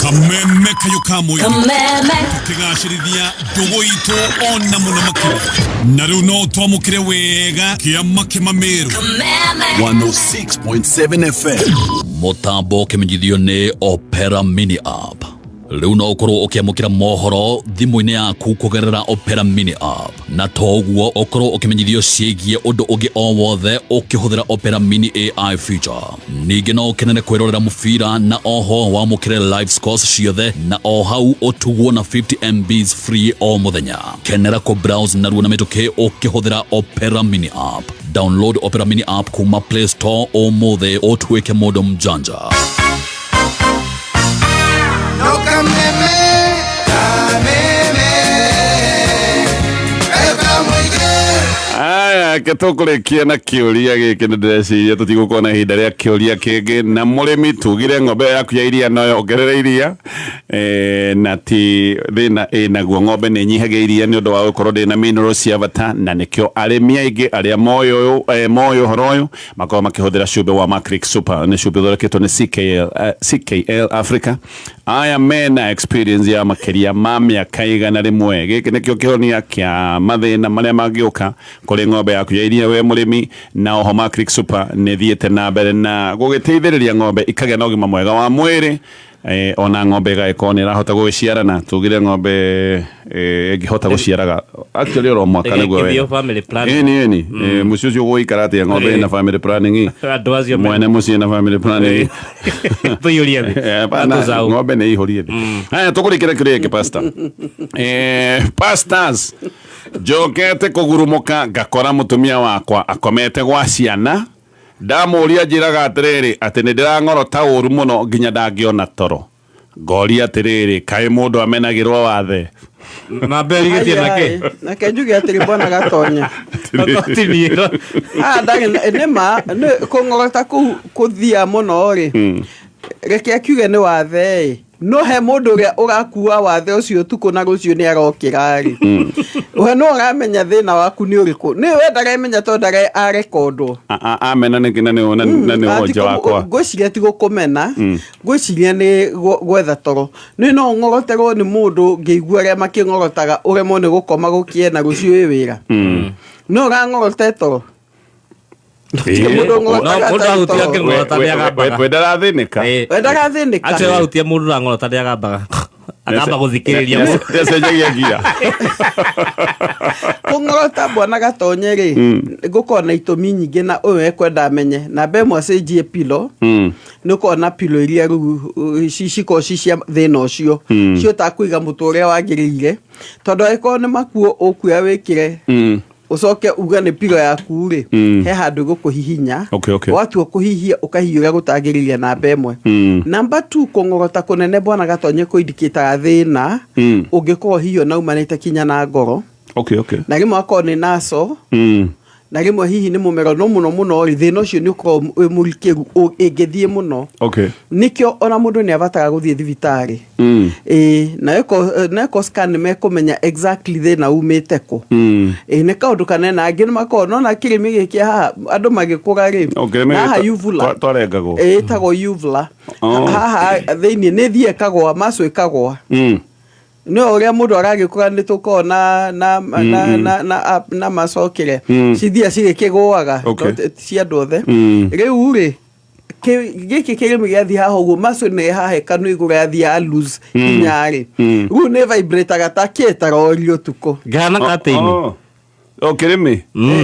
Kameme kayũ ka mũingĩ. Kameme. Tũkĩgacĩrithia ndũgũ itũ ona mũno makĩria. Na rĩu no twamũkĩre wega kĩama kĩmamĩrũ. Kameme. 106.7 FM. Mũtambo ũkĩmenyithio nĩ Opera Mini App. Rĩu no ũkorwo ũkĩamũkĩra mohoro thimũ-inĩ yaku kũgerera Opera Mini App, na to ũguo ũkorwo ũkĩmenyithio ciĩgiĩ ũndũ ũngĩ o wothe ũkĩhũthĩra Opera Mini AI feature. Ningĩ no ũkenere kwĩrorera mũbira na oho wamũkĩre live scores ciothe, na o hau ũtugwo na 50 MBs free o mũthenya. Kenera kũ browse narua na mĩtũkĩ ũkĩhũthĩra Opera Mini App. Download Opera Mini App kuma Play Store ũmũthĩ ũtuĩke mũndũ mjanja. No kameme, kameme, kayo kamũingĩ. Aya, ke tũkũrĩkia na kĩũria gĩkĩ, nĩ ndĩreciria tũtigũkorwo na ihinda rĩa kĩũria kĩngĩ. Na mũrĩmi tugire ng'ombe yaku ya iria no yongerere iria, na ti thĩna ĩnaguo. Ng'ombe nĩ ĩnyihagia iria nĩ ũndũ wa gũkorwo ndĩna minerals cia bata, na nĩkĩo arĩmi aingĩ arĩa moĩ ũhoro ũyũ makoragwo makĩhũthĩra cumbĩ wa Macric Super. Nĩ cumbĩ ũthondeketwo nĩ CKL Africa. Aya mena experience ya makĩria ma mĩaka 100. Gĩkĩ nĩkĩo kĩhonia kĩa mathĩna marĩa mangĩũka kũrĩ ng'ombe yaku ya iria we mũrĩmi. Na oho Macric Super nĩ thiĩte na mbere na gũgĩteithĩrĩria ng'ombe ikagĩa na ũgima mwega wa mwĩrĩ. Ona ng'ombe ĩgagĩkorwo nĩ ĩrahota gũgĩciarana, tugire ng'ombe ĩngĩhota gũciaraga actually oro mwaka nĩguo Ĩgekithio wega. family planning. Ĩni ĩni. Mũciĩ ũcio ũgũikara atĩa ng'ombe ĩna family planning? Andũ acio Mwene mũciĩ na family planning. Tũiyũrie thĩ. Hapana, Tũcaũ. ng'ombe nĩ ihũrie thĩ. Haya, tũkũrĩkĩra kĩrĩa gĩkĩ pastor. Pastors, njokete kũgurumũka ngakora mũtumia wakwa akomete gwa ciana. Ndamũria njĩraga atĩrĩrĩ atĩ nĩ ndĩrang'orota ũru mũno nginya ndangĩona toro. Ngoria atĩrĩrĩ, kaĩ mũndũ amenagĩrwo wathe? Na mbere Ai, nake njuge atĩrĩ bwana Gatonya. Ah, ndarĩ nĩ ma nĩ kũng'orota kũu kũthia mũno rĩ, reke akiuge nĩ wathe ĩ, no he mũndũ ũrĩa ũrakua wathe ũcio ũtukũ na rũciũ nĩ arokĩra rĩ, we no ũramenya thĩna waku nĩ ũrĩkũ? Nĩ we ndaremenya tondũ ndare arekondwo. Amena nĩkĩ na nĩ wonje wakwa. Ngwĩciria ti gũkũmena, ngwĩciria nĩ gwetha toro. Nĩ no ng'oroterwo nĩ mũndũ ngĩigua arĩa makĩng'orotaga ũremwo nĩ gũkoma gũkĩe na rũciũ wĩ wĩra. No ũrang'orote toro. Mũndũ ũng'orotaga No, mũndũ atarĩ ahutia toro. akĩng'orota nĩagambaga. We ndarathĩnĩka. We ndarathĩnĩka. Actually wahutia mũndũ ũrang'orota nĩagambaga. Akamba gũthikĩrĩria mũndũ. Nĩacenjagia ngia. Kũng'orota bwana Gatonye rĩ, ngũkorwo na itũmi nyingĩ na ũyũ ekwenda amenye. Namba ĩmwe acenjie pillow. Nĩ ũkorwo na pillow iria rĩu cikorwo ci cia thĩna ũcio, ciotaga kũiga mũtwe ũrĩa wagĩrĩire, tondũ angĩkorwo nĩ makuo ũkuoya wĩkĩre, ũcoke uge nĩ pillow yaku rĩ, he handũ gũkũhihinya. Watua kũhihia ũkahihia ũrĩa gũtagĩrĩire, namba ĩmwe. Namba 2, kũng'orota kũnene bwana Gatonye kũindikĩtaga thĩna ũngĩkorwo hihi ona umanĩte kinya na ngoro, na rĩmwe akorwo nĩ naso, na rĩmwe hihi nĩ mũmero, no mũno mũno rĩ, thĩna ũcio nĩ ũkoragwo wĩ mũrikĩru ĩngĩthiĩ mũno. Nĩkĩo ona mũndũ nĩ abataraga gũthiĩ thibitarĩ. Ĩĩ, na eko scan nĩ mekũmenya exactly thĩna umĩte kũ. Ĩĩ, nĩ kaũndũ kanene. Angĩ nĩ makoragwo nona kĩrĩmĩ gĩkĩ haha andũ magĩkũra rĩ, na haha uvula. Twarengagwo. Ĩĩ, ĩtagwo uvula. Oh. Haha thĩinĩ nĩ thiĩ ĩkagũa maco ĩkagũa. No ũrĩa mũndũ aragĩkũra nĩ tũkoragwo na na macokere cithia cigĩkĩgũaga. No cia andũ othe. Rĩu rĩ, gĩkĩ kĩrĩmĩ gĩathiĩ haha ũguo, maco nĩ haha ĩkanua igũrũ yathiĩ ya loose hinya rĩ, rĩu nĩ vibrataga ta kĩtarori ũtukũ. Ngahana curtain. Oh. Oh, kĩrĩmĩ.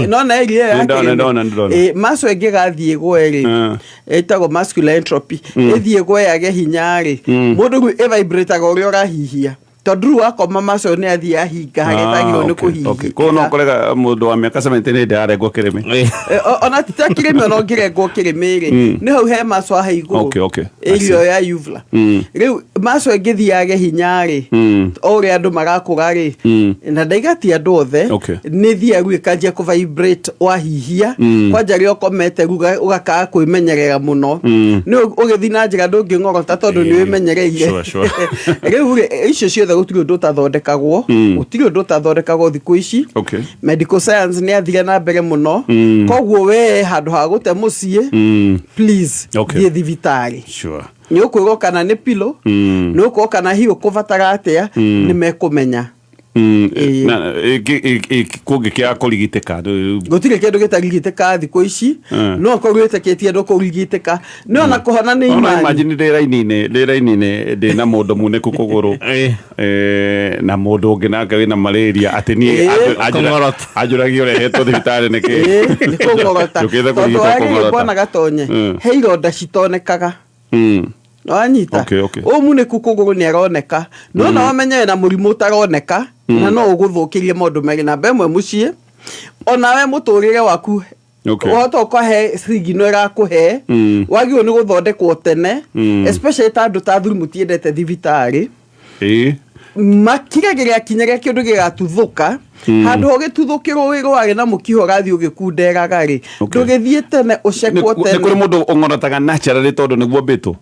Nona area ĩyo ya Nĩndona, kĩrĩmĩ. nĩndona, nĩndona. Maco ĩngĩgathiĩ ĩgwe rĩ, ĩtagwo muscular entropy, ĩthiĩ ĩgwe yage hinya rĩ, mũndũ rĩu ĩvibrataga ũrĩa ũrahihia, tondũ rĩu wakoma maco nĩ athiĩ ahinga harĩa ĩtagĩrĩirwo nĩ kũhihia. Koguo no ũkorega mũndũ wa mĩaka 70 nĩ ndarengwo kĩrĩmĩ. Ona ti ta kĩrĩmĩ, ona ũngĩrengwo kĩrĩmĩ rĩ, nĩ hau he maco haha igũrũ. Area ya uvula. Rĩu maco ĩngĩthiĩ yage hinya rĩ, o ũrĩa andũ marakũra rĩ, na ndaiga ti andũ othe, nĩ thiaga rĩu ĩkanjia kũ vibrate wahihia. Kwanja rĩrĩa ũkomete rĩu ũgakaga kwĩmenyerera mũno. Nĩ ũgĩthiĩ na njĩra ndũngĩng'orota tondũ nĩ wĩmenyereire. Sure, sure. Rĩu rĩ, icio ciothe gũtirĩ ũndũ ũtathondekagwo. Gũtirĩ ũndũ ũtathondekagwo thikũ ici. Medical science nĩ athire na mbere mũno. Koguo we handũ ha gũte mũciĩ, please, thiĩ thibitarĩ. Nĩ ũkwĩrwo kana nĩ pillow, nĩ ũkwĩrwo kana hihi ũkũbatara atĩa, nĩ mekũmenya. Na kũngĩkĩaga kũrigitĩka? Gũtirĩ kĩndũ gĩtarigitĩka thikũ ici. No ũkorwo wĩtĩkĩtie ndũkũrigitĩka, no ona kũhona nĩ Ona imani. Imagine ndĩ raini-inĩ ndĩna mũndũ munĩku kũgũrũ, na mũndũ ũngĩ nake wĩna malaria, atĩ niĩ anjũragia ũrehetwo thibitarĩ nĩkĩ? Nĩ kũng'orota. Njũkĩte Tondũ kũrigitwo warĩ kũng'orota. bwana Gatonye, he ironda citonekaga. Wanyita? Okay. Ũyũ munĩku kũgũrũ nĩ aroneka, no na wamenye wĩna mũrimũ ũtaroneka, na no ũgũthũkĩrie maũndũ merĩ, namba ĩmwe mũciĩ onawe mũtũrĩre waku. Wahota ũkahe signal ĩrakũhe, wagĩrĩirwo nĩ gũthondekwo tene, especially ta andũ ta athuri mũtiendete thibitarĩ. Makiragĩrĩa kinya rĩa kĩndũ gĩgatuthũka. Handũ ho gĩtuthũkĩrwo wĩrware na mũkiha ũrathiĩ ũgĩkunderaga rĩ, ndũgĩthiĩ tene ũcekwo Nĩ kũrĩ tene. mũndũ ũng'orotaga naturally tondũ nĩguo mbĩtũ?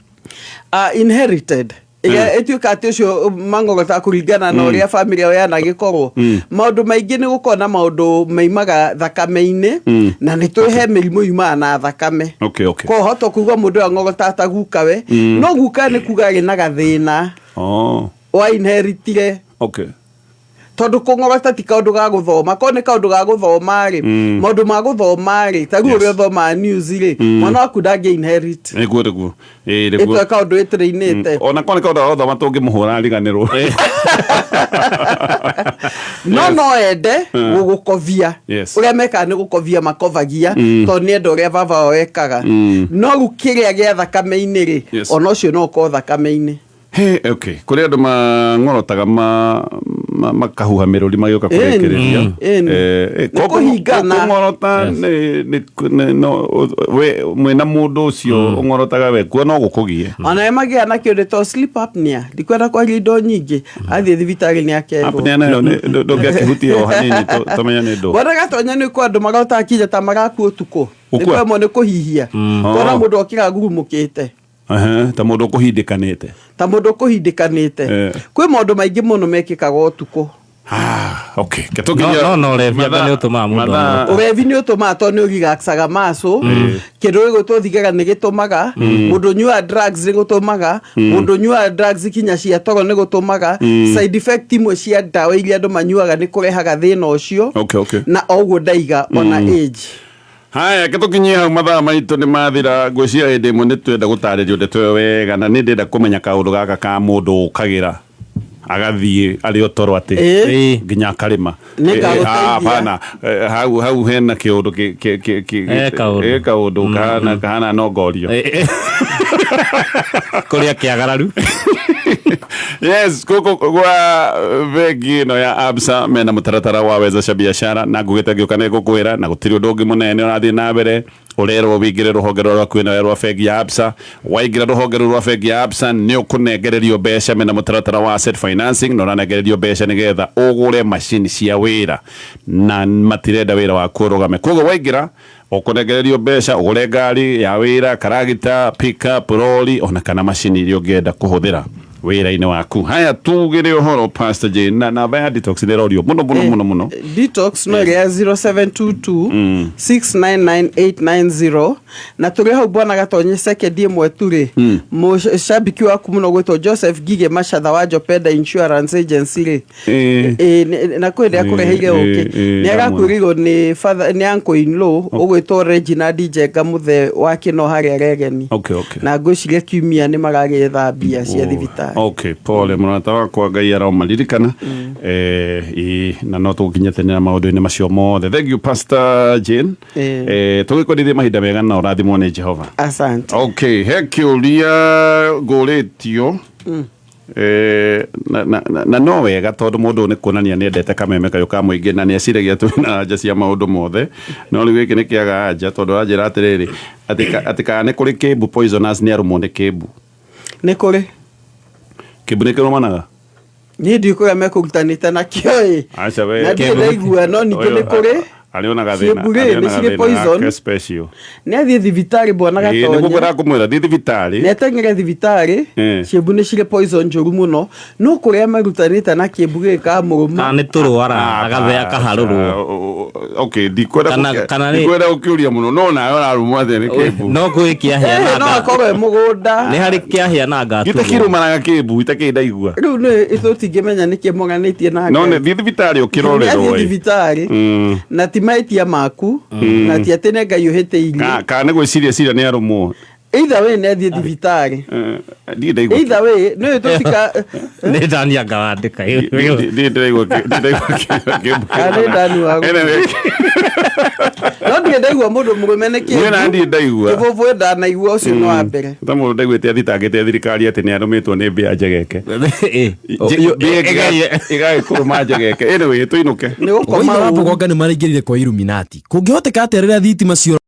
Inherited ĩrĩa ĩtuĩka atĩ ũcio mang'orotaga kũringana na ũrĩa family yao yanagĩkorwo. Maũndũ maingĩ nĩ gũkorwo na maũndũ maimaga thakame-inĩ, na nĩ twĩhe mĩrimũ yumaga na thakame. Kohota kũigua mũndũ ũyũ ang'orotaga ta gukawe, no guka nĩ kuga arĩ na gathĩna wa inheritire. Tondũ kũng'orota ti kaũndũ ga gũthoma, korwo nĩ kaũndũ ga gũthoma rĩ, maũndũ ma gũthoma rĩ, ta rĩu ũrĩa ũthomaga news rĩ, mwana waku ndangĩ inherit. Nĩguo, nĩguo. Ĩĩ, nĩguo. Ĩtwe kaũndũ ĩtĩrĩinĩte. Ona korwo nĩ kaũndũ ga gũthoma tũngĩmũhũra ariganĩrwo. No no ende gũgũkovia. Ũrĩa mekaga nĩ gũkovia makovagia, tondũ nĩ enda ũrĩa baba wao ekaga. No rĩu kĩrĩa gĩa thakame-inĩ rĩ, ona ũcio no ũkorwo thakame-inĩ. He, okay. Kũrĩ andũ mang'orotaga makahuha mĩrũri magĩũka kũrĩkĩrĩria. Ĩni. Nĩ kũhingana. Kũng'orota no we mwĩna mũndũ ũcio ũng'orotaga we kuo no gũkũgie. Ona magĩa na kĩũndũ to sleep apnea, ndikwenda kwaria indo nyingĩ, athiĩ thibitarĩ nĩ akerwo. Apnea nayo ndũngĩakĩhutia o hanini tũmenye nĩ ndũ. Bwana Gatonya, nĩ kwa andũ marotaga kinya ta marakua ũtukũ. Nĩ Gũkua? kwemwo nĩ kũhihia, kona Oh. mũndũ okĩra agurumũkĩte. Ehe, ta mũndũ ũkũhindĩkanĩte. Ta mũndũ ũkũhindĩkanĩte. Kwĩ maũndũ maingĩ mũno mekĩkaga ũtukũ. Okay. No, ũrevi anga nĩ ũtũmaga mũndũ ang'orote. Ũrevi nĩ ũtũmaga, tondũ nĩ ũrelaxaga muscle. Kĩndũ gĩgwĩtwo thigara nĩ gĩtũmaga. Mũndũ ũnyuaga drugs nĩ gũtũmaga. Mũndũ ũnyuaga drugs kinya cia toro nĩ gũtũmaga. Side effect imwe cia ndawa iria andũ manyuaga nĩ kũrehaga thĩna ũcio. Okay. Na oguo ndaiga ona age. Haya, ke tũkinyie hau, mathaa maitũ nĩ mathira. Ngwĩciria hĩndĩ ĩmwe nĩ twenda gũtarĩrio ndeto ĩyo wega, na nĩ ndĩrenda kũmenya kaũndũ gaka ka mũndũ ũkagĩra agathiĩ arĩ o toro atĩ nginya akarĩma. Nĩngagũteithia. Hapana. Hau hena kĩũndũ Kaũndũ. Kaũndũ kahana nongorio. Kũrĩa kĩagararu. Yes, gũkũ gwa bengi ĩno ya Absa mena mũtaratara wa wezesha biashara, na ngugĩte ngĩũka nĩ ngũkwĩra, na gũtirĩ ũndũ ũngĩ mũnene ũrathiĩ na mbere. Ũrerwo wĩingĩre rũhonge rũrĩa rwakuhĩ nawe rwa bengi ya Absa. Waingĩra rũhonge rũu rwa bengi ya Absa, nĩ ũkũnengererio mbeca. Mena mũtaratara wa asset financing, na ũranengererio mbeca nĩgetha ũgũre macini cia wĩra, na matirenda wĩra waku ũrũgame. Koguo waingĩra ũkũnengererio mbeca ũgũre ngari ya wĩra, karagita, pickup, rori, ona kana macini iria ũngĩenda kũhũthĩra wĩra-inĩ waku. Haya, tugĩre ũhoro, Pastor Jane, na namba ya detox nĩ ĩrorio mũno mũno mũno mũno. Detox no ĩrĩa ya 0722 699890, na tũrĩ hau, bwana Gatonye, sekendi ĩmwe tu rĩ, mũcambiki waku mũno gwĩtwo Joseph Ngige Macatha wa Jopenda Insurance Agency rĩ, na kwĩ rĩrĩa akũreheire ũkĩ, nĩ arakwĩrĩirwo nĩ father, nĩ uncle in law ũgwĩtwo Reginald Njenga Mũthee wa Kĩno harĩa Regeni. Na ngwĩciria kiumia nĩ maragĩetha mbia cia thibitarĩ. Okay, pole mũrata wakwa, Ngai aromaririkana. Ĩ, na no tũgũkinyĩte na maũndũ-inĩ macio mothe. Thank you, Pastor Jane. Tũgĩkwendithie mahinda mega na ũrathimwo nĩ Jehova. Asante. Okay, he kĩũria ngũrĩtio. Na no wega, tondũ mũndũ ũyũ nĩ kuonania nĩ endete kameme kayũ ka mũingĩ, na nĩ eciragia twĩna anja cia maũndũ mothe, no rĩu gĩkĩ nĩ kĩaga anja, tondũ aranjĩra atĩrĩrĩ, atĩ kana nĩ kũrĩ kĩmbu poisonous, nĩ arũmwo nĩ kĩmbu. Nĩ kũrĩ. Kĩmbu nĩ kĩrũmanaga? Niĩ ndiũĩ kũrĩa mekũrutanĩte nakĩo ĩ. Aca we. Na ndirĩ ndaigua, no ningĩ nĩ kũrĩ. Arĩonaga thĩna. Ciĩmbu rĩ, nĩ Arĩonaga cirĩ thĩna poison. wake special. Nĩ athiĩ thibitarĩ, bwana Ĩĩ, nĩguo Gatonye. ngwendaga kũmwĩra thiĩ thibitarĩ. Nĩ ateng'ere thibitarĩ. Ciĩmbu nĩ cirĩ poison njũru mũno, no kũrĩa merutanĩte na kĩmbu gĩkĩ kamũrũma. Kana nĩ tũrwara agathea kaharũrwo. Okay, ndikwenda Kana ndikwenda gũkĩũria mũno, no nawe ũrarũmwo atĩa nĩ kĩmbu? No kwĩ kĩahĩa na No akorwo e mũgũnda. Nĩ harĩ kĩahĩa na Gĩte ngatũrwo. kĩrũmanaga kĩmbu itakĩrĩ ndaigua. Rĩu nĩ tũtingĩmenya nĩkĩ moganĩtie na No Ngai. nĩ thiĩ thibitarĩ Nĩ ũkĩrorerwo athiĩ ĩ. thibitarĩ. Na ti mahĩtia maku, na ti atĩ nĩ Ngai ũhĩtĩirie. Kana nĩ gwĩciria ciria nĩ arũmwo. Either way nĩ athiĩ thibitarĩ. Ndirĩ ndaigua. Either way nĩ tũtika. Nĩ ndani anga wandĩka. Ndirĩ ndaigua kĩmbu. Kana nĩ ndani wa Anyway, no ndirĩ ndaigua mũndũ mũrũme nĩ niĩ na ndirĩ ndaigua. Kĩbũbũ ndanaigua, ũcio nĩ wa mbere. Ta mũndũ ndaiguĩte athitangĩte thirikari atĩ nĩ arũmĩtwo nĩ mbĩa njegeke. Mbĩa ĩgagĩkũrũma njegeke. Anyway, tũinũke. Nĩ gũkoma Oiga wapo gwanga nĩ maraingĩrire kwa Illuminati. Kũngĩhoteka atĩa rĩrĩa thitima ciora?